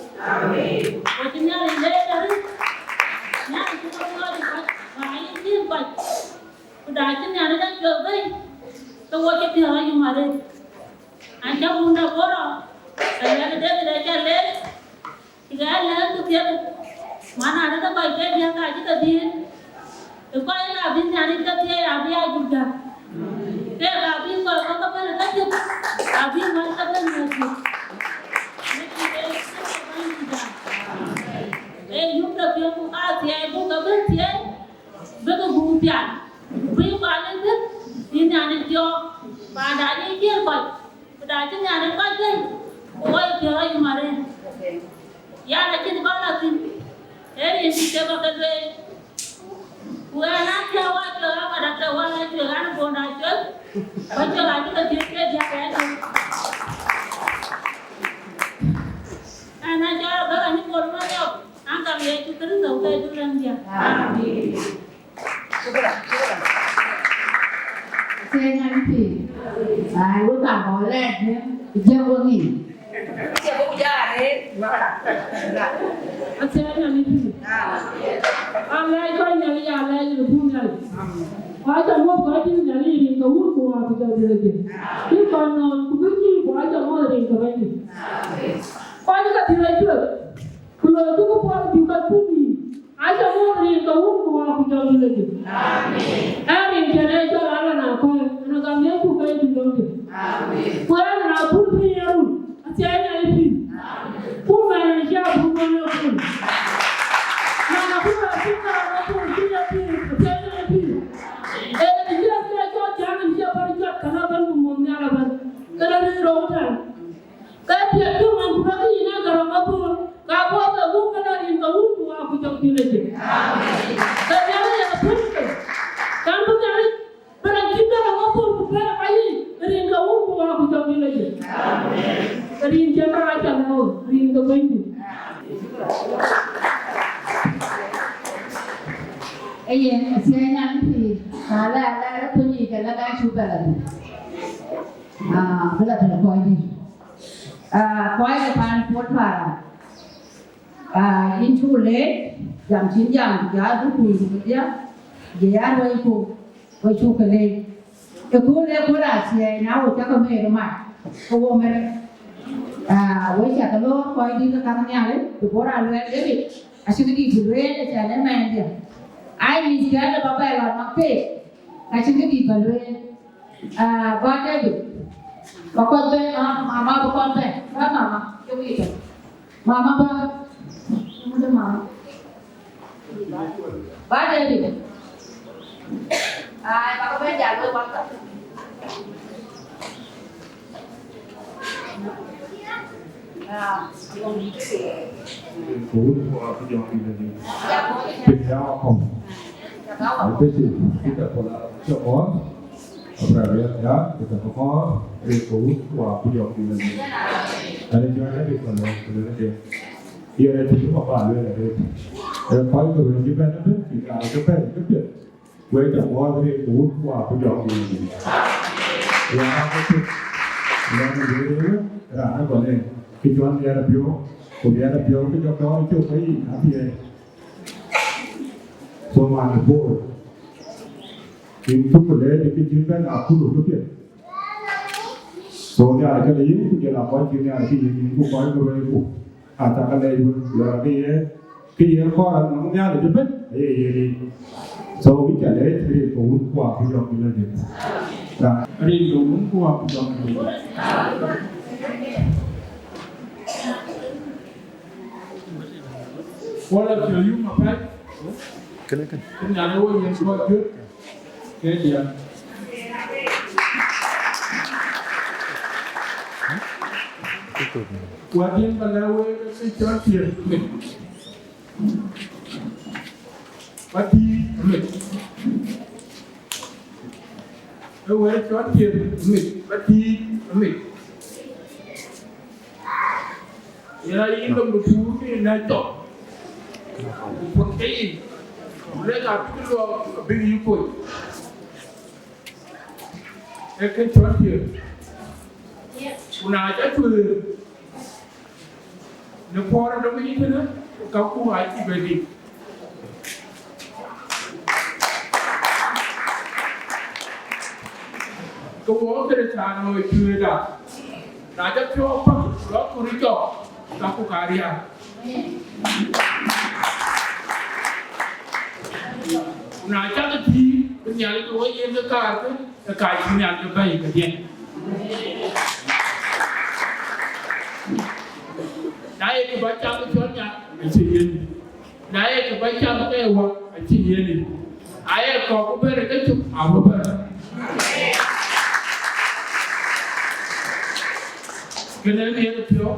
Ku cï Nhialic leec arëët. Nhialic cï ke luɔɔi kɔc, ku ayï cïn kɔc. Ku da cï Nhialic a cuɛth bei, ke wo cï piɔ̈ɔ̈th ayum arëët. An cä wun de Bor, ke lɛ̈k David acä leec, cï ke ya lɛ̈k ku thiëk. Man arëët ke kɔc ke diäk ka cï ke dhiëëth. Ë kɔc ë ka bï Nhialic ke thiëëc abï aa juëc gäk. Keek abï kɔc kɔ̈k ke bɛ̈n ë kedhie Tiɛɛl, bïk guum pial, bï kual ë bïk, bï Nhialic jɔɔk, ba da ye ciëër kɔc, ku da cï Nhialic kɔc bɛ̈n, ku wɔ ye piɔ̈u rɔt cï marëër. Yan acïn kɔn la thïn, ee rin cï cï ke lueel. Ku ɣɛn a cï wɔ cuëk, a mat akë wɔ a cuëk, an, bon a cuëk, wɔ cuëk a cï ke thiëëc ke diäk ë cuëk. Ɣɛn a cɔl Abëk Anyïkol Manyɔk, an, gam Yecu Kërtho ke Duɔ̈n Diäk. Amen. Shukran, shukran. Sɛɛn an pï. Ai, wek ka bɔ̈ lɛɛt, jiɛk wek ŋic. Athɛɛr Nhialic pïïr. Alɛɛc kɔc Nhialic, alɛɛc ë pur Nhialic. Kɔc ca muɔ̈th kɔc dït Nhialic rin ke wun ku wäär ku jɔl dït ajiël. Cï kɔc nɔɔn ku bï cïï ku aca muɔ̈th rin ke Bɛ̈nydït. Kɔc ka dït acuëk, ku loi ku puɔl bï kɔc pur nïïm. Aca muɔ̈th rin ke wun ku wäär ku jɔl dït ajiël. Amen. Rin cïn ee cɔl Alana Akɔ̈ɔ̈r, ënɔ gam Yecu ke ye dït dɔm dït. Amen. Ku rin na pur pïïr ye run, athiɛɛi Nhialic pïïr. Ku mɛn ën cï abun ŋɔn ë pur. Mɛn abun ë pur, mɛn abun cï ye pïïr, athiɛɛi Nhialic pïïr. Ee, ën cï athiɛɛi cɔl jam, ën cï abär cuat, ka la bɛ̈n ku muɔ̈th nhial abɛ̈n. Kënë rëër rou tɛ̈n. Ke piɛth cï man ku bäk yïn ë Garang Mabior, ka bɔ̈ ke muk kënë rin ke wun ku wäär ku jɔl dït ajiël. Ke Nhialic ya puɔ̈l ke, kan bï Nhialic bï raan cït Garang Mabior ku bɛ̈n ë ka yic, rin ke wun ku wäär ku jɔl dït ajiël. Rin cï ka aca lëu, rin ke Bɛ̈nydït. Ee yen, athiɛɛi Nhialic pïïr, na la, la, la, thöny yic, ala, la, cuk bɛ la thïn. Ah, bï la tënë kɔc dït. Ah, kɔc de paan Paul Para. Ah, yïn cuk leec, jam cïn jam, ku ja dhukku, ku ja, je ya ruɔiku, we cuk ke leec. Ëkööl ë kööl athiɛɛi, na wo cak ke meer mat, ke wo mer. Ah, we cak ke loor kɔc dït ke kaŋ Nhialic, ku bɔ̈ raan luɛɛl David, acïn kë dït bï lueel, acan ë mɛɛndiɛ̈. Ai, mïth kɛ̈n ë bä bɛ lɔ nɔm pek, acïn kë dït bä lueel. Ah, ba David. Ba kɔn bɛ̈n, ah, mama ba kɔn bɛ̈n. Ba mama, ke wïc. Mama ba. Mama ba. Ba David. Ai, ba kɔn bɛ̈n jal wek wak. Ku wun ku a ku jɔŋ dït ajiël. Piny ya akɔm. Ai, Bishop Peter Pola, cɔk ɣɔn. Abra riɛth ya, ku cɔk ɣɔn, rin ku wun ku a ku jɔŋ dït ajiël. Ɛn jɔŋ ya dït Pola, ku lënë de. Yen acïn kë ba lueel arëët. Ee, kɔc ke wën cï bɛ̈n ëbɛ̈n, cï raan ke bɛ̈n ke piɛth. Wek ca muɔɔth rin ku wun ku a ku jɔŋ dït ajiël. Wek a ke tök. Lɔn ë wëëu, raan ë gɔl en, kë cɔl nhiɛɛr apiɔ̈u, ku nhiɛɛr apiɔ̈u kë jɔ kɔɔr cök ke yic athiɛɛi. So man ë Bor, yïn cuk ku leec kë cïn bɛ̈n akulu këpiɛth. So Nhialic ke yïn, ku jɔl a kɔc cï Nhialic ke yïn, yïn ku kɔc ke wëëu ku. Aa, cak ke leec wën, lɔn ke ye, ke ye kɔɔr anɔŋ Nhialic ëbɛ̈n, aye ye rin. So, wïc ca leec, rin ke wun ku a ku jɔŋ dït ajiël. Ra, rin ke wun ku a ku jɔŋ dït ajiël. Wala piɔ̈u yum apɛi. Kënë, kënë. Kënë an, wo yen kɔc juëc. Ke diɛ̈n. Wäär diɛ̈n ba lɛ̈k wek ke cɔl tiɛɛl mit. Ba tiit mit. Ee wek cɔl tiɛɛl mit. Ba tiit mit. Yen ayï lom de puur ke yen a cɔk. Ku puɔ̈th ke yic, ku lek abïk luɔk abïk yï kony. Ee kë cɔl tiɛɛl. Ku na ca cuëër në puɔ̈r ë dom yic tënë, ka ku acï bɛ dït. Ke wɔ Kërthiano ë cuëëda, na ca piɔ̈u apäl, ku lɔ kur ë cɔk, ka ku ka riääk. Ku na cak ë thïïr, bï Nhialic ke wɔ yen ke kaar ke, ke ka cï Nhialic ke bɛ̈i kedhie. Na ye kë ba cak ë cɔl nya, acï yen. Na ye kë ba cam ke wä, acï yen yic. Aye kɔ̈k ku bɛ̈n ke cök, abï bɛ̈n. Kënë miɛt piɔ̈u,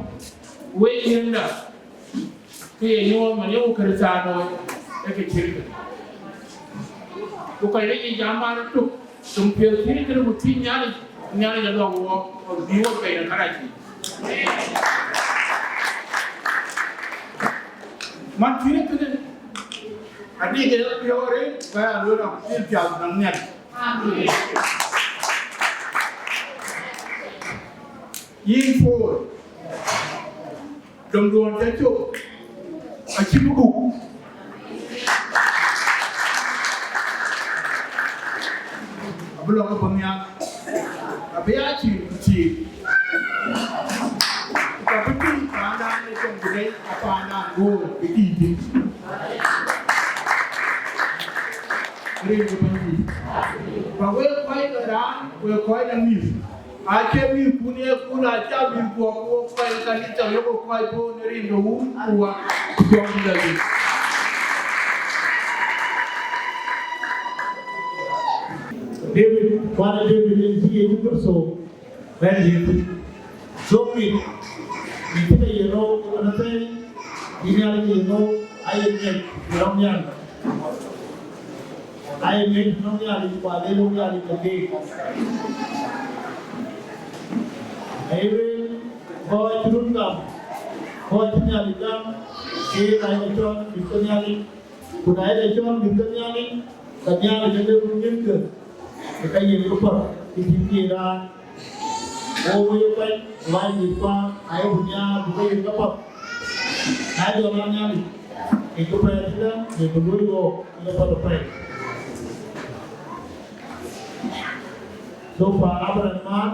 wek yiënda, ke ye nyuɔɔth man yeku Kërthianoi, ee kë cït kë. Ku kɔc rec yic jam man ëtök, töŋ piɛth cït kënë ku tïc Nhialic, Nhialic alɔŋ wɔ, bï wɔ pɛɛi në kärɛc yic. Man cït kënë, adï ke piɔ̈u arëët, ba ya lueel nɔm, cïn piath nɔm Nhialic. Yïn Pol, döŋduɔ̈n cä cök, acï bï guk. Abï lɔ ke bɔ̈ nhial, abï aa cïï cïï. Ka bï tïŋ paandan ë cɔŋ bï lɛc, a paandan goor bï tïŋ tïŋ. Rin ke bɛ̈ny yic. Ba wek kɔc ke raan, wek kɔc de mïth. Acie mïthkun ye kun, acie mïthkuɔ ku wok kɔc kanitha, yok kɔc bɔ̈ në rin de Wun ku Wät ku Jɔŋdït Lajik. David, kuan ë David yen cï Yecu Kërtho bɛ̈n yiëth. Jɔŋdït, mïth cï ke ye rou ëmën athɛɛr, cï Nhialic ye rou, aye ŋiɛc rɔt nhial. Aye ŋiɛc nɔm Nhialic, ku ade lok Nhialic ke keek. Aye lueel, kɔc cï run gam, kɔc cï Nhialic gam, keek aye cɔl mïth ke Nhialic, ku na ye cɔl mïth ke Nhialic, ke Nhialic ade run ŋiɛckë, ke ka yen këpath, ke cïn kë raan. Wo wëi ë kuany, wai mïthkua, ayeku nhiaar buk ke yen kepath. Na jɔl a Nhialic, ke kë pɛɛi tëde, ke kë luöi ɣɔɔk, ke path apɛi. So far, Abraham man,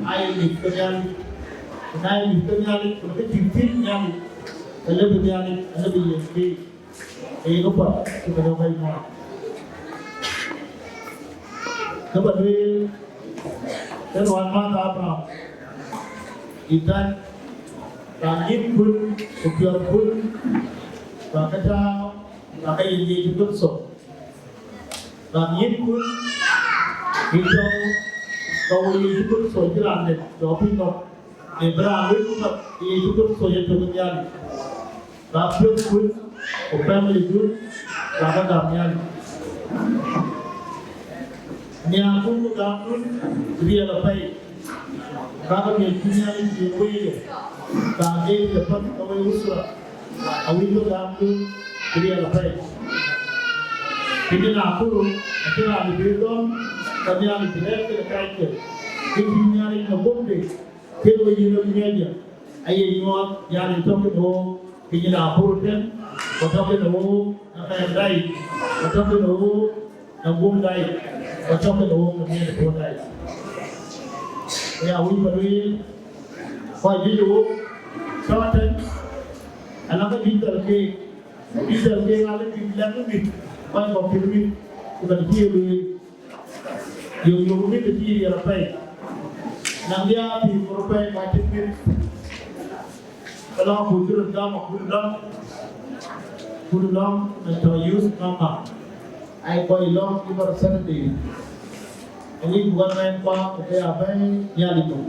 aye mïth ke Nhialic. Ku na ye mïth ke Nhialic, ku ke cïn thiëc Nhialic, ke lëbï Nhialic, alëbï yen keek. Ee, ke path, cï ke dɔ̈k kɔc mɔ̈ɔ̈th. Ke ba lueel, ke ruan mäth Abraham, ë that, ba nyïnkun, ku piɔ̈thkun, ba ke tääu, ba ke yic Yecu Kërtho. Ba nyïnkun, ë tɔ̈u, ka wo Yecu Kërtho cï raan dɛ̈t tɔ̈ piny nɔm, në bï raan luöi ku path, ë Yecu Kërtho ye tök ë Nhialic. Ba piɔ̈thkun ku family dun, ba ke gäm Nhialic. Nhiaarkun ku gämkun riɛl apɛi. Ka ke miɔ̈ckun Nhialic yen wëike, ka geet ë path ke wek usra, awïc bï gämkun riɛl apɛi. Piny ë Nakuru acïn raan bï dhɔ̈m, ka Nhialic bï rɛ̈ɛ̈r kek kacke, ke cïn Nhialic në guöpde, ke we yïn röt miɔ̈c ya. Aye nyuɔɔth, Nhialic tɔ̈ kenë wook, piny ë Nakuru tën, ku tɔ̈ kenë wook në mɛɛndai, ku tɔ̈ kenë wook në guöpdai, ku tɔ̈ kenë wook në miɛ̈n ë puɔ̈ndai. Ku ya wïc ba lueel, kɔc juëc ë wook tɔ̈ tën, anɔŋ kë juëc dhal keek, juëc dhal keek alëu bïk lɛ̈k ë mïth, kɔc kɔ̈k cïn mïth, ku bɛ̈n cï ye lueel. Yök yök mïth acï riɛl apɛi. Nɔŋ diäär pïïr kor apɛi ku acïn mïth. Ke lɔ̈ŋ akut cï röt gam akut lɔ̈ŋ. Akut lɔ̈ŋ ë tɔ̈ youth mama. Aye kɔc lɔ̈ŋ every Saturday. Awïc buk ɣɛn mɛɛnkua ku ke ya bɛ̈ɛ̈i Nhialic nɔm.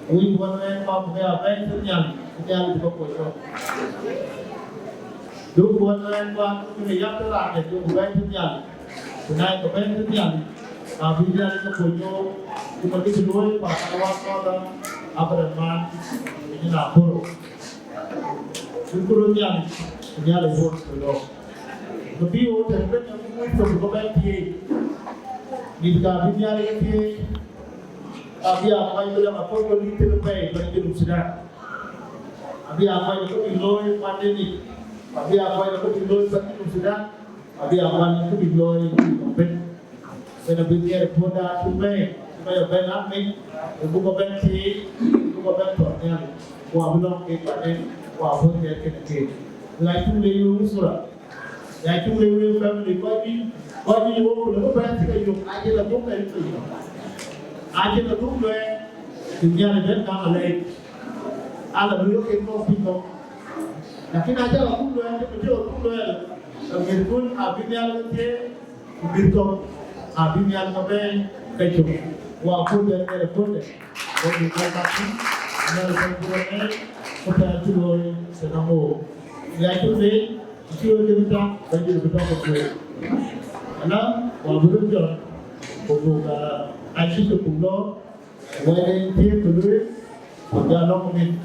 Awïc buk ɣɛn mɛɛnkua ku ke ya bɛ̈ɛ̈i tënë Nhialic, ku Nhialic bï ke kuɔny nɔm. Duk buk ɣɛn mɛɛnkua ku ke yak ke raan dɛ̈t, duk bɛ̈ɛ̈i tënë Nhialic. Ku na ye ke bɛ̈ɛ̈i tënë Nhialic, ka bï Nhialic ke kuɔny nɔm, ku ke kë cï luɔ̈i paan ë wä kɔ̈th Abraham man, ë nyin Aporo. Ku kuro Nhialic, ku Nhialic won ku lɔ. Ku bï wo tɛ̈n bɛ̈n ë muk wec thok bï bɛ̈n thiëëc. Mïth ka bï Nhialic ke thiëëc, abï aa kɔc bï lɛ̈k aköl ke lïïth thïn apɛi bɛ̈ny Junub Thudan. Abï aa kɔc ke bï looi kuat den yic. Abï aa kɔc ke bï looi bɛ̈ny Junub Thudan. Abï aa kɔc ke bï looi ëbën. Yen abï nhiɛɛr ë puɔ̈nda cuk bɛ̈ɛ̈i, cï kɔc ë bɛ̈n amic, ë buk ë bɛ̈n thiëëc, ë buk ë bɛ̈n thɔ̈n Nhialic, ku abï lɔ̈ŋ keek paanden, ku abï nhiɛɛr kenë keek. Ɣɛn acuk leec wek usra, ɣɛn acuk leec wek family, kɔc juëc, kɔc juëc ë wok ku lëkë bɛ̈n cï ke yök, acïn adhuk ke yök. Acïn adhuk luɛɛl, cï Nhialic bɛ̈n gam alɛɛc. Ala lueel kek kɔ̈k piny kɔ̈k. Lakin acä la kuc luɛɛl, cï bï tïŋ kuc luɛɛl, ke mïthkun abï Nhialic ke thiëëc, ku mïth kɔ̈k abï Nhialic ke bɛ̈ɛ̈i ke cök. Wa kuc luɛɛl ke kuɔ̈nde, wo bï kɔc mat thïn, Nhialic ke kuɔ̈nde, ku pɛɛi cï looi tënë ŋö. Ya cuk leec, cï wek kën tɔ̈, Bɛ̈nydït bï tɔ̈ ke kueer. Ënɔɔnë, wa bï röt jɔt, ku buk, ah, acï cök buk lɔ, Wɛ̈t en thiëëk ku lueel, ku jɔ lɔ̈k mïth.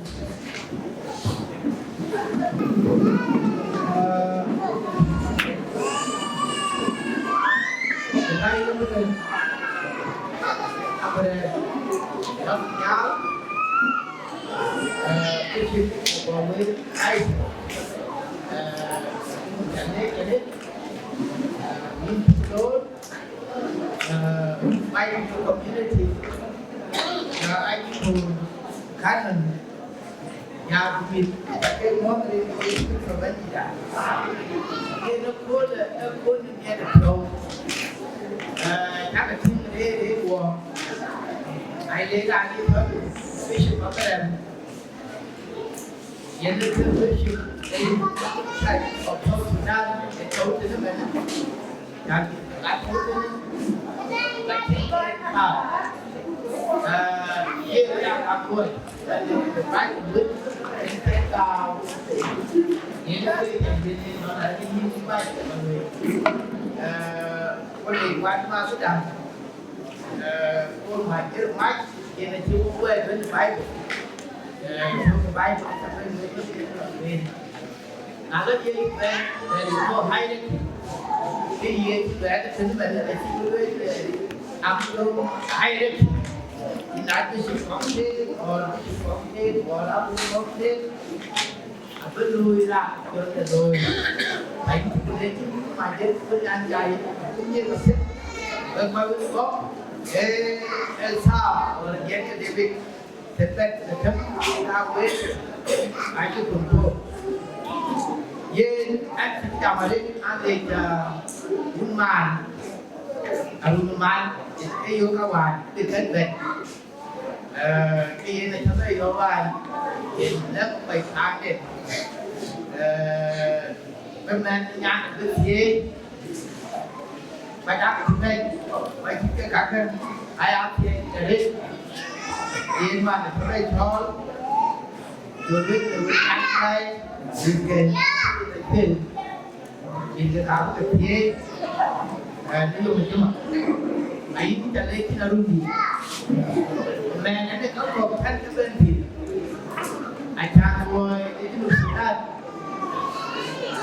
Ë, ë, ë, ë, ë, Bishop Bawel Isaac, ë, ë, ë, Lord, ë, Bible community, ë, Bible canon, ya ku mïth, ë, ke ŋuɔ̈th rin ke Yecu Kërtho Bɛ̈nydït. Yen ë kööl, ë kööl në miɛt ë piɔ̈u. Ë, cakë tïŋ rëër, rëër wɔ. Ai le raan ë thɔ̈n Bishop Abraham. Yen ë kë Bishop ë Church of South Sudan ë tɔ̈u tënë mɛnë. Cak gat tɔ̈u tënë, gat tënë, aa, ë, ye ya ka kuɔ̈c, ë, Bible wit, ë, ke ka, yen ë kë yen, yen ë nɔn adï yïn Bible wit. Ë, ku le wan ma Sudan. Ë, Paul Majir Mac, yen acï wok luɛɛl wën Bible. Ë, wok Bible acä bɛ̈n wek wën. Na lɔ ye bɛ̈n, there is no hierarchy. Kë ye cï luɛɛl tënë bɛ̈n, acï wok luɛɛl, ë, am no hierarchy. In Archbishop Kɔŋ Deng, or Bishop Kɔŋ Deng, or Abu Kɔŋ Deng. Abï looi rac jɔt ke looi. Bɛ̈ny cï ku lec cï mïth mac dɛ̈t bï nyan jai, bï nyin ke thiëk. Wek kɔc wën bɔ̈, ee, ee thaar, wala diɛt ke David, të bɛ̈t ke tëm, ka wek, acï kun tuɔɔk. Yen, an cï jam arëët, an lec, ah, wun maan, arun maan, ee yök awään, bï kën bɛ̈n. Ë, ke yen acä bɛ yɔ̈ɔ̈k wään, yen lɛ̈k kɔc kaarde. Ë, bï mɛnh nyan bï thiëëc, kɔc aa ke bɛ̈ny, kɔc cït ke kakë aya thiëëc arëët. Yen man acä bɛ cɔɔl, jɔ lueel në wek an, bɛ̈ɛ̈i, bï kën, bï kën. Yen ke ka bï ke thiëëc, ë, në yom ë juma. Ayï cä lec thïn arun dït. Mɛn ënë ka kɔ̈k kɛ̈n ke bɛ̈n thïn. Acan luɔi ë Junub Sudan.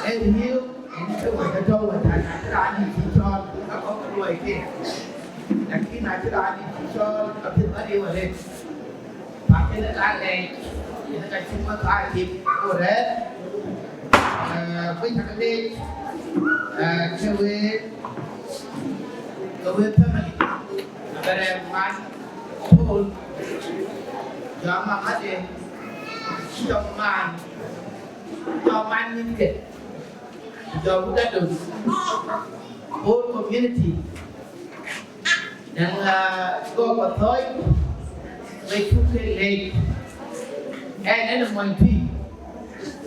Ee riëëu, yen ke wɛ̈t ë tɔ̈u wɛ̈t, acan cï raan dït cï cɔɔl, ka kɔ̈k ke luɔi ke. Lakin acï raan dït cï cɔɔl, ka piɛth bä riëëu arëët. Pak yen ka lɛc, yen ka cï wek aa tïŋ ku rɛ̈ɛ̈r, ë, wek cä ke leec, ë, ke we, ke we family, Abraham man Paul, jɔ mama de, jɔ man, jɔ man mïthke, jɔ wut adöŋ, Paul community. Däŋ, aa, gɔ̈k Pathɔ̈ɔ̈c, we cuk ke leec. Ɛn, ɛn ë mony tui.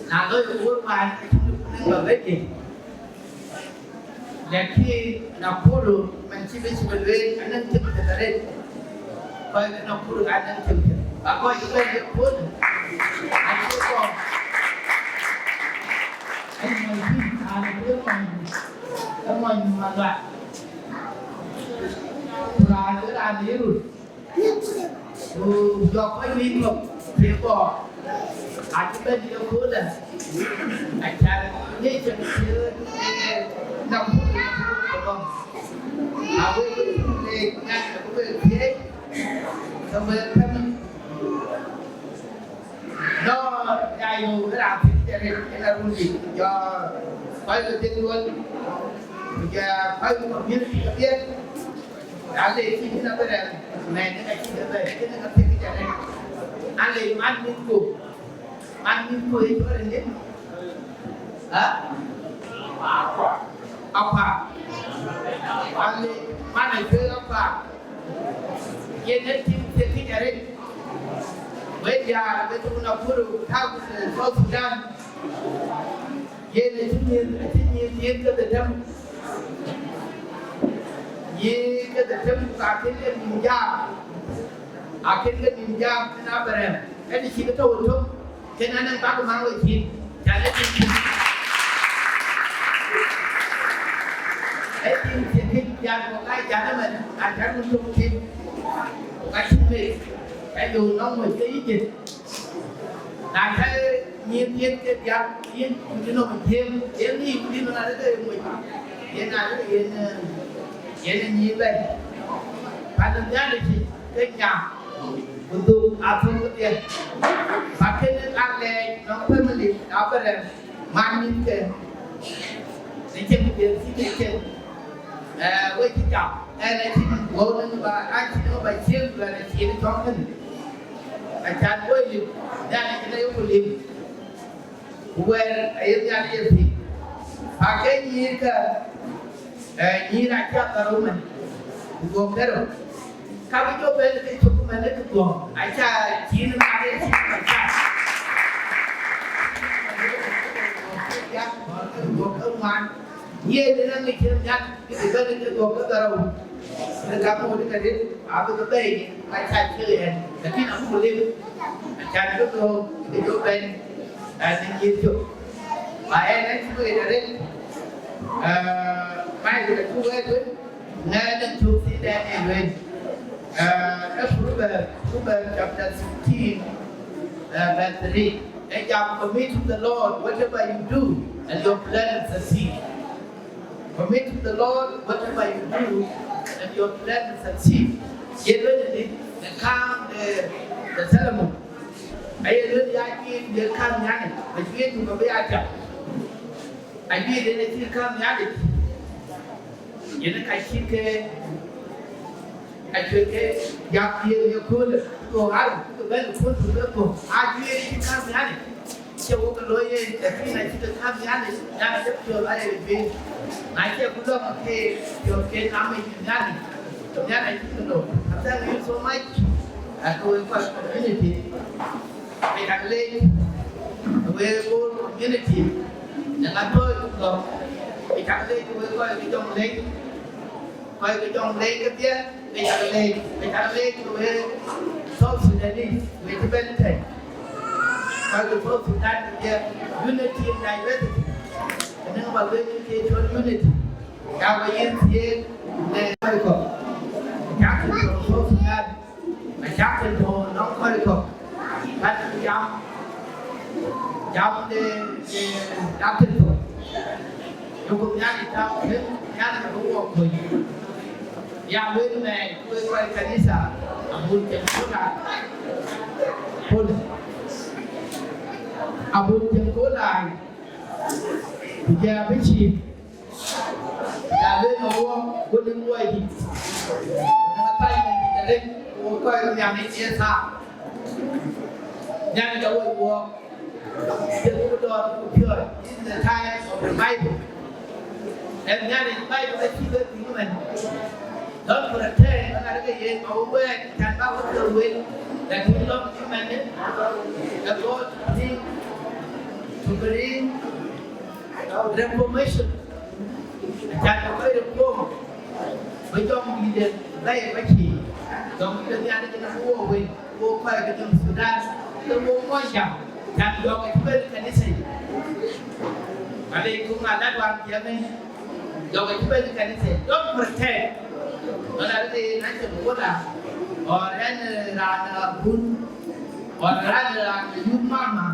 Na loi ë Bor man, acïn kë bï bɛ̈n yic. Lakin Nakuru, man cï bï cï bï lueel, anɔŋ tiëm tënë arëët. Kɔc ke Nakuru anɔŋ tiëm tënë. Ba kɔc ke bɛ̈n ye Paul. Acï kɔn. Ɛn ë mony tui, an ë mony, ë mony Malual. Ku raan ë raan ë röt, ku jɔ kɔc wïc kɔ̈k cï bɔ̈, acï bɛ̈n ye köölë, acan ŋic cïn cï nɔm ke bɔ̈. Awek wek cuk leec, nyan abï wek thiëëc, ke wek pɛ̈n. Nɔn ya yöök ë raan thiëëc arëët, yen arun dït, jɔ kɔc ke Deŋ Luɔl, ku jɔ kɔc ke community kedhie, na le cï yïn abï rɛ̈m, mɛn ë ka cï ke bɛ̈n, yen ë ka thiëëc arëët. An le man mïthku, man mïthku ë cɔl ë nin, ë? Akwa. An le man ë cuëëc Akwa. Yen ë tim thiëëk arëët. Wek diäär, wek tök Nakuru, tääu, eh, South Sudan. Acï nyïïr, nyïïr ke dhetem, nyïïr ke dhetem, ku akën ke nïïm jam, akën ke nïïm jam kën Abraham, ënë cï ke tɔ̈u ëtök, kën anɛŋ bäk maŋ we cin, cän ë tim cïn, ë tim cïn kë jal kɔ̈k ka jal ëmën, acän wun tök tim, ku ka cïn meth, ka yöök nɔm moc ke Egypt. Na cä nyïïr dhiëth ke diäk, yïn ku cï nɔm jiëëm, yen yï ku cï nɔm arëk ë moc, yen arëk yen, yen ë nyïïr bɛ̈ny. Pan ë Nhialic ke nya, ku dhuk athöŋ kedhie. Ba kënë ka lɛɛc nɔm family Abraham, man mïthke, në cïn dhiëth cï ke cïn, eh, we cï jam, ɛn acïn wëu në ba, acïn ba ciëën, ku ɛn acïn cɔŋ kënë. Acan woi lim, Nhialic ënë yeku lim. Ku wɛ̈ɛ̈r aye Nhialic ye piŋ. Ba ke nyïïr kä, eh, nyïïr acä dhorou mën, ku guɔ̈p dhorou. Ka bï jɔ bɛ̈n ke cök mën ke guɔ̈p, acä cïn ŋaat ye cïn ŋaat. Guɔ̈p ke ŋuan. Yen ënë ŋic cïn Nhialic. Bï bɛ̈n ke guɔ̈p ke dhorou, në gam ŋoot ke rin, abï ke bɛ̈ɛ̈i, ka cä cï ɣɛn, lakin abuk lim, acan bï ke ke jɔ bɛ̈n, ë, në nyïïr cök. Ba ɛn, ɛn cï wëët arëët, ë, Baibul acuk wɛ̈ɛ̈t wën, ŋɛɛn ë cök thïn dɛn ë lueel, ë, ë Proverbs, Proverbs chapter sixteen, ë, verse three. Ë jam, "Commit to the Lord whatever you do, and your plan will succeed." Commit to the Lord whatever you do, and your plan will succeed. Ye lueel ënë në kaam de, de Solomon. Aye lueel ya juëc de kaam Nhialic, ba juëc du ba bï ya tiam. Ajuëc de në cï kaam Nhialic, yen ka cï ke, acuëc ke yak yen ye köölë, ku ɣar ku bɛ̈n kööl ku ke thok. Ajuëc de cï kaam Nhialic. Cie wok ke looi yen, lakin acï ke kaam Nhialic, Nhialic ë piɔ̈ɔ̈th aye juëc. Na cie ku lɔ̈ŋ ke piɔ̈ɔ̈th ke nam ë Nhialic, ke Nhialic acï ke looi. I thank you so much. Ake wek kɔc community, wek aa leec, wek Bor community, në ŋa tɔ̈ ku lɔ̈ŋ, wek aa leec, wek kɔc ke Jonglei. Kɔc ke Jonglei kedhie, wek aa leec, wek aa leec, wek South Sudanese, wek cï bɛ̈n tɛ̈n. Kɔc ke South Sudan kedhie, unity in diversity. Kënë ba lueel ke cɔl unity. Ka ba yen thiëëk në kɔc kɔ̈k. Cak ke South Sudan. Acäk tënë nɔŋ kɔc kɔ̈k, ka jam, jam de, de, jam tënë thok. Yökë Nhialic tääu, Nhialic abï wɔ kuöc. Ya lueel mɛɛc, ku wek kɔc kanitha, abun cieŋ kööl aa. Abun cieŋ kööl aa. Ku jɛ abï cïï. Ya lueel në wɔ, wën ë luɔidït. Në assignment dït arëët, ku kɔc röt Nhialic ë thaa. Nhialic awoi wɔ, cï röt dɔɔr ku piɔ̈ɔ̈c, this is the time of revival. Ë Nhialic Bible acï ke piŋ ëmën. Don't pretend, ëmën arëk yen, ba wek wɛɛt, can ba wek ke wel, lakin lɔ̈ŋ cï mɛnë, ë God to bring, to bring reformation. Acan ke kɔc reform, bï Jɔŋdït bɛ̈ɛ̈i bä cïï. Jɔŋdït Nhialic ënë bï wok wël, wok kɔc ke Junub Thudan, ke wok Muɔnyjäŋ, can jɔŋ acï bɛ̈n ë kanitha yic. Alec ku ŋa lat wään jiɛɛm ënë, jɔŋ acï bɛ̈n ë kanitha yic. Don't pretend. Ɣɔn arëk yen acïn wun la, or ɛn, eh, raan abun, or raan, raan youth mama.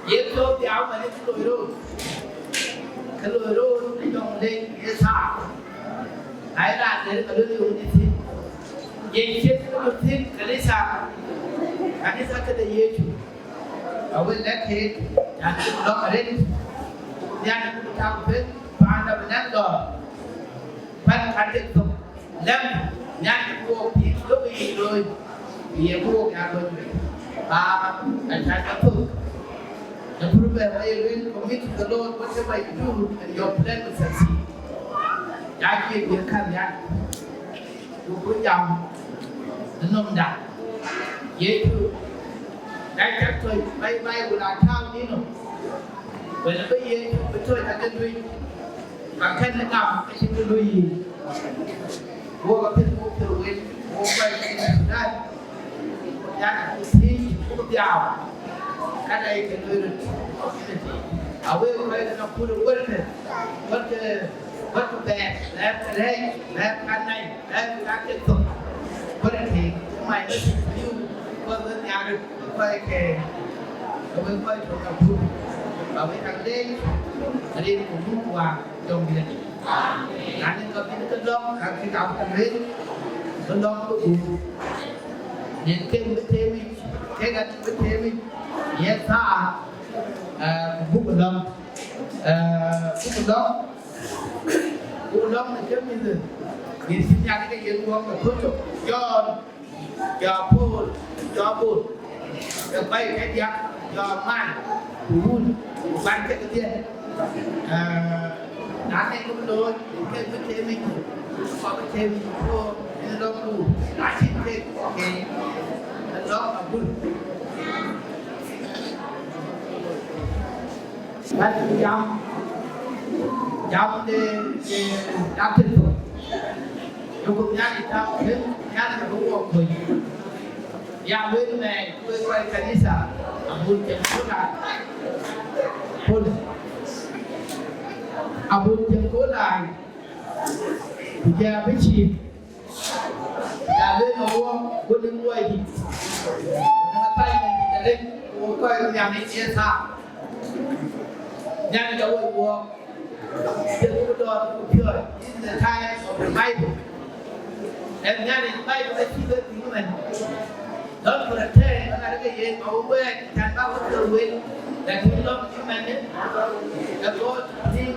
Ye piɔ̈u dhiau mɛn ë kë loi rot, kë loi rot ë Jɔŋlei ë thaa. Na ye raan der ka luel yöŋ dït thïn. Ye ciët kë loi thïn kanitha, kanitha këde Yecu. Awën lɛ̈k keek, yan cï lɔ̈ŋ arëët, yan cï tau pek, panda bï nɛn lɔ. Pan ka tek thok, lɛ̈m, nyan ke wook pïïr, duökï yic looi, ku ye ku wook ya looi wei. Aa, acan ka thok. Në Proverb aye lueel, "Commit to the Lord whatever you do, and your plan will succeed." Ya juëc wek kaŋ nhial, ku ku jam në nɔmda. Yecu, na cak thöc, bɛ̈i Baibul atääu në nɔm. Wën abï Yecu bï tɔ̈c ake luic, ka kën gam acïn kë luui yiic. Wok apiɛth wok piɔ̈u wek, wok kɔc ke Junub Thudan, yak thiëëc ku dhiau, ka dai ke luui röt community. Awek kɔc ke Nakuru wërkë, wërkë, wërkë bɛɛr, bɛɛr ke rɛɛc, bɛɛr ka nai, bɛɛr ka ke thok. Wërkë, my message to you, because when you are kɔc ke, ke wek kɔc tɔ̈ Nakuru, ba wek aa leec, rin ku muk wään jɔŋdiɛ̈. Na nin ka bïn ke lɔ̈ŋ, ka kï ka ku lueel, ke lɔ̈ŋ ke gup. Nin kek bï tëëmic, kek aa bï tëëmic, ye thaa, eh, ku buk lɔ̈ŋ, eh, buk lɔ̈ŋ, buk lɔ̈ŋ në ke mïth, nin cï Nhialic ke yen wok ke kööl tök. Jɔn, jɔ Paul, jɔ Paul, ke kɔc ke diäk, jɔ man, ku wun, ku kuan ke kedhie. Eh, na nek bï looi, ke bï tëëmic, ku bï tëëmic, ku ë lɔ̈ŋdu, na cïn kek, ke ë lɔ̈ŋ abun. Bä jam, jam de, de, de Kristo. Yökö Nhialic tääu, Nhialic abï wok kuöc. Ya lueel mɛɛc, wek kɔc kanitha, abun cieŋ kööl ai. Kööl. Abun cieŋ kööl ai. Ku jɛ abï cïï. Ya lueel në wɔ, wën ë luɔi dït. Në assignment dït arëët, wɔ kɔc Nhialic ye thaa. Nhialic awoi wɔ, jël ku dɔɔr ku piɔ̈ɔ̈c, in the time of revival. Ɛn Nhialic Bible acï bɛ piŋ ëmën. Don't pretend, ëmën arëk yen, awë wɛɛt, can bä wä thil wel, lakin lɔ̈ŋ cï mɛn, ë God bring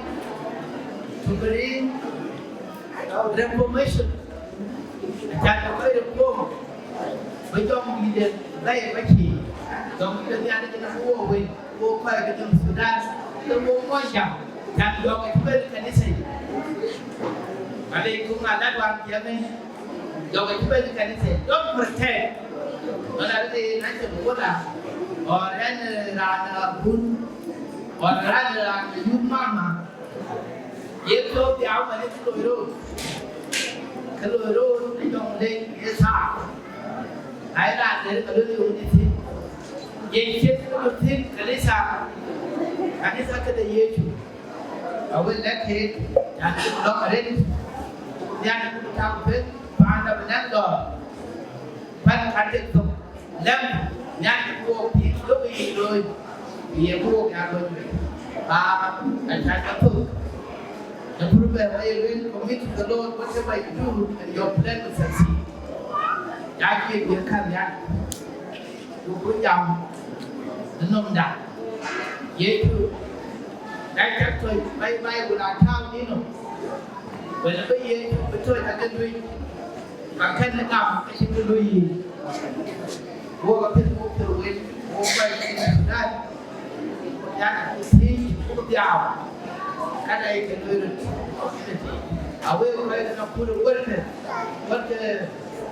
to bring reformation. Acan ke kɔc reform, bï jɔŋdït bɛ̈ɛ̈i bä cïï, jɔŋdït Nhialic ënë bï wok wël, wok kɔc ke Junub Thudan, ke wok mɔnyjäŋ, can jɔŋ acï bɛ̈n ë kanitha yic. Alei kum alat wan tiɛ̈m ë, jɔŋ acï bɛ̈n ë kanitha yic. Don't pretend. Ëmën arëk yen acïn wala, or ɛn, eh, raan abun, or raan, raan youth mama. Ye piɔ̈u dhiau man ë kë loi rot, kë loi rot ë jɔŋ leec ye thaa. Na ye raan ler ka luel yöŋ dït thïn, ye cieth kë loi thïn kanitha, kanitha këde Yecu. Awën lɛ̈k keek, na cï lɔ̈ŋ arëët, Nhialic bï tääu pek, paanda bï nɛn lɔɔr. Pan ka tek thok, lɛ̈m, Nhialic bï wok pïïr, duökï yic looi, ku ye bï wok ya looi wei. Baba, acan ka thok. Në pur bɛ wä ye lueel, commit to the Lord whatever you do, and your plan will succeed. Ya cïï ye guiëër ka Nhialic. Duku jam ë nɔmda. Yecu, dak cak thöc, bɛ̈i Baibul aa tääu nïnɔ. Wën abï Yecu bï tɔ̈c ake luic, ka kën gam acïn kë luui yiic. Wok apiɛth wok piɔ̈u wek, wok kɔc ke Junub Thudan. Yak thiëëc ku dhiau, ka dai ke luöi röt community. Awek kɔc ke Nakuru wërkë, wërkë,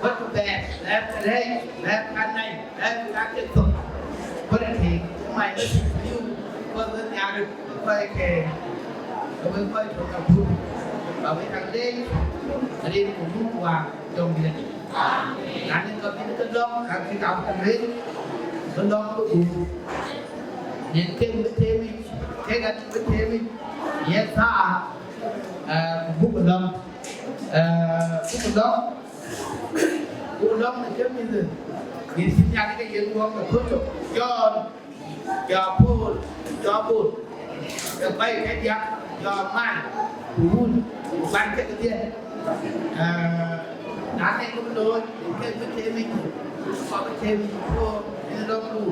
wërkë bɛɛr, bɛɛr ke rɛɛc, bɛɛr ka nai, bɛɛr ka ke thok. Wërkë, my message to you, because when they are kɔc ke, ke wek kɔc tɔ̈ Nakuru, ba wek aa leec, rin ku muk wään jɔŋdiɛ̈. Na nin ka bïn ke lɔ̈ŋ, ka kï ka ku lueel, ke lɔ̈ŋ ke gup. Nin kek bï tëëmic, kek aa bï tëëmic, ye thaa, eh, ku buk lɔ̈ŋ, eh, buk lɔ̈ŋ, buk lɔ̈ŋ në ke mïth, mïth cï Nhialic ke yen wok ke kööl tök. Jɔn, jɔ Paul, jɔ Paul, ke kɔc ke diäk, jɔ man, ku wun, ku kuan ke kedhie. Eh, na nek bï looi, ke bï tëëmic, ku bï tëëmic, ku ë lɔ̈ŋdu.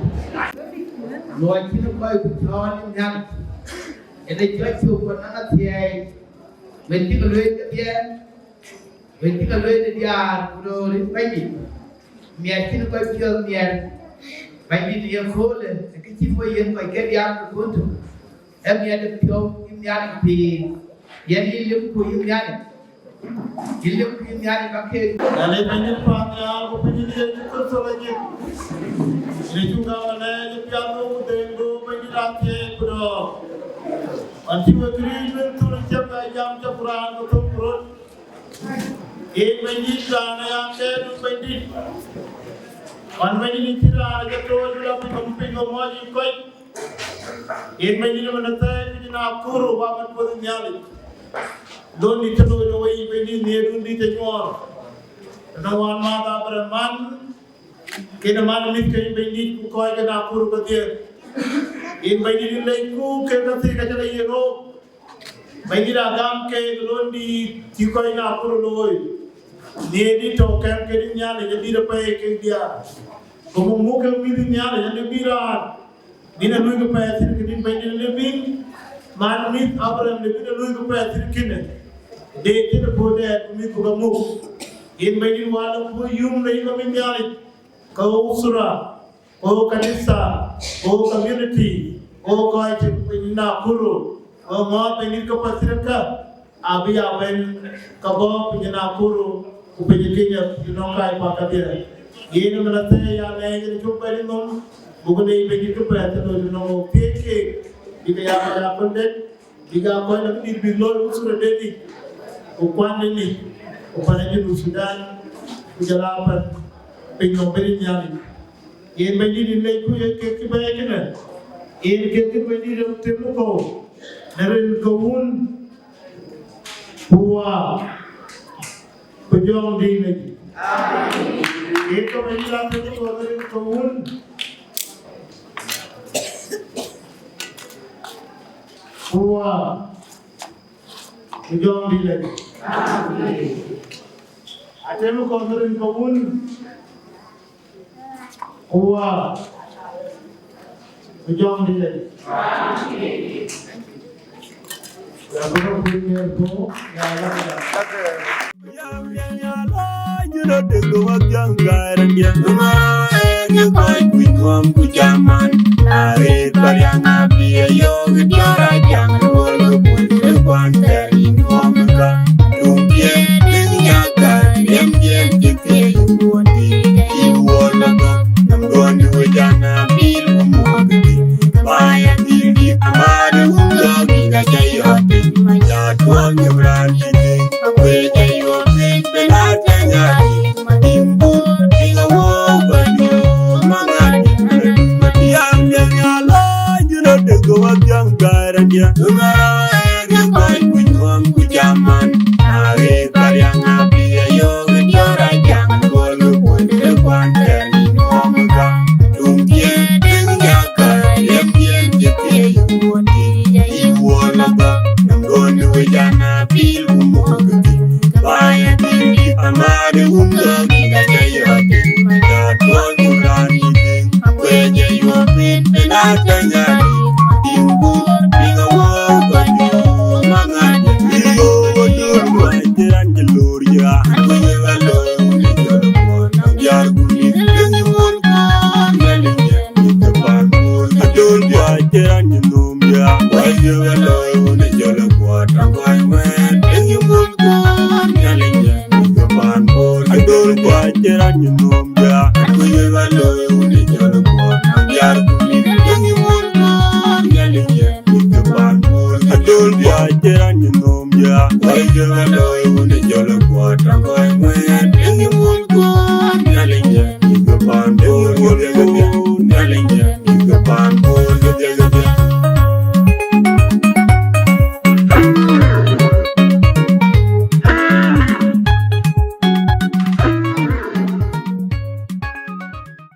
Luɔi cïn kɔc ku cɔɔl ë Nhialic, ënë cɔc cök ku naŋ athiɛɛi, wën cï ke lueel kedhie, wën cï ke lueel ë diäär ku röör ë Bɛ̈nydït. Miɛt cïn kɔc piɔ̈ɔ̈th miɛt, Bɛ̈nydït ye köölë, ë kë cï wɔ yiën kɔc ke diäär ku kuɔ̈n tök. Ee miɛt ë piɔ̈u yïn Nhialic pïïr, yen yï limku yïn Nhialic, yï limku yïn Nhialic ba keek. Nhialic Bɛ̈nydït paannhial ku Bɛ̈nydït Yecu Kërtho la jik. Yecu gam alɛɛc ë piathdu ku dheŋdu, Bɛ̈nydït athiɛɛi ku dɔ̈ɔ̈r. Acï wek riëëc wek thur cäk ë jam cäk ku raan ke thök ku röt. Yen Bɛ̈nydït raan aya kɛɛr wek Bɛ̈nydït. Wan Bɛ̈nydït cï raan ë jɔ tooc wek apiny nɔm piny wek mɔ̈c yic kɔc. Yen Bɛ̈nydït ëmën ë thɛɛr piny Nakuru wak ë Kuoth Nhialic. Lon dït cï looi në weyiic Bɛ̈nydït nhiëërdun dït ë nyuɔɔr. Tënë wään mäth Abraham man, kën man mïth ke Bɛ̈nydït ku kɔc ke Nakuru kedhie. Yen Bɛ̈nydït yïn lecku kek käthii ka cä ke yiën rook. Bɛ̈nydït agam keek lon dït cï kɔc Nakuru looi. Nhiëër dït tɔ̈u kɛm kedï Nhialic adït apɛi kek diaar. Ku muk muk kek mïth Nhialic ande bï raan. Bïn a luɔi ke pɛɛth thïn këdït Bɛ̈nydït ande bï man mïth Abraham de bïn a luɔi ke pɛɛth thïn kënë. De cïn ë puɔ̈u dɛɛt ku mïth ku ka muk. Yen Bɛ̈nydït wal ku yum le yï ka mïth Nhialic. Ka usra, ka kanitha, ka community, ka kɔc cï piny Nakuru, ka ŋɔɔth Bɛ̈nydït ke pathirka, abï ya bɛ̈n ke bɔ̈ piny Nakuru, ku piny Kenya, ku nɔŋ kac kuak kedhie. Yen ëmën athɛɛr ya lɛɛc yen cuk bɛ̈n ë nhom, buk leec Bɛ̈nydït ke pɛɛth ë looi nɔŋ wok thiëëc keek, bï ke ya kɔc akölden, bïk aa kɔc lɔ këdït bïk looi usra deni, ku kuan deni, ku pan ë Junub Thudan, ku jɔl aa pan piny nɔm bɛ̈n Nhialic. Yen Bɛ̈nydït yïn lecku yen kek cï bɛ̈ɛ̈i kënë, yen kek cï Bɛ̈nydït yen tem kɔ̈u në rin ke Wun ku Wä ku Jɔŋdït Lajik. Yen ke Bɛ̈nydït aa tem kɔ̈u në rin ke Wun ku Wä ku Jɔŋdït Lajik. Atem kɔ̈u në rin ke Wun ku Wä ku Jɔŋdït Lajik. Ya bï rɔt kuc ŋeer puɔ̈u, ya la ya.